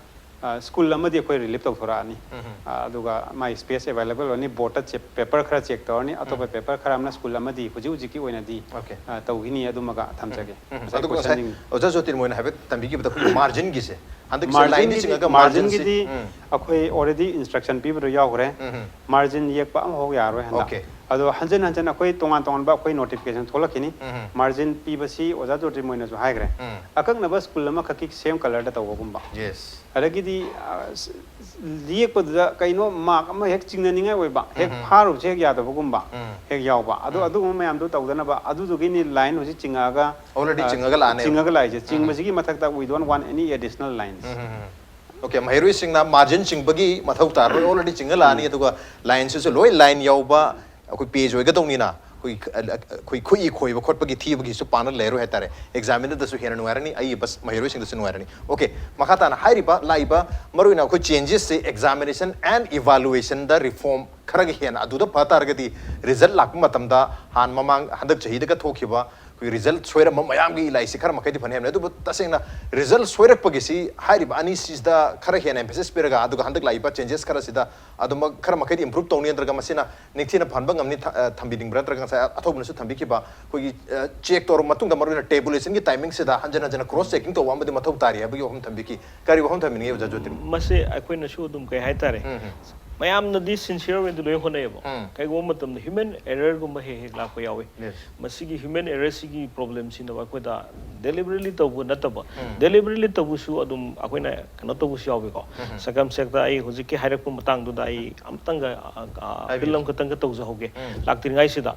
ꯁ꯭ꯀꯨꯜ ꯑꯃꯗꯤ ꯑꯩꯈꯣꯏ ꯔꯤꯂꯤꯞ ꯇꯧꯊꯣꯔꯛꯑꯅꯤ꯫ ꯎꯝ ꯑꯗꯨꯒ ꯃꯥꯏ ꯁ꯭ꯄꯦꯁ ꯑꯦꯕꯥꯏꯂꯦꯕꯜ ꯑꯣꯏꯅꯤ꯫ ꯕꯣꯔꯗꯇ ꯄꯦꯄꯔ ꯈꯔ ꯆꯦꯛ ꯇꯧꯔꯅꯤ, ꯑꯇꯣꯞꯄ ꯄꯦꯄꯔ ꯈꯔ ꯑꯃꯅ ꯁ꯭ꯀꯨꯜ ꯑꯃꯗꯤ ꯍꯧꯖꯤꯛ ꯍꯧꯖꯤꯛꯀꯤ ꯑꯣꯏꯅꯗꯤ ꯑꯣꯀꯦ ꯑ, ꯇꯧꯈꯤꯅꯤ꯫ ꯑꯗꯨꯃꯒ ꯊꯝꯖꯒꯦ꯫ ꯎꯝ ꯉꯁꯥꯏ ꯑꯗꯨꯒ ꯉꯁꯥꯏ ꯀꯣꯏꯁꯟꯁꯤꯡ ꯑꯣꯖꯥ ꯖꯣꯇꯤꯔꯃꯣꯏꯅ ꯍꯥꯏꯐꯦꯠ ꯇꯝꯕꯤꯈꯤꯕꯗ ꯑꯩꯈꯣꯏꯒꯤ ꯃꯥꯔꯖꯤꯟꯒꯤꯁꯦ ꯍꯟꯗꯛꯁꯦ ꯂꯥꯏꯟꯗꯤ ꯃꯥꯔꯖꯤꯟꯒꯤꯗꯤ ꯆꯤꯡꯉꯒ ꯃꯥꯔꯖꯤꯟꯁꯤ ꯃꯥꯔꯖꯤꯟꯒꯤꯗꯤ ꯎꯝ ꯑꯩꯈꯣꯏ ꯑꯣꯜꯔꯦꯗꯤ ꯏꯟꯁꯇ꯭ꯔꯛꯁꯟ ꯄꯤꯕꯗꯣ ꯌꯥꯎꯈ꯭ꯔꯦ꯫ ꯎꯝ ꯃꯥꯔꯖꯤꯟ ꯌꯦꯛꯄ ꯑꯃꯐꯥꯎ ꯌꯥꯔꯣꯏ ꯍꯟꯗꯛ꯫ ꯑꯣꯀꯦ꯫ ꯑꯗꯣ ꯍꯟꯖꯤꯟ ꯍꯟꯖꯤꯟ ꯑꯩꯈꯣꯏ ꯇꯣꯉꯥꯟ ꯇꯣꯉꯥꯟꯕ ꯑꯩꯈꯣꯏ ꯅꯣꯇꯤꯐꯤꯀꯦꯁꯟ ꯊꯣꯛꯂꯛꯈꯤꯅꯤ꯫ ꯎꯝ ꯃꯥꯔꯖꯤꯟ ꯄꯤꯕꯁꯤ ꯑꯣꯖꯥ ꯖꯣꯇꯤꯔꯃꯣꯏꯅꯁꯨ ꯍꯥꯏꯈ꯭ꯔꯦ꯫ ꯎꯝ ꯑꯀꯛꯅꯕ ꯁ꯭ꯀꯨꯜ ꯑꯃꯈꯛꯀꯤ ꯁꯦꯝ ꯀꯂꯔꯗ ꯇꯧꯕꯒꯨꯝꯕ꯫ ꯌꯦꯁ ꯑꯗꯒꯤꯗꯤ ꯑ, ꯁ- ꯌꯦꯛꯄꯗꯨꯗ ꯀꯩꯅꯣ ꯃꯥꯔꯛ ꯑꯃ ꯍꯦꯛ ꯆꯤꯡꯅꯅꯤꯡꯉꯥꯏ ꯑꯣꯏꯕ, ꯍꯦꯛ ꯎꯝ꯫ ꯐꯥꯔꯨꯕꯁꯦ ꯍꯦꯛ ꯌꯥꯗꯕꯒꯨꯝꯕ ꯎꯝ꯫ ꯍꯦꯛ ꯌꯥꯎꯕ꯫ ꯑꯗꯨ ꯑꯗꯨꯒꯨꯝꯕ ꯃꯌꯥꯝꯗꯨ ꯇꯧꯗꯅꯕ ꯑꯗꯨꯗꯨꯒꯤꯅꯤ ꯂꯥꯏꯟ ꯍꯧꯖꯤꯛ ꯆꯤꯡꯉꯛꯑꯒ Already ꯑ, ꯆꯤꯡꯉꯒ ꯂꯥꯛꯑꯅꯦꯕ꯫ ꯆꯤꯡꯉꯒ ꯂꯥꯛꯏꯁꯦ꯫ ꯆꯤꯡꯕꯁꯤꯒꯤ ꯃꯊꯛꯇ we don't want any additional lines꯫ Um um um. Okay, ꯃꯍꯩꯔꯣꯏꯁꯤꯡꯅ ꯃꯥꯔꯖꯤꯟ ꯆꯤꯡꯕꯒꯤ ꯃꯊꯧ ꯇꯥꯔꯣꯏ, ꯑꯣꯜꯔꯦꯗꯤ ꯆꯤꯡꯉ ꯂꯥꯛꯑꯅꯤ꯫ ꯑꯗꯨꯒ ꯂꯥꯏꯟꯁꯤꯁꯨ ꯂꯣꯏ ꯂꯥꯏꯟ ꯌꯥꯎꯕ ꯑꯩꯈꯣꯏ ꯄꯦꯖ ꯑꯣꯏꯒꯗꯧꯅꯤꯅ ꯑꯩꯈꯣꯏ ꯑꯩꯈꯣꯏ ꯈꯨꯠꯏ ꯈꯣꯏꯕ ꯈꯣꯠꯄꯒꯤ ꯊꯤꯕꯒꯤꯁꯨ ꯄꯥꯛꯅ ꯂꯩꯔꯣꯏ ꯍꯥꯏꯇꯥꯔꯦ꯫ ꯑꯦꯛꯖꯥꯃꯤꯅꯔꯗꯁꯨ ꯍꯦꯟꯅ ꯅꯨꯡꯉꯥꯏꯔꯅꯤ, ꯑꯏꯕ ꯃꯍꯩꯔꯣꯏꯁꯤꯡꯗꯁꯨ ꯅꯨꯡꯉꯥꯏꯔꯅꯤ꯫ ꯑꯣꯀꯦ, ꯃꯈꯥ ꯇꯥꯅ ꯍꯥꯏꯔꯤꯕ ꯂꯥꯛꯏꯕ ꯃꯔꯨꯑꯣꯏꯅ ꯑꯩꯈꯣꯏ ꯆꯦꯟꯖꯦꯁꯁꯦ examination and evaluationꯗ reform ꯈꯔꯒ ꯍꯦꯟꯅ ꯑꯗꯨꯗ ꯐ ꯇꯥꯔꯒꯗꯤ ꯔꯤꯖꯜꯠ ꯂꯥꯛꯄ ꯃꯇꯝꯗ ꯍꯥꯟꯅ ꯃꯃꯥꯡ ꯍꯟꯗꯛ ꯆꯍꯤꯗꯒ ꯊꯣꯛꯈꯤꯕ ꯑꯩꯈꯣꯏ ꯔꯤꯖꯜꯠ ꯁꯣꯏꯔꯝꯕ ꯃꯌꯥꯝꯒꯤ ꯂꯥꯏꯁꯤ ꯈꯔ ꯃꯈꯩꯗꯤ ꯐꯅ ꯍꯦꯟꯕꯅꯤ꯫ ꯑꯗꯨꯕꯨ ꯇꯁꯦꯡꯅ ꯔꯤꯖꯜꯠ ꯁꯣꯏꯔꯛꯄꯒꯤꯁꯤ ꯍꯥꯏꯔꯤꯕ ꯑꯅꯤꯁꯤꯗ ꯈꯔ ꯍꯦꯟꯅ emphasis ꯄꯤꯔꯒ, ꯑꯗꯨꯒ ꯍꯟꯗꯛ ꯂꯥꯛꯏꯕ changes ꯈꯔꯁꯤꯗ ꯑꯗꯨꯃꯛ ꯈꯔ ꯃꯈꯩꯗꯤ improve ꯇꯧꯅꯤ, ꯅꯠꯇ꯭ꯔꯒ ꯃꯁꯤꯅ ꯅꯤꯡꯊꯤꯅ ꯐꯍꯟꯕ ꯉꯝꯅꯤ, ꯊ-, ꯑ, ꯊꯝꯕꯤꯅꯤꯡꯕ꯭ꯔꯥ? ꯅꯠꯇ꯭ꯔꯒ ꯉꯁꯥꯏ ꯑꯊꯧꯕꯅꯁꯨ ꯊꯝꯕꯤꯈꯤꯕ ꯑꯩꯈꯣꯏꯒꯤ, ꯑ, check ꯇꯧꯔꯕ ꯃꯇꯨꯡꯗ, ꯃꯔꯨꯑꯣꯏꯅ tabulationꯒꯤ timingꯁꯤꯗ ꯍꯟꯖꯤꯟ ꯍꯟꯖꯤꯟꯅ cross checking ꯇꯧꯕ ꯑꯃꯗꯤ ꯃꯊꯧ ꯇꯥꯔꯤ ꯍꯥꯏꯕꯒꯤ ꯋꯥꯐꯝ ꯊꯝꯕꯤꯈꯤ꯫ ꯀꯔꯤ ꯋꯥꯐꯝ ꯊꯝꯕꯤꯅꯤꯡꯉꯤ, ꯑꯣꯖꯥ ꯖꯣꯇꯤꯟ? ꯃꯁꯤ ꯑꯩꯈꯣꯏꯅꯁꯨ ꯑꯗꯨꯝ ꯀꯩ ꯍꯥꯏꯇꯥꯔꯦ, ꯎꯝ, ꯎꯝ꯫ ꯃꯌꯥꯝꯅꯗꯤ sincere ꯑꯣꯏꯅ ꯂꯣꯏ ꯍꯣꯠꯅꯩꯌꯦꯕ꯫ ꯎꯝ꯫ ꯀꯩꯒꯨꯝꯕ ꯃꯇꯝꯗ human errorꯒꯨꯝꯕ ꯍꯦꯛ ꯍꯦꯛ ꯂꯥꯛꯄ ꯌꯥꯎꯏ꯫ Yes. ꯃꯁꯤꯒꯤ human errorꯁꯤꯒꯤ problemꯁꯤꯅ ꯑꯩꯈꯣꯏꯗ deliberately ꯇꯧꯕ ꯅꯠꯇꯕ, ꯎꯝ꯫ deliberately ꯇꯧꯕꯁꯨ ꯑꯗꯨꯝ ꯑꯩꯈꯣꯏꯅ ꯀꯩꯅꯣ ꯇꯧꯕꯁꯨ ꯌꯥꯎꯏꯀꯣ꯫ ꯎꯝ꯫ Circumstanceꯇ ꯑꯩ ꯍꯧꯖꯤꯛꯀꯤ ꯍꯥꯏꯔꯛꯄ ꯃꯇꯥꯡꯗꯨꯗ ꯑꯩ ꯑꯝꯇꯪꯒ, ꯑ, ꯑ, ꯍꯥꯏꯕꯤꯌꯨ꯫ ꯐꯤꯜ ꯑꯃꯈꯛꯇꯪꯒ ꯇꯧꯖꯍꯧꯒꯦ꯫ ꯎꯝ꯫ ꯂꯥꯛꯇ꯭ꯔꯤꯉꯩꯁꯤꯗ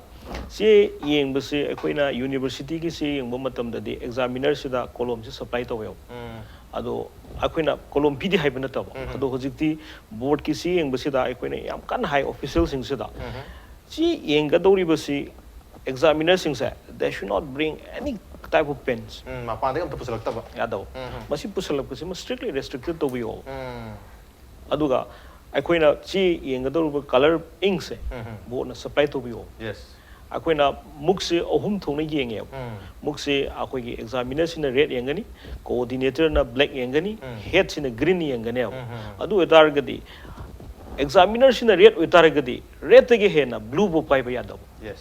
ꯆꯦ ꯌꯦꯡꯕꯁꯦ, ꯑꯩꯈꯣꯏꯅ universityꯒꯤ ꯆꯦ ꯌꯦꯡꯕ ꯃꯇꯝꯗꯗꯤ examinerꯁꯤꯗ columnꯁꯦ supply ꯇꯧꯋꯦꯕ꯫ ꯎꯝ꯫ ꯑꯗꯣ ꯑꯩꯈꯣꯏꯅ column ꯄꯤꯗꯦ ꯍꯥꯏꯕ ꯅꯠꯇꯕ꯫ ꯎꯝ꯫ ꯑꯗꯣ ꯍꯧꯖꯤꯛꯇꯤ boardꯀꯤ ꯆꯦ ꯌꯦꯡꯕꯁꯤꯗ ꯑꯩꯈꯣꯏꯅ ꯌꯥꯝ ꯀꯟꯅ ꯍꯥꯏ officialꯁꯤꯡꯁꯤꯗ ꯎꯝ꯫ ꯆꯦ ꯌꯦꯡꯒꯗꯧꯔꯤꯕꯁꯤ examinerꯁꯤꯡꯁꯦ, they should not bring any type of pens꯫ ꯎꯝ, ꯃꯄꯥꯟꯗꯒꯤ ꯑꯝꯇ ꯄꯨꯁꯤꯜꯂꯛꯇꯕ꯫ ꯌꯥꯗꯕ꯫ ꯎꯝ꯫ ꯃꯁꯤ ꯄꯨꯁꯤꯜꯂꯛꯄꯁꯤꯃ strictly restricted ꯇꯧꯕꯤꯌꯣ꯫ ꯎꯝ꯫ ꯑꯗꯨꯒ ꯑꯩꯈꯣꯏꯅ ꯆꯦ ꯌꯦꯡꯒꯗꯧꯔꯤꯕ color inkꯁꯦ ꯎꯝ꯫ boardꯅ supply ꯇꯧꯕꯤꯌꯣ꯫ Yes. ꯑꯩꯈꯣꯏꯅ ꯃꯨꯛꯁꯦ ꯑꯍꯨꯝ ꯊꯣꯛꯅ ꯌꯦꯡꯉꯦꯕ꯫ ꯎꯝ꯫ ꯃꯨꯛꯁꯦ ꯑꯩꯈꯣꯏꯒꯤ examinerꯁꯤꯅ red ꯌꯦꯡꯒꯅꯤ, coordinatorꯅ black ꯌꯦꯡꯒꯅꯤ, ꯎꯝ꯫ headꯁꯤꯅ green ꯌꯦꯡꯒꯅꯦꯕ꯫ ꯎꯝ, ꯎꯝ, ꯎꯝ꯫ ꯑꯗꯨ ꯑꯣꯏꯇꯥꯔꯒꯗꯤ examinerꯁꯤꯅ red ꯑꯣꯏꯇꯥꯔꯒꯗꯤ redꯇꯒꯤ ꯍꯦꯟꯅ blue ꯐꯥꯎ ꯄꯥꯏꯕ ꯌꯥꯗꯕ꯫ Yes.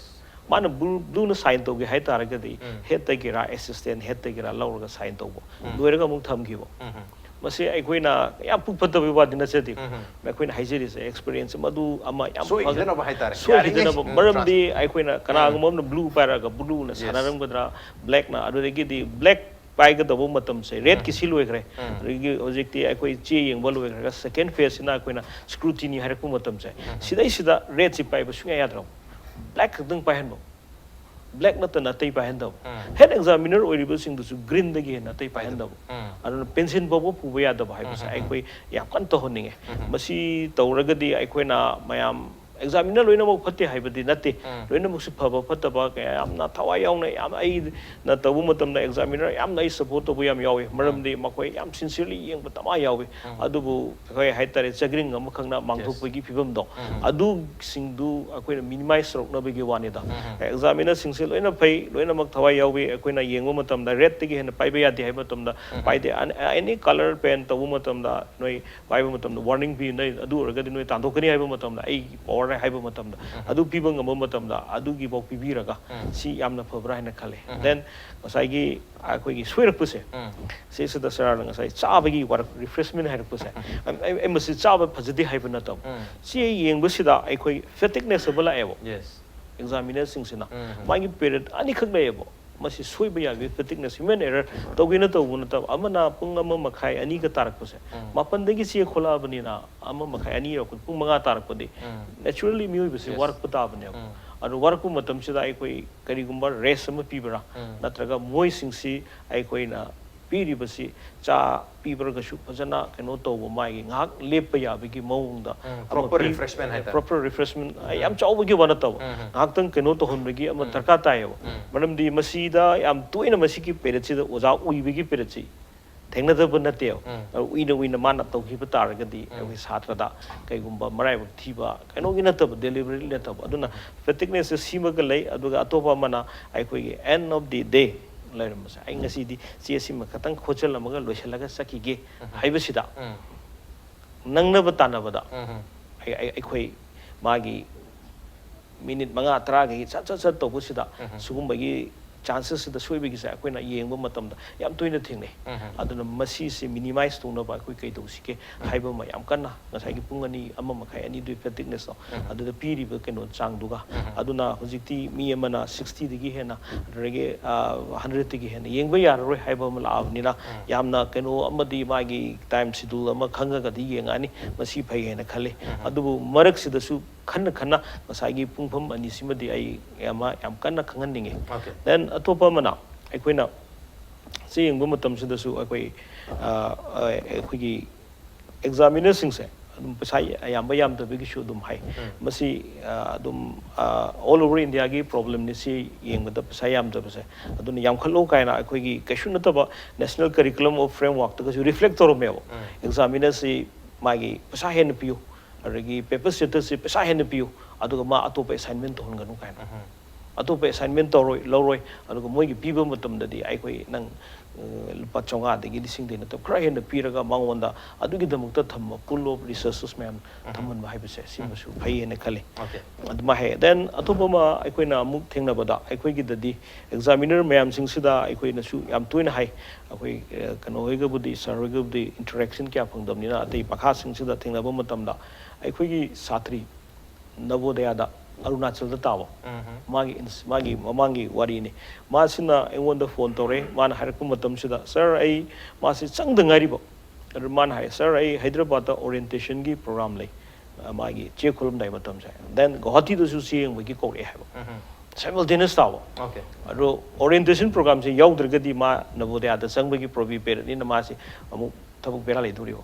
ꯃꯥꯅ blue, blueꯅ sign ꯇꯧꯒꯦ ꯍꯥꯏꯇꯥꯔꯒꯗꯤ ꯎꯝ꯫ headꯇꯒꯤꯔ assistant headꯇꯒꯤꯔ ꯂꯧꯔꯒ sign ꯇꯧꯕ꯫ ꯎꯝ꯫ ꯂꯣꯏꯔꯒ ꯑꯃꯨꯛ ꯊꯝꯈꯤꯕ꯫ ꯎꯝ, ꯎꯝ꯫ ꯃꯁꯤ ꯑꯩꯈꯣꯏꯅ ꯌꯥꯝ ꯄꯨꯛ ꯐꯠꯇꯕꯒꯤ ꯋꯥꯗꯤ ꯅꯠꯆꯗꯦ꯫ ꯎꯝ, ꯎꯝ꯫ ꯑꯩꯈꯣꯏꯅ ꯍꯥꯏꯖꯔꯤꯁꯦ experience ꯃꯗꯨ ꯑꯃ ꯌꯥꯝ ꯐꯖ-, ꯁꯣꯏꯈꯤꯗꯅꯕ ꯍꯥꯏꯇꯥꯔꯦ꯫ ꯁꯣꯏꯈꯤꯗꯅꯕ꯫ ꯌꯥꯔꯤꯉꯩ, ꯎꯝ, ꯃꯔꯝꯗꯤ trans-, ꯑꯩꯈꯣꯏꯅ ꯀꯅꯥꯒꯨꯝꯕ ꯑꯃꯅ blue ꯄꯥꯏꯔꯒ blueꯅ Yes. ꯁꯥꯟꯅꯔꯝꯒꯗ꯭ꯔꯥ, blackꯅ, ꯑꯗꯨꯗꯒꯤꯗꯤ black ꯄꯥꯏꯒꯗꯧꯕ ꯃꯇꯝꯁꯦ redꯀꯤ ꯁꯤ ꯂꯣꯏꯈ꯭ꯔꯦ꯫ ꯎꯝ꯫ ꯑꯗꯒꯤ ꯍꯧꯖꯤꯛꯇꯤ ꯑꯩꯈꯣꯏ ꯆꯦ ꯌꯦꯡꯕ ꯂꯣꯏꯈ꯭ꯔꯒ second phaseꯁꯤꯅ ꯑꯩꯈꯣꯏꯅ scrutiny ꯍꯥꯏꯔꯛꯄ ꯃꯇꯝꯁꯦ꯫ ꯎꯝ꯫ ꯁꯤꯗꯩꯁꯤꯗ redꯁꯤ ꯄꯥꯏꯕ ꯁꯨꯡꯌꯥ ꯌꯥꯗ꯭ꯔꯕ꯫ Black ꯈꯛꯇꯪ ꯄꯥꯏꯍꯟꯕ꯫ Black ꯅꯠꯇꯅ ꯑꯇꯩ ꯄꯥꯏꯍꯟꯗꯕ꯫ ꯎꯝ꯫ Head examiner ꯑꯣꯏꯔꯤꯕꯁꯤꯡꯗꯨꯁꯨ greenꯗꯒꯤ ꯍꯦꯟꯅ ꯑꯇꯩ ꯄꯥꯏꯍꯟꯗꯕ꯫ ꯎꯝ꯫ ꯑꯗꯨꯅ pencil ꯐꯥꯎꯕ ꯄꯨꯕ ꯌꯥꯗꯕ ꯍꯥꯏꯕꯁꯦ ꯎꯝ, ꯎꯝ, ꯎꯝ꯫ ꯑꯩꯈꯣꯏ ꯌꯥꯝ ꯀꯟꯅ ꯇꯧꯍꯟꯅꯤꯡꯉꯦ꯫ ꯎꯝ꯫ ꯃꯁꯤ ꯇꯧꯔꯒꯗꯤ ꯑꯩꯈꯣꯏꯅ ꯃꯌꯥꯝ ꯑꯦꯛꯖꯥꯃꯤꯅꯔ ꯂꯣꯏꯅꯃꯛ ꯐꯠꯇꯦ ꯍꯥꯏꯕꯗꯤ ꯅꯠꯇꯦ꯫ ꯂꯣꯏꯅꯃꯛꯁꯨ ꯐꯕ ꯐꯠꯇꯕ ꯀꯌꯥ ꯌꯥꯝꯅ ꯊꯋꯥꯏ ꯌꯥꯎꯅ ꯌꯥꯝ ꯑꯩꯅ ꯇꯧꯕ ꯃꯇꯝꯗ ꯑꯦꯛꯖꯥꯃꯤꯅꯔ ꯌꯥꯝꯅ ꯑꯩ ꯁꯄꯣꯔꯠ ꯇꯧꯕ ꯌꯥꯝ ꯌꯥꯎꯋꯤ꯫ ꯃꯔꯝꯗꯤ ꯃꯈꯣꯏ ꯌꯥꯝ ꯁꯤꯟꯁꯤꯌꯔꯂꯤ ꯌꯦꯡꯕ ꯗꯃꯥ ꯌꯥꯎꯋꯤ꯫ ꯑꯗꯨꯕꯨ ꯑꯩꯈꯣꯏ ꯍꯥꯏꯇꯥꯔꯦ, ꯆꯒ꯭ꯔꯤꯡ ꯑꯃꯈꯛꯅ ꯃꯥꯡꯊꯣꯛꯄꯒꯤ ꯐꯤꯕꯝꯗꯣ, ꯑꯗꯨꯁꯤꯡꯗꯨ ꯑꯩꯈꯣꯏꯅ ꯃꯤꯅꯤꯃꯥꯏꯁ ꯇꯧꯔꯛꯅꯕꯒꯤ ꯋꯥꯅꯤꯗ꯫ ꯑꯦꯛꯖꯥꯃꯤꯅꯔꯁꯤꯡꯁꯦ ꯂꯣꯏꯅ ꯐꯩ, ꯂꯣꯏꯅꯃꯛ ꯊꯋꯥꯏ ꯌꯥꯎꯋꯤ꯫ ꯑꯩꯈꯣꯏꯅ ꯌꯦꯡꯕ ꯃꯇꯝꯗ ꯔꯦꯗꯇꯒꯤ ꯍꯦꯟꯅ ꯄꯥꯏꯕ ꯌꯥꯗꯦ ꯍꯥꯏꯕ ꯃꯇꯝꯗ ꯄꯥꯏꯗꯦ꯫ ꯑꯦꯅꯤ ꯀꯂꯔ ꯄꯦꯟ ꯇꯧꯕ ꯃꯇꯝꯗ ꯅꯣꯏ ꯄꯥꯏꯕ ꯃꯇꯝꯗ ꯋꯥꯔꯅꯤꯡ ꯄꯤ, ꯅꯣꯏ ꯑꯗꯨ ꯑꯣꯏꯔꯒꯗꯤ ꯅꯣꯏ ꯇꯥꯟꯊꯣꯛꯀꯅꯤ ꯍꯥꯏꯕ ꯃꯇꯝꯗ, ꯑꯩꯒꯤ ꯄꯋꯥꯔ ꯍꯥꯏꯕ ꯃꯇꯝꯗ, ꯑꯗꯨ ꯄꯤꯕ ꯉꯝꯕ ꯃꯇꯝꯗ ꯑꯗꯨꯒꯤꯐꯥꯎ ꯄꯤꯕꯤꯔꯒ ꯁꯤ ꯌꯥꯝꯅ ꯐꯕ꯭ꯔꯥ ꯍꯥꯏꯅ ꯈꯜꯂꯦ꯫ ꯗꯦꯟ ꯉꯁꯥꯏꯒꯤ ꯑꯩꯈꯣꯏꯒꯤ ꯁꯣꯏꯔꯛꯄꯁꯦ, ꯁꯤꯁꯤꯗ ꯁꯥꯔꯅ ꯉꯁꯥꯏ ꯆꯥꯕꯒꯤ ꯋꯥꯔꯛ, ꯔꯤꯐ꯭ꯔꯦꯁꯃꯦꯟ ꯍꯥꯏꯔꯛꯄꯁꯦ, ꯑꯩ, ꯑꯩ, ꯑꯩ ꯃꯁꯤ ꯆꯥꯕ ꯐꯖꯗꯦ ꯍꯥꯏꯕ ꯅꯠꯇꯕ, ꯁꯤ ꯑꯩ ꯌꯦꯡꯕꯁꯤꯗ ꯑꯩꯈꯣꯏ ꯐꯦꯇꯤꯛꯅꯦꯁ ꯑꯃ ꯂꯥꯛꯑꯦꯕ꯫ ꯌꯦꯁ꯫ ꯑꯦꯛꯖꯥꯃꯤꯅꯔꯁꯤꯡꯁꯤꯅ ꯃꯥꯒꯤ ꯄꯦꯔꯤꯌꯗ ꯑꯅꯤꯈꯛ ꯂꯩꯌꯦꯕ꯫ ꯃꯁꯤ ꯁꯣꯏꯕ ꯌꯥꯕꯒꯤ ꯐꯦꯇꯤꯛꯅꯦꯁ, ꯍ꯭ꯌꯨꯃꯦꯟ ꯑꯦꯔꯔ ꯇꯧꯒꯦꯅ ꯇꯧꯕ ꯅꯠꯇꯕ, ꯑꯃꯅ ꯄꯨꯡ ꯑꯃ ꯃꯈꯥꯏ, ꯑꯅꯤꯒ ꯇꯥꯔꯛꯄꯁꯦ, ꯃꯥꯄꯟꯗꯒꯤ ꯆꯦ ꯈꯣꯠꯂꯛꯑꯕꯅꯤꯅ ꯑꯃ ꯃꯈꯥꯏ, ꯑꯅꯤ ꯌꯧꯔꯛꯄꯗ ꯄꯨꯡ ꯃꯉꯥ ꯇꯥꯔꯛꯄꯗꯤ ꯅꯦꯆꯔꯦꯜꯂꯤ ꯃꯤꯑꯣꯏꯕꯁꯤ Yes. ꯋꯥꯔꯛꯄ ꯇꯥꯕꯅꯦꯕ꯫ ꯑꯗꯨ ꯋꯥꯔꯛꯄ ꯃꯇꯝꯁꯤꯗ ꯑꯩꯈꯣꯏ ꯀꯔꯤꯒꯨꯝꯕ ꯔꯦꯁ ꯑꯃ ꯄꯤꯕ꯭ꯔꯥ, ꯅꯠꯇ꯭ꯔꯒ ꯃꯣꯏꯁꯤꯡꯁꯤ ꯑꯩꯈꯣꯏꯅ ꯄꯤꯔꯤꯕꯁꯤ ꯆꯥ ꯄꯤꯕ꯭ꯔꯒꯁꯨ ꯐꯖꯅ ꯀꯩꯅꯣ ꯇꯧꯕ, ꯃꯥꯒꯤ ꯉꯥꯏꯍꯥꯛ ꯂꯦꯞꯄ ꯌꯥꯕꯒꯤ ꯃꯑꯣꯡꯗ ꯎꯝ, ꯑꯃ proper ꯄꯤ-, refreshment ꯍꯥꯏꯇꯥꯔꯦ꯫ Proper refreshment, ꯌꯥꯝ ꯆꯥꯎꯕꯒꯤ ꯋꯥ ꯅꯠꯇꯕ, ꯉꯥꯏꯍꯥꯛꯇꯪ ꯀꯩꯅꯣ ꯇꯧꯍꯟꯕꯒꯤ ꯑꯃ ꯗꯔꯀꯥꯔ ꯇꯥꯏꯌꯦꯕ꯫ ꯃꯔꯝꯗꯤ ꯃꯁꯤꯗ ꯌꯥꯝ ꯇꯣꯏꯅ ꯃꯁꯤꯒꯤ ꯄꯦꯔꯦꯠꯁꯤꯗ ꯑꯣꯖꯥ ꯎꯏꯕꯒꯤ ꯄꯦꯔꯦꯠꯁꯤ ꯊꯦꯡꯅꯗꯕ ꯅꯠꯇꯦꯕ꯫ ꯑꯗꯨ ꯎꯏꯅ ꯎꯏꯅ ꯃꯥꯅ ꯇꯧꯈꯤꯕ ꯇꯥꯔꯒꯗꯤ ꯑꯩꯈꯣꯏ ꯁꯥꯇ꯭ꯔꯗ ꯀꯩꯒꯨꯝꯕ ꯃꯔꯥꯏꯕꯛ ꯊꯤꯕ ꯀꯩꯅꯣꯒꯤ ꯅꯠꯇꯕ, ꯗꯦꯂꯤꯕꯔꯦꯠꯂꯤ ꯅꯠꯇꯕ꯫ ꯑꯗꯨꯅ ꯐꯦꯇꯤꯛꯅꯦꯁꯁꯦ ꯁꯤꯃꯒ ꯂꯩ꯫ ꯑꯗꯨꯒ ꯑꯇꯣꯞꯄ ꯑꯃꯅ ꯑꯩꯈꯣꯏꯒꯤ end of the day ꯂꯩꯔꯝꯕꯁꯦ, ꯑꯩ ꯉꯁꯤꯗꯤ ꯆꯦ ꯑꯁꯤꯃ ꯈꯛꯇꯪ ꯈꯣꯠꯆꯜꯂꯝꯃꯒ ꯂꯣꯏꯁꯤꯜꯂꯒ ꯆꯠꯈꯤꯒꯦ ꯍꯥꯏꯕꯁꯤꯗ ꯅꯪꯅꯕ ꯇꯥꯟꯅꯕꯗ ꯑꯩ-, ꯑꯩ-, ꯑꯩꯈꯣꯏ ꯃꯥꯒꯤ ꯃꯤꯅꯤꯠ ꯃꯉꯥ ꯇꯔꯥꯒꯤ ꯁꯠ ꯁꯠ ꯁꯠ ꯇꯧꯕꯁꯤꯗ ꯁꯤꯒꯨꯝꯕꯒꯤ ꯆꯥꯟꯁꯦꯁꯁꯤꯗ ꯁꯣꯏꯕꯒꯤꯁꯦ ꯑꯩꯈꯣꯏꯅ ꯌꯦꯡꯕ ꯃꯇꯝꯗ ꯌꯥꯝ ꯇꯣꯏꯅ ꯊꯦꯡꯅꯩ꯫ ꯑꯗꯨꯅ ꯃꯁꯤꯁꯦ ꯃꯤꯅꯤꯃꯥꯏꯁ ꯇꯧꯅꯕ ꯑꯩꯈꯣꯏ ꯀꯩꯗꯧꯁꯤꯒꯦ ꯍꯥꯏꯕ ꯑꯃ ꯌꯥꯝ ꯀꯟꯅ ꯉꯁꯥꯏꯒꯤ ꯄꯨꯡ ꯑꯅꯤ, ꯑꯃ ꯃꯈꯥꯏ, ꯑꯅꯤꯗꯨꯒꯤ ꯐꯦꯇꯤꯛꯅꯦꯁꯇꯣ ꯑꯗꯨꯗ ꯄꯤꯔꯤꯕ ꯀꯩꯅꯣ ꯆꯥꯡꯗꯨꯒ꯫ ꯑꯗꯨꯅ ꯍꯧꯖꯤꯛꯇꯤ ꯃꯤ ꯑꯃꯅ ꯁꯤꯛꯁꯇꯤꯗꯒꯤ ꯍꯦꯟꯅ, ꯑꯗꯨꯗꯒꯤ ꯍꯟꯗ꯭ꯔꯦꯠꯇꯒꯤ ꯍꯦꯟꯅ ꯌꯦꯡꯕ ꯌꯥꯔꯔꯣꯏ ꯍꯥꯏꯕ ꯑꯃ ꯂꯥꯛꯑꯕꯅꯤꯅ ꯌꯥꯝꯅ ꯀꯩꯅꯣ ꯑꯃꯗꯤ ꯃꯥꯒꯤ ꯇꯥꯏꯝ ꯁꯦꯗꯨꯜ ꯑꯃ ꯈꯪꯉꯒꯗꯤ ꯌꯦꯡꯉꯛꯑꯅꯤ꯫ ꯃꯁꯤ ꯐꯩ ꯍꯥꯏꯅ ꯈꯜꯂꯤ꯫ ꯑꯗꯨꯕꯨ ꯃꯔꯛꯁꯤꯗꯁꯨ ꯈꯟꯅ ꯈꯟꯅ ꯉꯁꯥꯏꯒꯤ ꯄꯨꯡꯐꯝ ꯑꯅꯤꯁꯤꯃꯗꯤ ꯑꯩ ꯌꯥꯝ, ꯌꯥꯝ ꯀꯟꯅ ꯈꯪꯍꯟꯅꯤꯡꯉꯤ꯫ Okay. Then ꯑꯇꯣꯞꯄ ꯑꯃꯅ ꯑꯩꯈꯣꯏꯅ ꯆꯦ ꯌꯦꯡꯕ ꯃꯇꯝꯁꯤꯗꯁꯨ ꯑꯩꯈꯣꯏ, ꯑ, ꯑ, ꯑꯩꯈꯣꯏꯒꯤ ꯑꯦꯛꯖꯥꯃꯤꯅꯔꯁꯤꯡꯁꯦ ꯑꯗꯨꯝ ꯄꯩꯁꯥ ꯑꯌꯥꯝꯕ ꯌꯥꯝꯗꯕꯒꯤꯁꯨ ꯑꯗꯨꯝ ꯍꯥꯏ꯫ ꯃꯁꯤ ꯑꯗꯨꯝ all over Indiaꯒꯤ problemꯅꯤ꯫ ꯁꯤ ꯌꯦꯡꯕꯗ ꯄꯩꯁꯥ ꯌꯥꯝꯗꯕꯁꯦ, ꯑꯗꯨꯅ ꯌꯥꯝꯈꯠꯂꯣ ꯀꯥꯏꯅ ꯑꯩꯈꯣꯏꯒꯤ ꯀꯩꯁꯨ ꯅꯠꯇꯕ National Curriculum of Frameworkꯇꯒꯁꯨ reflect ꯇꯧꯔꯝꯃꯦꯕ꯫ Examinerꯁꯤ ꯃꯥꯒꯤ ꯄꯩꯁꯥ ꯍꯦꯟꯅ ꯄꯤꯌꯨ, ꯑꯗꯒꯤ paper statuseꯁꯤ ꯄꯩꯁꯥ ꯍꯦꯟꯅ ꯄꯤꯌꯨ, ꯑꯗꯨꯒ ꯃꯥ ꯑꯇꯣꯞꯄ assignment ꯇꯧꯍꯟꯒꯅꯨ ꯀꯥꯏꯅ꯫ ꯑꯇꯣꯞꯄ assignment ꯇꯧꯔꯣꯏ, ꯂꯧꯔꯣꯏ꯫ ꯑꯗꯨꯒ ꯃꯣꯏꯒꯤ ꯄꯤꯕ ꯃꯇꯝꯗꯗꯤ ꯑꯩꯈꯣꯏ ꯅꯪ ꯂꯨꯄꯥ ꯆꯥꯝꯃꯉꯥꯗꯒꯤ ꯂꯤꯁꯤꯡꯗꯒꯤ ꯅꯠꯇꯕ ꯈꯔ ꯍꯦꯟꯅ ꯄꯤꯔꯒ ꯃꯉꯣꯟꯗ ꯑꯗꯨꯒꯤꯗꯃꯛꯇ ꯊꯝꯕ pool of resources ꯃꯌꯥꯝ ꯊꯝꯍꯟꯕ ꯍꯥꯏꯕꯁꯦ ꯁꯤꯃꯁꯨ ꯐꯩ ꯍꯥꯏꯅ ꯈꯜꯂꯤ꯫ ꯑꯗꯨꯃꯥꯏ ꯍꯥꯏ꯫ Then ꯑꯇꯣꯞꯄ ꯑꯃ ꯑꯩꯈꯣꯏꯅ ꯑꯃꯨꯛ ꯊꯦꯡꯅꯕꯗ ꯑꯩꯈꯣꯏꯒꯤꯗꯗꯤ examiner ꯃꯌꯥꯝꯁꯤꯡꯁꯤꯗ ꯑꯩꯈꯣꯏꯅꯁꯨ ꯌꯥꯝ ꯇꯣꯏꯅ ꯍꯥꯏ꯫ ꯑꯩꯈꯣꯏ ꯀꯩꯅꯣ ꯍꯣꯏꯒꯕꯨꯗꯤ, sir ꯍꯣꯏꯒꯕꯨꯗꯤ interaction ꯀꯌꯥ ꯐꯪꯗꯕꯅꯤꯅ ꯑꯇꯩ ꯃꯈꯥꯁꯤꯡꯁꯤꯗ ꯊꯦꯡꯅꯕ ꯃꯇꯝꯗ ꯑꯩꯈꯣꯏꯒꯤ ꯁꯥꯇ꯭ꯔꯤ ꯅꯕꯣꯗꯌꯥꯗ ꯑꯔꯨꯅꯥꯆꯜꯗ ꯇꯥꯕ ꯃꯥꯒꯤ ꯃꯥꯒꯤ ꯃꯃꯥꯡꯒꯤ ꯋꯥꯔꯤꯅꯤ꯫ ꯃꯥꯁꯤꯅ ꯑꯩꯉꯣꯟꯗ phone ꯇꯧꯔꯛꯑꯦ꯫ ꯃꯥꯅ ꯍꯥꯏꯔꯛꯄ ꯃꯇꯝꯁꯤꯗ, "Sir, ꯑꯩ ꯃꯥꯁꯤ ꯆꯪꯗ ꯉꯥꯏꯔꯤꯕ꯫ ꯑꯗꯨ ꯃꯥꯅ ꯍꯥꯏ, 'Sir, ꯑꯩ ꯍꯥꯏꯗ꯭ꯔꯕꯥꯗꯇ orientationꯒꯤ program ꯂꯩ, ꯃꯥꯒꯤ ꯆꯦ ꯈꯣꯜꯂꯝꯗꯥꯏ ꯃꯇꯝꯁꯦ꯫ Then ꯒꯧꯍꯥꯇꯤꯗꯁꯨ ꯆꯦ ꯌꯦꯡꯕꯒꯤ ꯀꯧꯔꯛꯑꯦ ꯍꯥꯏꯕ꯫ Simultaneous ꯇꯥꯕ꯫ ꯑꯗꯣ orientation programꯁꯦ ꯌꯥꯎꯗ꯭ꯔꯒꯗꯤ ꯃꯥ ꯅꯕꯣꯗꯌꯥꯗ ꯆꯪꯕꯒꯤ ꯄ꯭ꯔꯣꯕꯤ ꯄꯦꯔꯠꯅꯤꯅ ꯃꯥꯁꯤ ꯑꯃꯨꯛ ꯊꯕꯛ ꯕꯦꯔꯥ ꯂꯩꯗꯣꯔꯤꯕ꯫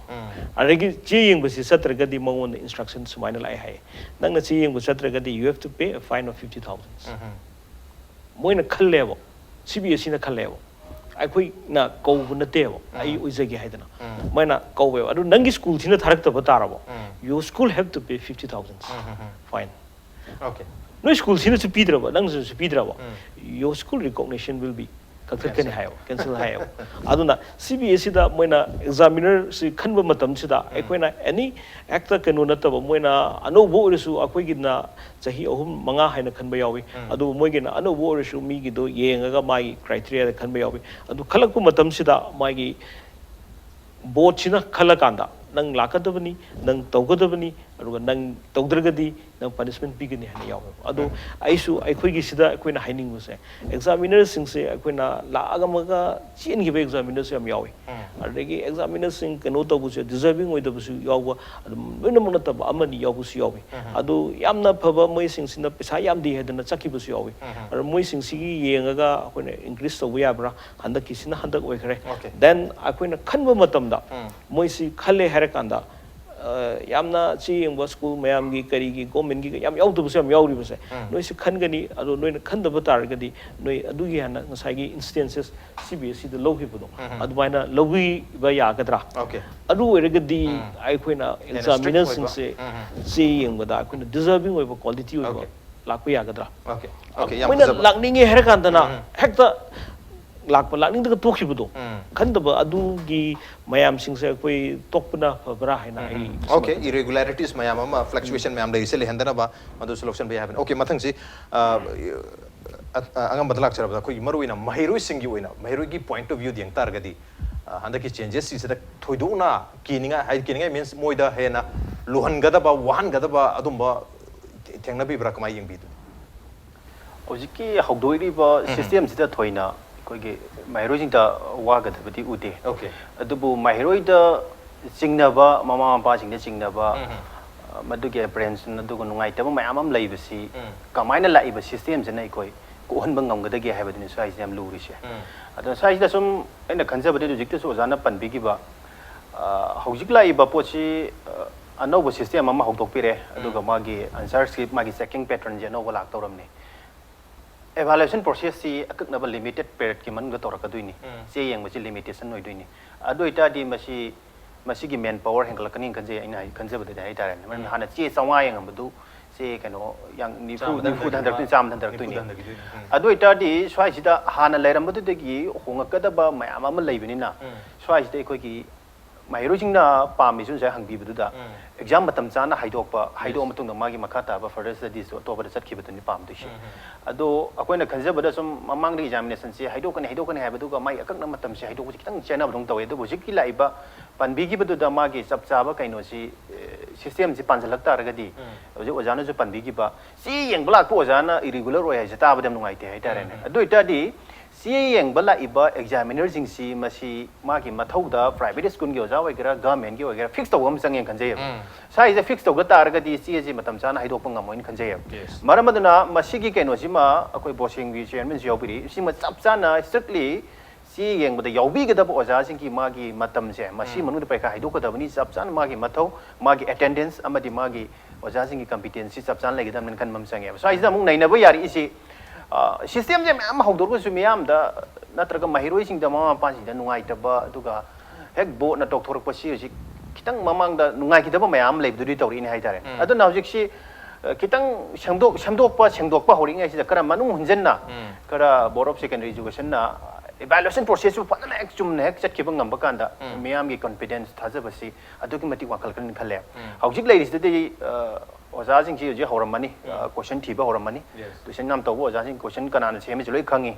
ꯑꯗꯒꯤ ꯆꯦ ꯌꯦꯡꯕꯁꯤ ꯆꯠꯇ꯭ꯔꯒꯗꯤ ꯃꯉꯣꯟꯗ instruction ꯁꯨꯃꯥꯏꯅ ꯂꯥꯛꯑꯦ ꯍꯥꯏꯌꯦ, "ꯅꯪꯅ ꯆꯦ ꯌꯦꯡꯕ ꯆꯠꯇ꯭ꯔꯒꯗꯤ you have to pay a fine of fifty thousand"꯫ ꯃꯣꯏꯅ ꯈꯜꯂꯦꯕ, CBSEꯅ ꯈꯜꯂꯦꯕ, ꯑꯩꯈꯣꯏꯅ ꯀꯧꯕ ꯅꯠꯇꯦꯕ, "ꯑꯩ ꯑꯣꯏꯖꯒꯦ" ꯍꯥꯏꯗꯅ ꯃꯣꯏꯅ ꯀꯧꯋꯦꯕ꯫ "ꯑꯗꯨ ꯅꯪꯒꯤ schoolꯁꯤꯅ ꯊꯥꯔꯛꯇꯕ ꯇꯥꯔꯕ, you school have to pay fifty thousand fine"꯫ ꯅꯣꯏ schoolꯁꯤꯅꯁꯨ ꯄꯤꯗ꯭ꯔꯕ, ꯅꯪꯁꯨ ꯄꯤꯗ꯭ꯔꯕ, "Your school recognition will be" ꯀꯛꯊꯠꯀꯅꯤ ꯍꯥꯏꯌꯦꯕ, cancel ꯍꯥꯏꯌꯦꯕ꯫ ꯑꯗꯨꯅ CBSEꯗ ꯃꯣꯏꯅ examinerꯁꯤ ꯈꯟꯕ ꯃꯇꯝꯁꯤꯗ ꯑꯩꯈꯣꯏꯅ any ꯍꯦꯛꯇ ꯀꯩꯅꯣ ꯅꯠꯇꯕ, ꯃꯣꯏꯅ ꯑꯅꯧꯕ ꯑꯣꯏꯔꯁꯨ ꯑꯩꯈꯣꯏꯒꯤꯅ ꯆꯍꯤ ꯑꯍꯨꯝ ꯃꯉꯥ ꯍꯥꯏꯅ ꯈꯟꯕ ꯌꯥꯎꯏ꯫ ꯑꯗꯨꯕꯨ ꯃꯣꯏꯒꯤꯅ ꯑꯅꯧꯕ ꯑꯣꯏꯔꯁꯨ ꯃꯤꯒꯤꯗꯣ ꯌꯦꯡꯉꯒ ꯃꯥꯒꯤ criteriaꯗ ꯈꯟꯕ ꯌꯥꯎꯏ꯫ ꯑꯗꯨ ꯈꯜꯂꯛꯄ ꯃꯇꯝꯁꯤꯗ ꯃꯥꯒꯤ boardꯁꯤꯅ ꯈꯜꯂꯀꯥꯟꯗ ꯅꯪ ꯂꯥꯛꯀꯗꯕꯅꯤ, ꯅꯪ ꯇꯧꯒꯗꯕꯅꯤ, ꯑꯗꯨꯒ ꯅꯪ ꯇꯧꯗ꯭ꯔꯒꯗꯤ ꯅꯪ punishment ꯄꯤꯒꯅꯤ ꯍꯥꯏꯅ ꯌꯥꯎꯋꯦꯕ꯫ ꯑꯗꯣ ꯑꯩꯁꯨ ꯑꯩꯈꯣꯏꯒꯤ ꯁꯤꯗ ꯑꯩꯈꯣꯏꯅ ꯍꯥꯏꯅꯤꯡꯕꯁꯦ, examinerꯁꯤꯡꯁꯦ ꯑꯩꯈꯣꯏꯅ ꯂꯥꯛꯑꯝꯃꯒ ꯆꯦꯟꯈꯤꯕ examinerꯁꯨ ꯌꯥꯝ ꯌꯥꯎꯏ꯫ ꯑꯗꯒꯤ examinerꯁꯤꯡ ꯀꯩꯅꯣ ꯇꯧꯕꯁꯨ, deserving ꯑꯣꯏꯗꯕꯁꯨ ꯌꯥꯎꯕ, ꯑꯗꯨꯝ ꯂꯣꯏꯅꯃꯛ ꯅꯠꯇꯕ ꯑꯃꯅꯤ ꯌꯥꯎꯕꯁꯨ ꯌꯥꯎꯏ꯫ ꯑꯗꯨ ꯌꯥꯝꯅ ꯐꯕ ꯃꯣꯏꯁꯤꯡꯁꯤꯅ ꯄꯩꯁꯥ ꯌꯥꯝꯗꯦ ꯍꯥꯏꯗꯅ ꯆꯠꯈꯤꯕꯁꯨ ꯌꯥꯎꯏ꯫ ꯑꯗꯣ ꯃꯣꯏꯁꯤꯡꯁꯤꯒꯤ ꯌꯦꯡꯉꯒ ꯑꯩꯈꯣꯏꯅ increase ꯇꯧꯕ ꯌꯥꯕ꯭ꯔꯥ? ꯍꯟꯗꯛꯀꯤꯁꯤꯅ ꯍꯟꯗꯛ ꯑꯣꯏꯈ꯭ꯔꯦ꯫ Then ꯑꯩꯈꯣꯏꯅ ꯈꯟꯕ ꯃꯇꯝꯗ ꯃꯣꯏꯁꯤ ꯈꯜꯂꯦ ꯍꯥꯏꯔꯀꯥꯟꯗ ꯑ, ꯌꯥꯝꯅ ꯆꯦ ꯌꯦꯡꯕ ꯁ꯭ꯀꯨꯜ ꯃꯌꯥꯝꯒꯤ, ꯀꯔꯤꯒꯤ, ꯒꯣꯔꯃꯦꯟꯒꯤ ꯌꯥꯝ ꯌꯥꯎꯗꯕꯁꯨ ꯌꯥꯝ ꯌꯥꯎꯔꯤꯕꯁꯦ, ꯅꯣꯏꯁꯦ ꯈꯟꯒꯅꯤ꯫ ꯑꯗꯣ ꯅꯣꯏꯅ ꯈꯟꯗꯕ ꯇꯥꯔꯒꯗꯤ ꯅꯣꯏ ꯑꯗꯨꯒꯤ ꯍꯥꯟꯅ ꯉꯁꯥꯏꯒꯤ instances C B S E ꯗ ꯂꯧꯈꯤꯕꯗꯣ, ꯑꯗꯨꯃꯥꯏꯅ ꯂꯧꯕꯤꯕ ꯌꯥꯒꯗ꯭ꯔꯥ? Okay. ꯑꯗꯨ ꯑꯣꯏꯔꯒꯗꯤ ꯑꯩꯈꯣꯏꯅ ꯍꯦꯟꯅ strict ꯑꯣꯏꯕ꯫ examinerꯁꯤꯡꯁꯦ ꯆꯦ ꯌꯦꯡꯕꯗ ꯑꯩꯈꯣꯏꯅ deserving ꯑꯣꯏꯕ, quality ꯑꯣꯏꯕ Okay. ꯂꯥꯛꯄ ꯌꯥꯒꯗ꯭ꯔꯥ? Okay. Okay, ꯌꯥꯝ ꯃꯣꯏꯅ ꯐꯖꯕ꯫ ꯂꯥꯛꯅꯤꯡꯉꯦ ꯍꯥꯏꯔ ꯀꯥꯟꯗꯅ ꯎꯝ꯫ ꯍꯦꯛꯇ ꯂꯥꯛꯄ, ꯂꯥꯛꯅꯤꯡꯗꯒ ꯇꯣꯛꯈꯤꯕꯗꯣ, ꯎꯝ꯫ ꯈꯟꯗꯕ ꯑꯗꯨꯒꯤ ꯃꯌꯥꯝꯁꯤꯡꯁꯦ ꯑꯩꯈꯣꯏ ꯇꯣꯛꯄꯅ ꯐꯕ꯭ꯔꯥ ꯍꯥꯏꯅ ꯑꯩ Okay, irregularities ꯃꯌꯥꯝ ꯑꯃ, fluctuation ꯃꯌꯥꯝ ꯂꯩꯔꯤꯁꯦ ꯂꯩꯍꯟꯗꯅꯕ ꯃꯗꯨꯁꯨ ꯂꯧꯁꯤꯟꯕ ꯌꯥꯏ ꯍꯥꯏꯕꯅꯤ꯫ Okay, ꯃꯊꯪꯁꯤ, ꯑ, ꯑ, ꯑꯉꯝꯕꯗ ꯂꯥꯛꯆꯔꯕꯗ ꯑꯩꯈꯣꯏꯒꯤ ꯃꯔꯨꯑꯣꯏꯅ ꯃꯍꯩꯔꯣꯏꯁꯤꯡꯒꯤ ꯑꯣꯏꯅ, ꯃꯍꯩꯔꯣꯏꯒꯤ point of view ꯗ ꯌꯦꯡ ꯇꯥꯔꯒꯗꯤ, ꯑ, ꯍꯟꯗꯛꯀꯤ changes ꯁꯤꯗ ꯊꯣꯏꯗꯣꯛꯅ ꯀꯤꯅꯤꯡꯉꯥꯏ, ꯍꯥꯏꯗꯤ ꯀꯤꯅꯤꯡꯉꯥꯏ means ꯃꯣꯏꯗ ꯍꯦꯟꯅ ꯂꯨꯍꯟꯒꯗꯕ, ꯋꯥꯍꯟꯒꯗꯕ ꯑꯗꯨꯝꯕ ꯊꯦꯡꯅꯕꯤꯕ꯭ꯔꯥ, ꯀꯃꯥꯏꯅ ꯌꯦꯡꯕꯤꯗꯣꯏꯅꯣ? ꯍꯧꯖꯤꯛꯀꯤ ꯍꯧꯗꯣꯛꯏꯕ system ꯁꯤꯗ ꯊꯣꯏꯅ ꯑꯩꯈꯣꯏꯒꯤ ꯃꯍꯩꯔꯣꯏꯁꯤꯡꯗ ꯋꯥꯒꯗꯕꯗꯤ ꯎꯗꯦ꯫ Okay. ꯑꯗꯨꯕꯨ ꯃꯍꯩꯔꯣꯏꯗ ꯆꯤꯡꯅꯕ, ꯃꯃꯥ ꯃꯄꯥꯁꯤꯡꯗ ꯆꯤꯡꯅꯕ, ꯎꯝ꯫ ꯑ, ꯃꯗꯨꯒꯤ apprehension ꯑꯗꯨꯒ ꯅꯨꯡꯉꯥꯏꯇꯕ ꯃꯌꯥꯝ ꯑꯃ ꯂꯩꯕꯁꯤ ꯎꯝ꯫ ꯀꯃꯥꯏꯅ ꯂꯥꯛꯏꯕ system ꯁꯤꯅ ꯑꯩꯈꯣꯏ ꯀꯣꯛꯍꯟꯕ ꯉꯝꯒꯗꯒꯦ ꯍꯥꯏꯕꯗꯨꯅꯤ ꯁ꯭ꯋꯥꯏꯁꯤꯗ ꯌꯥꯝ ꯂꯨꯔꯤꯁꯦ꯫ ꯎꯝ꯫ ꯑꯗꯨꯅ ꯁ꯭ꯋꯥꯏꯁꯤꯗ ꯁꯨꯝ ꯑꯩꯅ ꯈꯟꯖꯕꯗꯗꯤ ꯍꯧꯖꯤꯛꯇꯁꯨ ꯑꯣꯖꯥꯅ ꯄꯟꯕꯤꯈꯤꯕ, ꯑ, ꯍꯧꯖꯤꯛ ꯂꯥꯛꯏꯕ ꯄꯣꯠꯁꯤ, ꯑ, ꯑꯅꯧꯕ system ꯑꯃ ꯍꯧꯗꯣꯛꯄꯤꯔꯦ, ꯑꯗꯨꯒ ꯃꯥꯒꯤ answer script, ꯃꯥꯒꯤ checking pattern ꯁꯦ ꯑꯅꯧꯕ ꯂꯥꯛꯇꯧꯔꯝꯅꯤ꯫ Evaluation process ꯁꯤ ꯑꯀꯛꯅꯕ limited period ꯀꯤ ꯃꯅꯨꯡꯗ ꯇꯧꯔꯛꯀꯗꯣꯏꯅꯤ꯫ ꯎꯝ꯫ ꯆꯦ ꯌꯦꯡꯕꯁꯤ limitation ꯑꯣꯏꯗꯣꯏꯅꯤ꯫ ꯑꯗꯨ ꯑꯣꯏꯇꯥꯔꯗꯤ ꯃꯁꯤ, ꯃꯁꯤꯒꯤ man power ꯍꯦꯟꯒꯠꯂꯛꯀꯅꯤꯅ ꯈꯟꯖꯩ, ꯑꯩꯅ ꯈꯟꯖꯕꯗꯗꯤ ꯍꯥꯏꯇꯥꯔꯦꯅꯦ꯫ ꯃꯔꯝꯗꯤ ꯎꯝ꯫ ꯍꯥꯟꯅ ꯆꯦ ꯆꯥꯝꯃꯉꯥ ꯌꯦꯡꯉꯝꯕꯗꯨ ꯆꯦ ꯀꯩꯅꯣ, ꯌꯥꯡ-, ꯅꯤꯐꯨ, ꯆꯥꯝꯃꯗ ꯅꯤꯐꯨꯗ ꯍꯟꯗꯛꯇꯣꯏꯅꯤ, ꯍꯟꯊꯈꯤꯕ, ꯆꯥꯝꯃꯗ ꯍꯟꯊꯔꯛꯇꯣꯏꯅꯤ꯫ ꯅꯤꯐꯨꯗ ꯍꯟꯊꯈꯤꯗꯣꯏꯅꯤ꯫ ꯎꯝ꯫ ꯑꯗꯨ ꯑꯣꯏꯇꯥꯔꯗꯤ ꯁ꯭ꯋꯥꯏꯁꯤꯗ ꯍꯥꯟꯅ ꯂꯩꯔꯝꯕꯗꯨꯗꯒꯤ ꯍꯣꯡꯉꯛꯀꯗꯕ ꯃꯌꯥꯝ ꯑꯃ ꯂꯩꯕꯅꯤꯅ, ꯎꯝ꯫ ꯁ꯭ꯋꯥꯏꯁꯤꯗ ꯑꯩꯈꯣꯏꯒꯤ ꯃꯍꯩꯔꯣꯏꯁꯤꯡꯅ ꯄꯥꯝꯃꯤꯁꯨ ꯉꯁꯥꯏ ꯍꯪꯕꯤꯕꯗꯨꯗ, ꯎꯝ꯫ exam ꯃꯇꯝ ꯆꯥꯅ ꯍꯥꯏꯗꯣꯛꯄ, ꯍꯥꯏꯗꯣꯛꯑ Yes. ꯃꯇꯨꯡꯗ ꯃꯥꯒꯤ ꯃꯈꯥ ꯇꯥꯕ further studies ꯇꯨ ꯑꯇꯣꯞꯄꯗ ꯆꯠꯈꯤꯕꯗꯨꯅꯤ ꯄꯥꯝꯗꯣꯏꯁꯦ꯫ ꯎꯝ, ꯎꯝ꯫ ꯑꯗꯣ ꯑꯩꯈꯣꯏꯅ ꯈꯟꯖꯕꯗ ꯁꯨꯝ ꯃꯃꯥꯡꯗ examination ꯁꯦ ꯍꯥꯏꯗꯣꯛꯀꯅꯤ, ꯍꯥꯏꯗꯣꯛꯀꯅꯤ ꯍꯥꯏꯕꯗꯨꯒ ꯃꯥꯒꯤ ꯑꯀꯛꯅꯕ ꯃꯇꯝꯁꯦ ꯍꯥꯏꯗꯣꯛꯄꯁꯦ ꯈꯤꯇꯪ ꯆꯦꯟꯅꯕꯗꯧꯅ ꯇꯧꯋꯦ꯫ ꯑꯗꯨꯕꯨ ꯍꯧꯖꯤꯛꯀꯤ ꯂꯥꯛꯏꯕ ꯄꯟꯕꯤꯈꯤꯕꯗꯨꯗ ꯃꯥꯒꯤ ꯆꯞ ꯆꯥꯕ ꯀꯩꯅꯣꯁꯤ, ꯑꯦ, system ꯁꯤ ꯄꯥꯟꯁꯤꯜꯂꯛ ꯇꯥꯔꯒꯗꯤ, ꯎꯝ꯫ ꯍꯧꯖꯤꯛ ꯑꯣꯖꯥꯅꯁꯨ ꯄꯟꯕꯤꯈꯤꯕ, ꯆꯦ ꯌꯦꯡꯕ ꯂꯥꯛꯄ ꯑꯣꯖꯥꯅ irregular ꯑꯣꯏ ꯍꯥꯏꯁꯦ ꯇꯥꯕꯗ ꯌꯥꯝ ꯅꯨꯡꯉꯥꯏꯇꯦ ꯍꯥꯏꯇꯥꯔꯦꯅꯦ꯫ ꯎꯝ, ꯎꯝ꯫ ꯑꯗꯨ ꯑꯣꯏꯇꯥꯔꯗꯤ ꯆꯦ ꯌꯦꯡꯕ ꯂꯥꯛꯏꯕ examiner ꯁꯤꯡꯁꯤ ꯃꯁꯤ ꯃꯥꯒꯤ ꯃꯊꯧꯗ private school ꯒꯤ ꯑꯣꯖꯥ ꯑꯣꯏꯒꯦꯔꯥ, government ꯀꯤ ꯑꯣꯏꯒꯦꯔꯥ, fix ꯇꯧꯕ ꯑꯃ ꯆꯪꯉꯦꯅ ꯈꯟꯖꯩꯌꯦꯕ꯫ ꯎꯝ꯫ ꯁ꯭ꯋꯥꯏꯁꯦ fix ꯇꯧꯗ ꯇꯥꯔꯒꯗꯤ ꯆꯦꯁꯦ ꯃꯇꯝ ꯆꯥꯅ ꯍꯥꯏꯗꯣꯛꯄ ꯉꯝꯃꯣꯏꯅ ꯈꯟꯖꯩꯌꯦꯕ꯫ Yes. ꯃꯔꯝ ꯑꯗꯨꯅ ꯃꯁꯤꯒꯤ ꯀꯩꯅꯣꯁꯤꯃ ꯑꯩꯈꯣꯏ ꯕꯣꯁꯦꯝꯒꯤ chairman ꯁꯨ ꯌꯥꯎꯕꯤꯔꯤ, ꯁꯤꯃ ꯆꯞ ꯆꯥꯅ strictly ꯆꯦ ꯌꯦꯡꯕꯗ ꯌꯥꯎꯕꯤꯒꯗꯕ ꯑꯣꯖꯥꯁꯤꯡꯒꯤ ꯃꯥꯒꯤ ꯃꯇꯝꯁꯦ, ꯃꯁꯤ ꯃꯅꯨꯡꯗ ꯄꯔꯤꯈꯥ ꯍꯥꯏꯗꯣꯛꯀꯗꯕꯅꯤ, ꯆꯞ ꯆꯥꯅ ꯃꯥꯒꯤ ꯃꯊꯧ, ꯃꯥꯒꯤ attendance ꯑꯃꯗꯤ ꯃꯥꯒꯤ ꯑꯣꯖꯥꯁꯤꯡꯒꯤ competency ꯆꯞ ꯆꯥꯅ ꯂꯩꯒꯗꯕꯅꯤꯅ ꯈꯟꯕ ꯑꯃ ꯆꯪꯉꯦꯕ꯫ ꯁ꯭ꯋꯥꯏꯁꯤꯗ ꯑꯃꯨꯛ ꯅꯩꯅꯕ ꯌꯥꯔꯛꯏꯁꯤ, systemꯁꯦ ꯃꯌꯥꯝ ꯍꯧꯗꯣꯔꯛꯄꯁꯨ ꯃꯤꯌꯥꯝꯗ ꯅꯠꯇ꯭ꯔꯒ ꯃꯍꯩꯔꯣꯏꯁꯤꯡꯗ, ꯃꯃꯥ ꯃꯄꯥꯁꯤꯡꯗ ꯅꯨꯡꯉꯥꯏꯇꯕ, ꯑꯗꯨꯒ ꯍꯦꯛ ꯕꯣꯔꯗꯅ ꯇꯧꯊꯣꯔꯛꯄꯁꯤ ꯍꯧꯖꯤꯛ ꯈꯤꯇꯪ ꯃꯃꯥꯡꯗ ꯅꯨꯡꯉꯥꯏꯈꯤꯗꯕ ꯃꯌꯥꯝ ꯑꯃ ꯂꯩꯕꯗꯨꯗꯤ ꯇꯧꯔꯛꯏꯅꯦ ꯍꯥꯏꯇꯥꯔꯦ꯫ ꯑꯗꯨꯅ ꯍꯧꯖꯤꯛꯁꯤ ꯈꯤꯇꯪ ꯁꯦꯝꯗꯣꯛ ꯁꯦꯝꯗꯣꯛꯄ ꯁꯦꯡꯗꯣꯛꯄ ꯍꯧꯔꯛꯏꯉꯩꯁꯤꯗ ꯈꯔ ꯃꯅꯨꯡ ꯍꯟꯖꯟꯅ, ꯈꯔ Board of Secondary Educationꯅ evaluation processꯁꯨ ꯐꯖꯅ ꯍꯦꯛ ꯆꯨꯝꯅ ꯍꯦꯛ ꯆꯠꯈꯤꯕ ꯉꯝꯕ ꯀꯥꯟꯗ ꯃꯤꯌꯥꯝꯒꯤ confidence, ꯊꯥꯖꯕꯁꯤ ꯑꯗꯨꯛꯀꯤ ꯃꯇꯤꯛ ꯋꯥꯡꯈꯠꯂꯛꯀꯅꯤ ꯈꯜꯂꯦ꯫ ꯍꯧꯖꯤꯛ ꯂꯩꯔꯤꯁꯤꯗꯗꯤ ꯑꯣꯖꯥꯁꯤꯡꯁꯤ ꯍꯧꯖꯤꯛ ꯍꯧꯔꯝꯃꯅꯤ, question ꯊꯤꯕ ꯍꯧꯔꯝꯃꯅꯤ꯫ Tuition ꯌꯥꯝ ꯇꯧꯕ ꯑꯣꯖꯥꯁꯤꯡ question ꯀꯅꯥꯅ ꯁꯦꯝꯃꯤꯁꯤ ꯂꯣꯏ ꯈꯪꯉꯤ꯫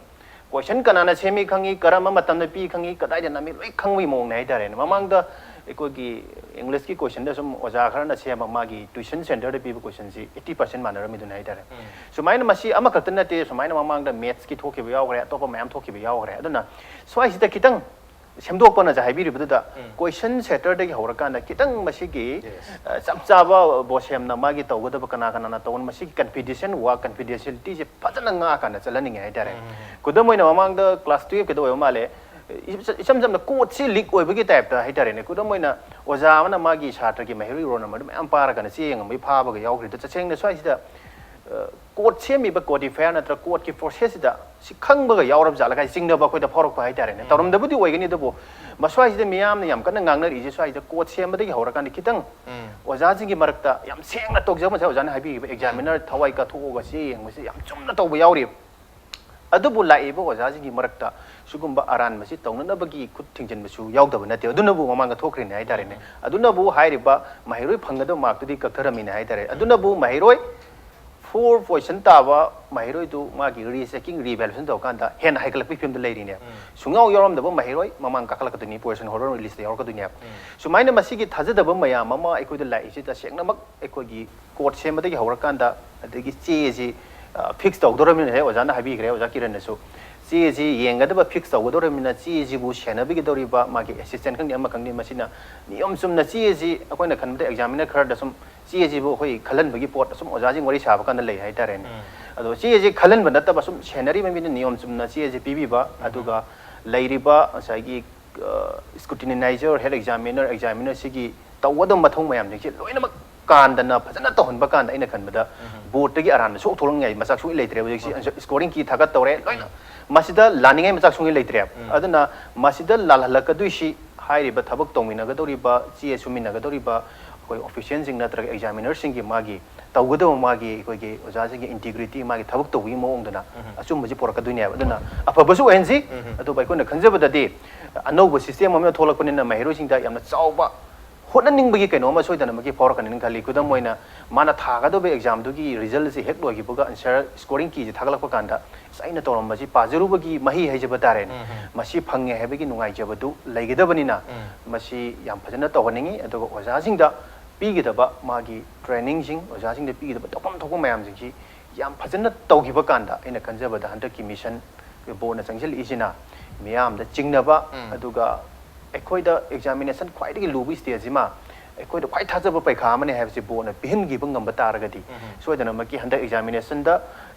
Question ꯀꯅꯥꯅ ꯁꯦꯝꯃꯤ ꯈꯪꯉꯤ, ꯀꯔꯝꯕ ꯃꯇꯝꯗ ꯄꯤ ꯈꯪꯉꯤ, ꯀꯗꯥꯏꯗ ꯅꯝꯃꯤ ꯂꯣꯏ ꯈꯪꯕꯒꯤ ꯃꯑꯣꯡꯅꯦ ꯍꯥꯏꯇꯥꯔꯦꯅꯦ꯫ ꯃꯃꯥꯡꯗ ꯑꯩꯈꯣꯏꯒꯤ Englishꯀꯤ questionꯗ ꯁꯨꯝ ꯑꯣꯖꯥ ꯈꯔꯅ ꯁꯦꯝꯕ ꯃꯥꯒꯤ tuition centreꯗ ꯄꯤꯕ questionꯁꯤ eighty percent ꯃꯥꯟꯅꯔꯝꯃꯤꯗꯨꯅꯤ ꯍꯥꯏꯇꯥꯔꯦ꯫ ꯁꯨꯃꯥꯏꯅ ꯃꯁꯤ ꯑꯃꯈꯛꯇ ꯅꯠꯇꯦ, ꯁꯨꯃꯥꯏꯅ ꯃꯃꯥꯡꯗ mathsꯀꯤ ꯊꯣꯛꯈꯤꯕ ꯌꯥꯎꯈ꯭ꯔꯦ, ꯑꯇꯣꯞꯄ ꯃꯌꯥꯝ ꯊꯣꯛꯈꯤꯕ ꯌꯥꯎꯈ꯭ꯔꯦ꯫ ꯑꯗꯨꯅ ꯁ꯭ꯋꯥꯏꯁꯤꯗ ꯈꯤꯇꯪ ꯁꯦꯝꯗꯣꯛꯄꯅꯁꯨ ꯍꯥꯏꯕꯤꯔꯤꯕꯗꯨꯗ, question centreꯗꯒꯤ ꯍꯧꯔꯀꯥꯟꯗ ꯈꯤꯇꯪ ꯃꯁꯤꯒꯤ ꯆꯞ ꯆꯥꯕ ꯕꯣꯁꯦꯝꯅ ꯃꯥꯒꯤ ꯇꯧꯒꯗꯕ ꯀꯅꯥ ꯀꯅꯥꯅ ꯇꯧꯒꯅꯤ, ꯃꯁꯤꯒꯤ confidential work, confidentialityꯁꯦ ꯐꯖꯅ ꯉꯥꯛꯑꯀꯥꯟꯗ ꯆꯠꯍꯟꯅꯤꯡꯉꯦ ꯍꯥꯏꯇꯥꯔꯦ꯫ ꯈꯨꯗꯝ ꯑꯣꯏꯅ ꯃꯃꯥꯡꯗ class twelveꯀꯤꯗ ꯑꯣꯏꯕ ꯃꯥꯜꯂꯦ, ꯏꯆꯝ ꯆꯝꯅ codeꯁꯤ leak ꯑꯣꯏꯕꯒꯤ typeꯇ ꯍꯥꯏꯇꯥꯔꯦꯅꯦ꯫ ꯈꯨꯗꯝ ꯑꯣꯏꯅ ꯑꯣꯖꯥ ꯑꯃꯅ ꯃꯥꯒꯤ ꯁꯥꯇ꯭ꯔꯒꯤ ꯃꯍꯩꯔꯣꯏ roll numberꯗꯨ ꯃꯌꯥꯝ ꯄꯥꯔꯒꯅ ꯆꯦ ꯌꯦꯡꯉꯝꯕꯒꯤ ꯐꯥꯕꯒ ꯌꯥꯎꯈ꯭ꯔꯤꯗ, ꯇꯁꯦꯡꯅ ꯁ꯭ꯋꯥꯏꯁꯤꯗ code ꯁꯦꯝꯃꯤꯕ codifier ꯅꯠꯇ꯭ꯔꯒ codeꯀꯤ processꯁꯤꯗ ꯁꯤ ꯈꯪꯕꯒ ꯌꯥꯎꯔꯕ ꯖꯥꯠꯂ ꯀꯥꯏ ꯆꯤꯡꯅꯕ ꯑꯩꯈꯣꯏꯗ ꯐꯥꯎꯔꯛꯄ ꯍꯥꯏꯇꯥꯔꯦꯅꯦ꯫ ꯇꯧꯔꯝꯗꯕꯨꯗꯤ ꯑꯣꯏꯒꯅꯤ, ꯑꯗꯨꯕꯨ ꯃꯁ꯭ꯋꯥꯏꯁꯤꯗ ꯃꯤꯌꯥꯝꯅ ꯌꯥꯝ ꯀꯟꯅ ꯉꯥꯡꯅꯔꯤꯁꯦ ꯁ꯭ꯋꯥꯏꯁꯤꯗ code ꯁꯦꯝꯕꯗꯒꯤ ꯍꯧꯔꯀꯥꯟꯗ ꯈꯤꯇꯪ ꯑꯣꯖꯥꯁꯤꯡꯒꯤ ꯃꯔꯛꯇ ꯌꯥꯝ ꯁꯦꯡꯅ ꯇꯧꯖꯕ, ꯉꯁꯥꯏ ꯑꯣꯖꯥꯅ ꯍꯥꯏꯕꯤꯈꯤꯕ examiner ꯊꯋꯥꯏ ꯀꯠꯊꯣꯛꯑꯒ ꯆꯦ ꯌꯦꯡꯕꯁꯦ ꯌꯥꯝ ꯆꯨꯝꯅ ꯇꯧꯕ ꯌꯥꯎꯔꯤꯕ꯫ ꯑꯗꯨꯕꯨ ꯂꯥꯛꯏꯕ ꯑꯣꯖꯥꯁꯤꯡꯒꯤ ꯃꯔꯛꯇ ꯁꯤꯒꯨꯝꯕ ꯑꯔꯥꯟꯕꯁꯤ ꯇꯧꯅꯅꯕꯒꯤ ꯈꯨꯠ ꯊꯤꯡꯖꯤꯟꯕꯁꯨ ꯌꯥꯎꯗꯕ ꯅꯠꯇꯦ꯫ ꯑꯗꯨꯅꯕꯨ ꯃꯃꯥꯡꯗ ꯊꯣꯛꯈ꯭ꯔꯤꯅꯦ ꯍꯥꯏꯇꯥꯔꯦꯅꯦ꯫ ꯑꯗꯨꯅꯕꯨ ꯍꯥꯏꯔꯤꯕ ꯃꯍꯩꯔꯣꯏ ꯐꯪꯒꯗꯕ markꯇꯨꯗꯤ ꯀꯛꯊꯔꯝꯃꯤꯅꯦ ꯍꯥꯏꯇꯥꯔꯦ꯫ ꯑꯗꯨꯅꯕꯨ ꯃꯍꯩꯔꯣꯏ four position ꯇꯥꯕ ꯃꯍꯩꯔꯣꯏꯗꯨ ꯃꯥꯒꯤ rechecking, reevaluation ꯇꯧꯔꯀꯥꯟꯗ ꯍꯦꯟꯅ ꯍꯥꯏꯒꯠꯂꯛꯄꯒꯤ ꯐꯤꯕꯝꯗ ꯂꯩꯔꯤꯅꯦ꯫ ꯁꯨꯡꯌꯥꯎ ꯌꯥꯎꯔꯝꯗꯕ ꯃꯍꯩꯔꯣꯏ ꯃꯃꯥꯡ ꯀꯥꯈꯠꯂꯛꯀꯗꯣꯏꯅꯤ, position holder listꯇ ꯌꯥꯎꯔꯛꯀꯗꯣꯏꯅꯦ꯫ ꯁꯨꯃꯥꯏꯅ ꯃꯁꯤꯒꯤ ꯊꯥꯖꯗꯕ ꯃꯌꯥꯝ ꯑꯃ ꯑꯩꯈꯣꯏꯗ ꯂꯥꯛꯏꯁꯤ ꯇꯁꯦꯡꯅꯃꯛ ꯑꯩꯈꯣꯏꯒꯤ code ꯁꯦꯝꯕꯗꯒꯤ ꯍꯧꯔꯀꯥꯟꯗ, ꯑꯗꯒꯤ ꯆꯦꯁꯤ fix ꯇꯧꯗꯧꯔꯕꯅꯤꯅ, ꯍꯦꯛ ꯑꯣꯖꯥꯅ ꯍꯥꯏꯕꯤꯈ꯭ꯔꯦ, ꯑꯣꯖꯥ ꯀꯤꯔꯟꯅꯁꯨ, ꯆꯦꯁꯤ ꯌꯦꯡꯒꯗꯕ fix ꯇꯧꯒꯗꯧꯔꯕꯅꯤꯅ ꯆꯦꯁꯤꯕꯨ ꯁꯦꯟꯅꯕꯤꯒꯗꯧꯔꯤꯕ ꯃꯥꯒꯤ assistant ꯈꯪꯗꯦ ꯑꯃ ꯈꯪꯗꯦ, ꯃꯁꯤꯅ ꯅꯤꯌꯣꯝ ꯆꯨꯝꯅ ꯆꯦꯁꯤ ꯑꯩꯈꯣꯏꯅ ꯈꯟꯕꯗ examiner ꯈꯔꯗ ꯁꯨꯝ ꯆꯦꯁꯤꯕꯨ ꯑꯩꯈꯣꯏ ꯈꯜꯍꯟꯕꯒꯤ ꯄꯣꯠ ꯁꯨꯝ ꯑꯣꯖꯥꯁꯤꯡ ꯋꯥꯔꯤ ꯁꯥꯕ ꯀꯥꯟꯗ ꯂꯩ ꯍꯥꯏꯇꯥꯔꯦꯅꯦ꯫ ꯑꯗꯣ ꯆꯦꯁꯤ ꯈꯜꯍꯟꯕ ꯅꯠꯇꯕ ꯁꯨꯝ ꯁꯦꯟꯅꯔꯤꯕ ꯃꯤꯅ ꯅꯤꯌꯣꯝ ꯆꯨꯝꯅ ꯆꯦꯁꯤ ꯄꯤꯕꯤꯕ, ꯑꯗꯨꯒ ꯂꯩꯔꯤꯕ ꯉꯁꯥꯏꯒꯤ scrutinizer, head examiner, examiner ꯁꯤꯒꯤ ꯇꯧꯒꯗꯕ ꯃꯊꯧ ꯃꯌꯥꯝꯁꯤꯡꯁꯦ ꯂꯣꯏꯅꯃꯛ ꯀꯥꯟꯗꯅ ꯐꯖꯅ ꯇꯧꯍꯟꯕ ꯀꯥꯟꯗ ꯑꯩꯅ ꯈꯟꯕꯗ ꯕꯣꯔꯗꯇꯒꯤ ꯑꯔꯥꯟꯕ ꯁꯣꯛ ꯊꯣꯛꯂꯛꯅꯤꯡꯉꯥꯏ ꯃꯆꯥꯛ ꯁꯨꯡꯂꯩ ꯂꯩꯇ꯭ꯔꯦ꯫ ꯍꯧꯖꯤꯛꯁꯤ scoring key ꯊꯥꯒꯠꯇꯧꯔꯦ, ꯂꯣꯏꯅ ꯃꯁꯤꯗ ꯂꯥꯟꯅꯤꯡꯉꯥꯏ ꯃꯆꯥꯛ ꯁꯨꯡꯂꯩ ꯂꯩꯇ꯭ꯔꯦꯕ꯫ ꯑꯗꯨꯅ ꯃꯁꯤꯗ ꯂꯥꯜꯍꯜꯂꯛꯀꯗꯣꯏꯁꯤ ꯍꯥꯏꯔꯤꯕ ꯊꯕꯛ ꯇꯧꯃꯤꯟꯅꯒꯗꯧꯔꯤꯕ, ꯆꯦ ꯁꯨꯃꯤꯟꯅꯒꯗꯧꯔꯤꯕ ꯑꯩꯈꯣꯏ officialꯁꯤꯡ ꯅꯠꯇ꯭ꯔꯒ examinerꯁꯤꯡꯒꯤ ꯃꯥꯒꯤ ꯇꯧꯒꯗꯕ ꯃꯥꯒꯤ ꯑꯩꯈꯣꯏꯒꯤ ꯑꯣꯖꯥꯁꯤꯡꯒꯤ integrity, ꯃꯥꯒꯤ ꯊꯕꯛ ꯇꯧꯕꯒꯤ ꯃꯑꯣꯡꯗꯨꯅ ꯑꯆꯨꯝꯕꯁꯤ ꯄꯨꯔꯛꯀꯗꯣꯏꯅꯦꯕ꯫ ꯑꯗꯨꯅ ꯑꯐꯕꯁꯨ ꯑꯣꯏꯍꯟꯁꯤ, ꯑꯗꯨꯕꯨ ꯑꯩꯈꯣꯏꯅ ꯈꯟꯖꯕꯗꯗꯤ ꯑꯅꯧꯕ system ꯑꯃ ꯊꯣꯛꯂꯛꯄꯅꯤꯅ ꯃꯍꯩꯔꯣꯏꯁꯤꯡꯗ ꯌꯥꯝꯅ ꯆꯥꯎꯕ ꯍꯣꯠꯅꯅꯤꯡꯕꯒꯤ ꯀꯩꯅꯣ ꯑꯃ ꯁꯣꯏꯗꯅꯃꯛꯀꯤ ꯐꯥꯎꯔꯛꯀꯅꯤꯅ ꯈꯜꯂꯤ꯫ ꯈꯨꯗꯝ ꯑꯣꯏꯅ, ꯃꯥꯅ ꯊꯥꯒꯗꯧꯕ examꯗꯨꯒꯤ resultꯁꯦ ꯍꯦꯛ ꯂꯣꯏꯈꯤꯕꯒ answer scoring keyꯁꯦ ꯊꯥꯒꯠꯂꯛꯄ ꯀꯥꯟꯗ, "ꯑꯁ, ꯑꯩꯅ ꯇꯧꯔꯝꯕꯁꯤ, ꯄꯥꯖꯔꯨꯕꯒꯤ ꯃꯍꯩ ꯍꯥꯏꯖꯕ ꯇꯥꯔꯦꯅꯦ, ꯃꯁꯤ ꯐꯪꯉꯦ ꯍꯥꯏꯕꯒꯤ ꯅꯨꯡꯉꯥꯏꯖꯕꯗꯨ ꯂꯩꯒꯗꯕꯅꯤꯅ ꯃꯁꯤ ꯌꯥꯝ ꯐꯖꯅ ꯇꯧꯍꯟꯅꯤꯡꯉꯤ"꯫ ꯑꯗꯨꯒ ꯑꯣꯖꯥꯁꯤꯡꯗ ꯄꯤꯒꯗꯕ ꯃꯥꯒꯤ trainingꯁꯤꯡ, ꯑꯣꯖꯥꯁꯤꯡꯗ ꯄꯤꯒꯗꯕ ꯇꯧꯐꯝ ꯊꯣꯛꯄ ꯃꯌꯥꯝꯁꯤꯡꯁꯤ ꯌꯥꯝ ꯐꯖꯅ ꯇꯧꯈꯤꯕ ꯀꯥꯟꯗ, ꯑꯩꯅ ꯈꯟꯖꯕꯗ ꯍꯟꯗꯛꯀꯤ mission ꯕꯣꯔꯗꯅ ꯆꯪꯁꯤꯜꯂꯛꯏꯁꯤꯅ ꯃꯤꯌꯥꯝꯗ ꯆꯤꯡꯅꯕ, ꯑꯗꯨꯒ ꯑꯩꯈꯣꯏꯗ examination ꯈ꯭ꯋꯥꯏꯗꯒꯤ ꯂꯨꯕ stageꯁꯤꯃ ꯑꯩꯈꯣꯏꯗ ꯈ꯭ꯋꯥꯏ ꯊꯥꯖꯕ ꯄꯩꯈꯥ ꯑꯃꯅꯦ ꯍꯥꯏꯕꯁꯤ ꯕꯣꯔꯗꯅ ꯄꯤꯍꯟꯈꯤꯕ ꯉꯝꯕ ꯇꯥꯔꯒꯗꯤ, ꯁꯣꯏꯗꯅꯃꯛꯀꯤ ꯍꯟꯗꯛ examinationꯗ,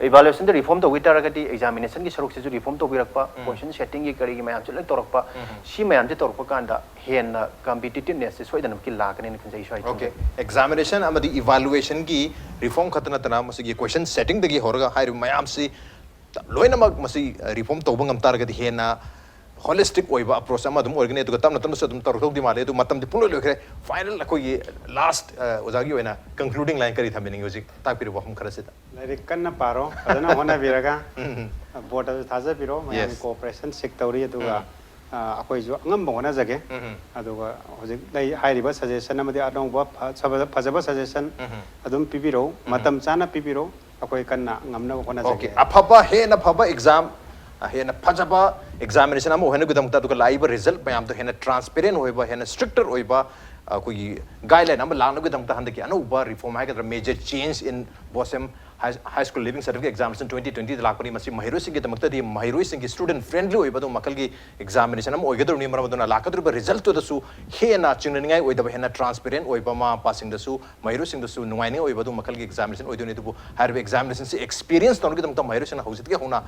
evaluationꯗ reform ꯇꯧꯈꯤ ꯇꯥꯔꯒꯗꯤ examinationꯒꯤ ꯁꯔꯨꯛꯁꯤꯁꯨ reform ꯇꯧꯕꯤꯔꯛꯄ, question settingꯒꯤ ꯀꯔꯤꯒꯤ ꯃꯌꯥꯝꯁꯤ ꯂꯣꯏ ꯇꯧꯔꯛꯄ, ꯁꯤ ꯃꯌꯥꯝꯁꯤ ꯇꯧꯔꯛꯄ ꯀꯥꯟꯗ ꯍꯦꯟꯅ competitivenessꯁꯦ ꯁꯣꯏꯗꯅꯃꯛꯀꯤ ꯂꯥꯛꯀꯅꯤꯅ ꯈꯟꯖꯩ꯫ ꯁ꯭ꯋꯥꯏ Okay, examination ꯑꯃꯗꯤ evaluationꯒꯤ reform ꯈꯛꯇ ꯅꯠꯇꯅ ꯃꯁꯤꯒꯤ question settingꯗꯒꯤ ꯍꯧꯔꯒ ꯍꯥꯏꯔꯤꯕ ꯃꯌꯥꯝꯁꯤ ꯂꯣꯏꯅꯃꯛ ꯃꯁꯤ reform ꯇꯧꯕ ꯉꯝ ꯇꯥꯔꯒꯗꯤ ꯍꯦꯟꯅ holistic ꯑꯣꯏꯕ approach ꯑꯃ ꯑꯗꯨꯝ ꯑꯣꯏꯒꯅꯤ꯫ ꯑꯗꯨꯒ ꯇꯞꯅ ꯇꯞꯅꯁꯨ ꯑꯗꯨꯝ ꯇꯧꯔꯛꯇꯧꯗꯤ ꯃꯥꯜꯂꯤ꯫ ꯑꯗꯨ ꯃꯇꯝꯗꯤ ꯄꯨꯡꯂꯣꯏ ꯂꯣꯏꯈ꯭ꯔꯦ꯫ Final ꯑꯩꯈꯣꯏꯒꯤ last, ꯑ, ꯑꯣꯖꯥꯒꯤ ꯑꯣꯏꯅ concluding line ꯀꯔꯤ ꯊꯝꯕꯤꯅꯤꯡꯉꯤ ꯍꯧꯖꯤꯛ ꯇꯥꯛꯄꯤꯔꯤꯕ ꯋꯥꯐꯝ ꯈꯔꯁꯤꯗ? ꯂꯥꯏꯔꯤꯛ ꯀꯟꯅ ꯄꯥꯔꯣ, ꯐꯖꯅ ꯍꯣꯠꯅꯕꯤꯔꯒ ꯕꯣꯔꯗꯇꯁꯨ ꯊꯥꯖꯕꯤꯔꯣ꯫ ꯃꯌꯥꯝꯒꯤ cooperation seek ꯇꯧꯔꯤ꯫ ꯑꯗꯨꯒ ꯑ, ꯑꯩꯈꯣꯏꯁꯨ ꯑꯉꯝꯕ ꯍꯣꯠꯅꯖꯒꯦ꯫ ꯑꯗꯨꯒ ꯍꯧꯖꯤꯛ ꯂꯩ ꯍꯥꯏꯔꯤꯕ suggestion ꯑꯃꯗꯤ ꯑꯅꯧꯕ ꯐ-, ꯐꯖꯕ suggestion ꯑꯗꯨꯝ ꯄꯤꯕꯤꯔꯛꯎ, ꯃꯇꯝ ꯆꯥꯅ ꯄꯤꯕꯤꯔꯛꯎ꯫ ꯑꯩꯈꯣꯏ ꯀꯟꯅ ꯉꯝꯅꯕ ꯍꯣꯠꯅꯖꯒꯦ꯫ Okay, ꯑꯐꯕ, ꯍꯦꯟꯅ ꯐꯕ exam, ꯑ, ꯍꯦꯟꯅ ꯐꯖꯕ examination ꯑꯃ ꯑꯣꯏꯍꯟꯅꯕꯒꯤꯗꯃꯛꯇ, ꯑꯗꯨꯒ ꯂꯥꯛꯏꯕ result ꯃꯌꯥꯝꯗꯣ ꯍꯦꯟꯅ transparent ꯑꯣꯏꯕ, ꯍꯦꯟꯅ stricter ꯑꯣꯏꯕ, ꯑꯩꯈꯣꯏꯒꯤ guideline ꯑꯃ ꯂꯥꯛꯅꯕꯒꯤꯗꯃꯛꯇ ꯍꯟꯗꯛꯀꯤ ꯑꯅꯧꯕ reform ꯍꯥꯏꯒꯗ꯭ꯔꯥ, major change in BOSEM High School Leaving Certificate Examination twenty twenty ꯗ ꯂꯥꯛꯄꯅꯤ꯫ ꯃꯁꯤ ꯃꯍꯩꯔꯣꯏꯁꯤꯡꯒꯤꯗꯃꯛꯇꯗꯤ ꯃꯍꯩꯔꯣꯏꯁꯤꯡꯒꯤ student friendly ꯑꯣꯏꯕ ꯑꯗꯨꯒꯨꯝꯕ ꯃꯈꯜꯒꯤ examination ꯑꯃ ꯑꯣꯏꯒꯗꯧꯔꯤꯕꯅꯤ꯫ ꯃꯔꯝ ꯑꯗꯨꯅ ꯂꯥꯛꯀꯗꯧꯔꯤꯕ result ꯇꯨꯗꯁꯨ ꯍꯦꯟꯅ ꯆꯤꯡꯅꯅꯤꯡꯉꯥꯏ ꯑꯣꯏꯗꯕ, ꯍꯦꯟꯅ transparent ꯑꯣꯏꯕ, ꯃꯃꯥ ꯃꯄꯥꯁꯤꯡꯗꯁꯨ ꯃꯍꯩꯔꯣꯏꯁꯤꯡꯗꯁꯨ ꯅꯨꯡꯉꯥꯏꯅꯤꯡꯉꯥꯏ ꯑꯣꯏꯕ ꯑꯗꯨꯒꯨꯝꯕ ꯃꯈꯜꯒꯤ examination ꯑꯣꯏꯗꯣꯏꯅꯤ꯫ ꯑꯗꯨꯕꯨ ꯍꯥꯏꯔꯤꯕ examination ꯁꯤ experience ꯇꯧꯅꯕꯒꯤꯗꯃꯛꯇ ꯃꯍꯩꯔꯣꯏꯁꯤꯡꯅ ꯍꯧꯖꯤꯛꯇꯒꯤ ꯍꯧꯅ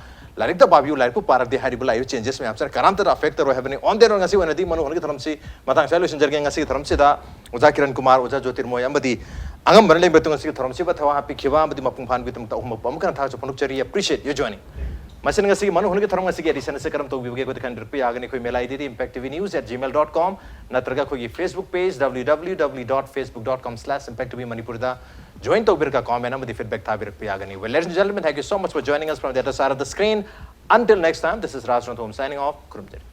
ꯂꯥꯏꯔꯤꯛꯇ ꯄꯥꯕꯤꯌꯨ, ꯂꯥꯏꯔꯤꯛꯄꯨ ꯄꯥꯔꯕꯗꯤ ꯍꯥꯏꯔꯤꯕ ꯂꯥꯛꯏꯕ changes ꯃꯌꯥꯝꯁꯤꯅ ꯀꯅꯥꯝꯇꯗ affect ꯇꯧꯔꯣꯏ ꯍꯥꯏꯕꯅꯤ꯫ On that note, ꯉꯁꯤ ꯑꯣꯏꯅꯗꯤ ꯃꯅꯨ ꯍꯣꯟꯒꯤ ꯊꯧꯔꯝꯁꯤ ꯃꯇꯥꯡ ꯑꯁꯤꯗ ꯂꯣꯏꯁꯤꯟꯖꯔꯒꯦ꯫ ꯉꯁꯤꯒꯤ ꯊꯧꯔꯝꯁꯤꯗ ꯑꯣꯖꯥ ꯀꯤꯔꯟ ꯀꯨꯃꯥꯔ, ꯑꯣꯖꯥ ꯖꯣꯇꯤꯔꯃꯣꯏ ꯑꯃꯗꯤ ꯑꯉꯝꯕꯅ ꯂꯩꯕ ꯉꯁꯤꯒꯤ ꯊꯧꯔꯝꯁꯤꯕꯨ ꯊꯋꯥ ꯍꯥꯞꯄꯤꯈꯤꯕ ꯑꯃꯗꯤ ꯃꯄꯨꯡ ꯐꯥꯍꯟꯕꯒꯤꯗꯃꯛꯇ ꯑꯍꯨꯝꯃꯛ ꯑꯃꯨꯛ ꯍꯟꯅ ꯊꯥꯒꯠꯆꯕ ꯐꯣꯡꯗꯣꯛꯆꯔꯤ꯫ Appreciate your joining꯫ ꯃꯁꯤꯅ ꯉꯁꯤꯒꯤ ꯃꯅꯨ ꯍꯣꯟꯒꯤ ꯊꯧꯔꯝ ꯑꯁꯤꯒꯤ edition ꯑꯁꯤ ꯀꯔꯝ ꯇꯧꯕꯤꯕꯒꯦ ꯍꯥꯏꯕꯗꯨ ꯈꯪꯍꯟꯕꯤꯔꯛꯄ ꯌꯥꯒꯅꯤ꯫ ꯑꯩꯈꯣꯏ mail ID D impact T V news at gmail dot com ꯅꯠꯇ꯭ꯔꯒ ꯑꯩꯈꯣꯏꯒꯤ Facebook page W W W dot facebook dot com slash impact T V Manipur ꯗ join ꯇꯧꯕꯤꯔꯒ comment ꯑꯃꯗꯤ feedback ꯊꯥꯕꯤꯔꯛꯄ ꯌꯥꯒꯅꯤ꯫ Well, ladies and gentlemen, thank you so much for joining us from the other side of the screen. Until next time, this is Raj Ranthambore signing off. ꯈꯨꯔꯨꯝꯖꯔꯤ꯫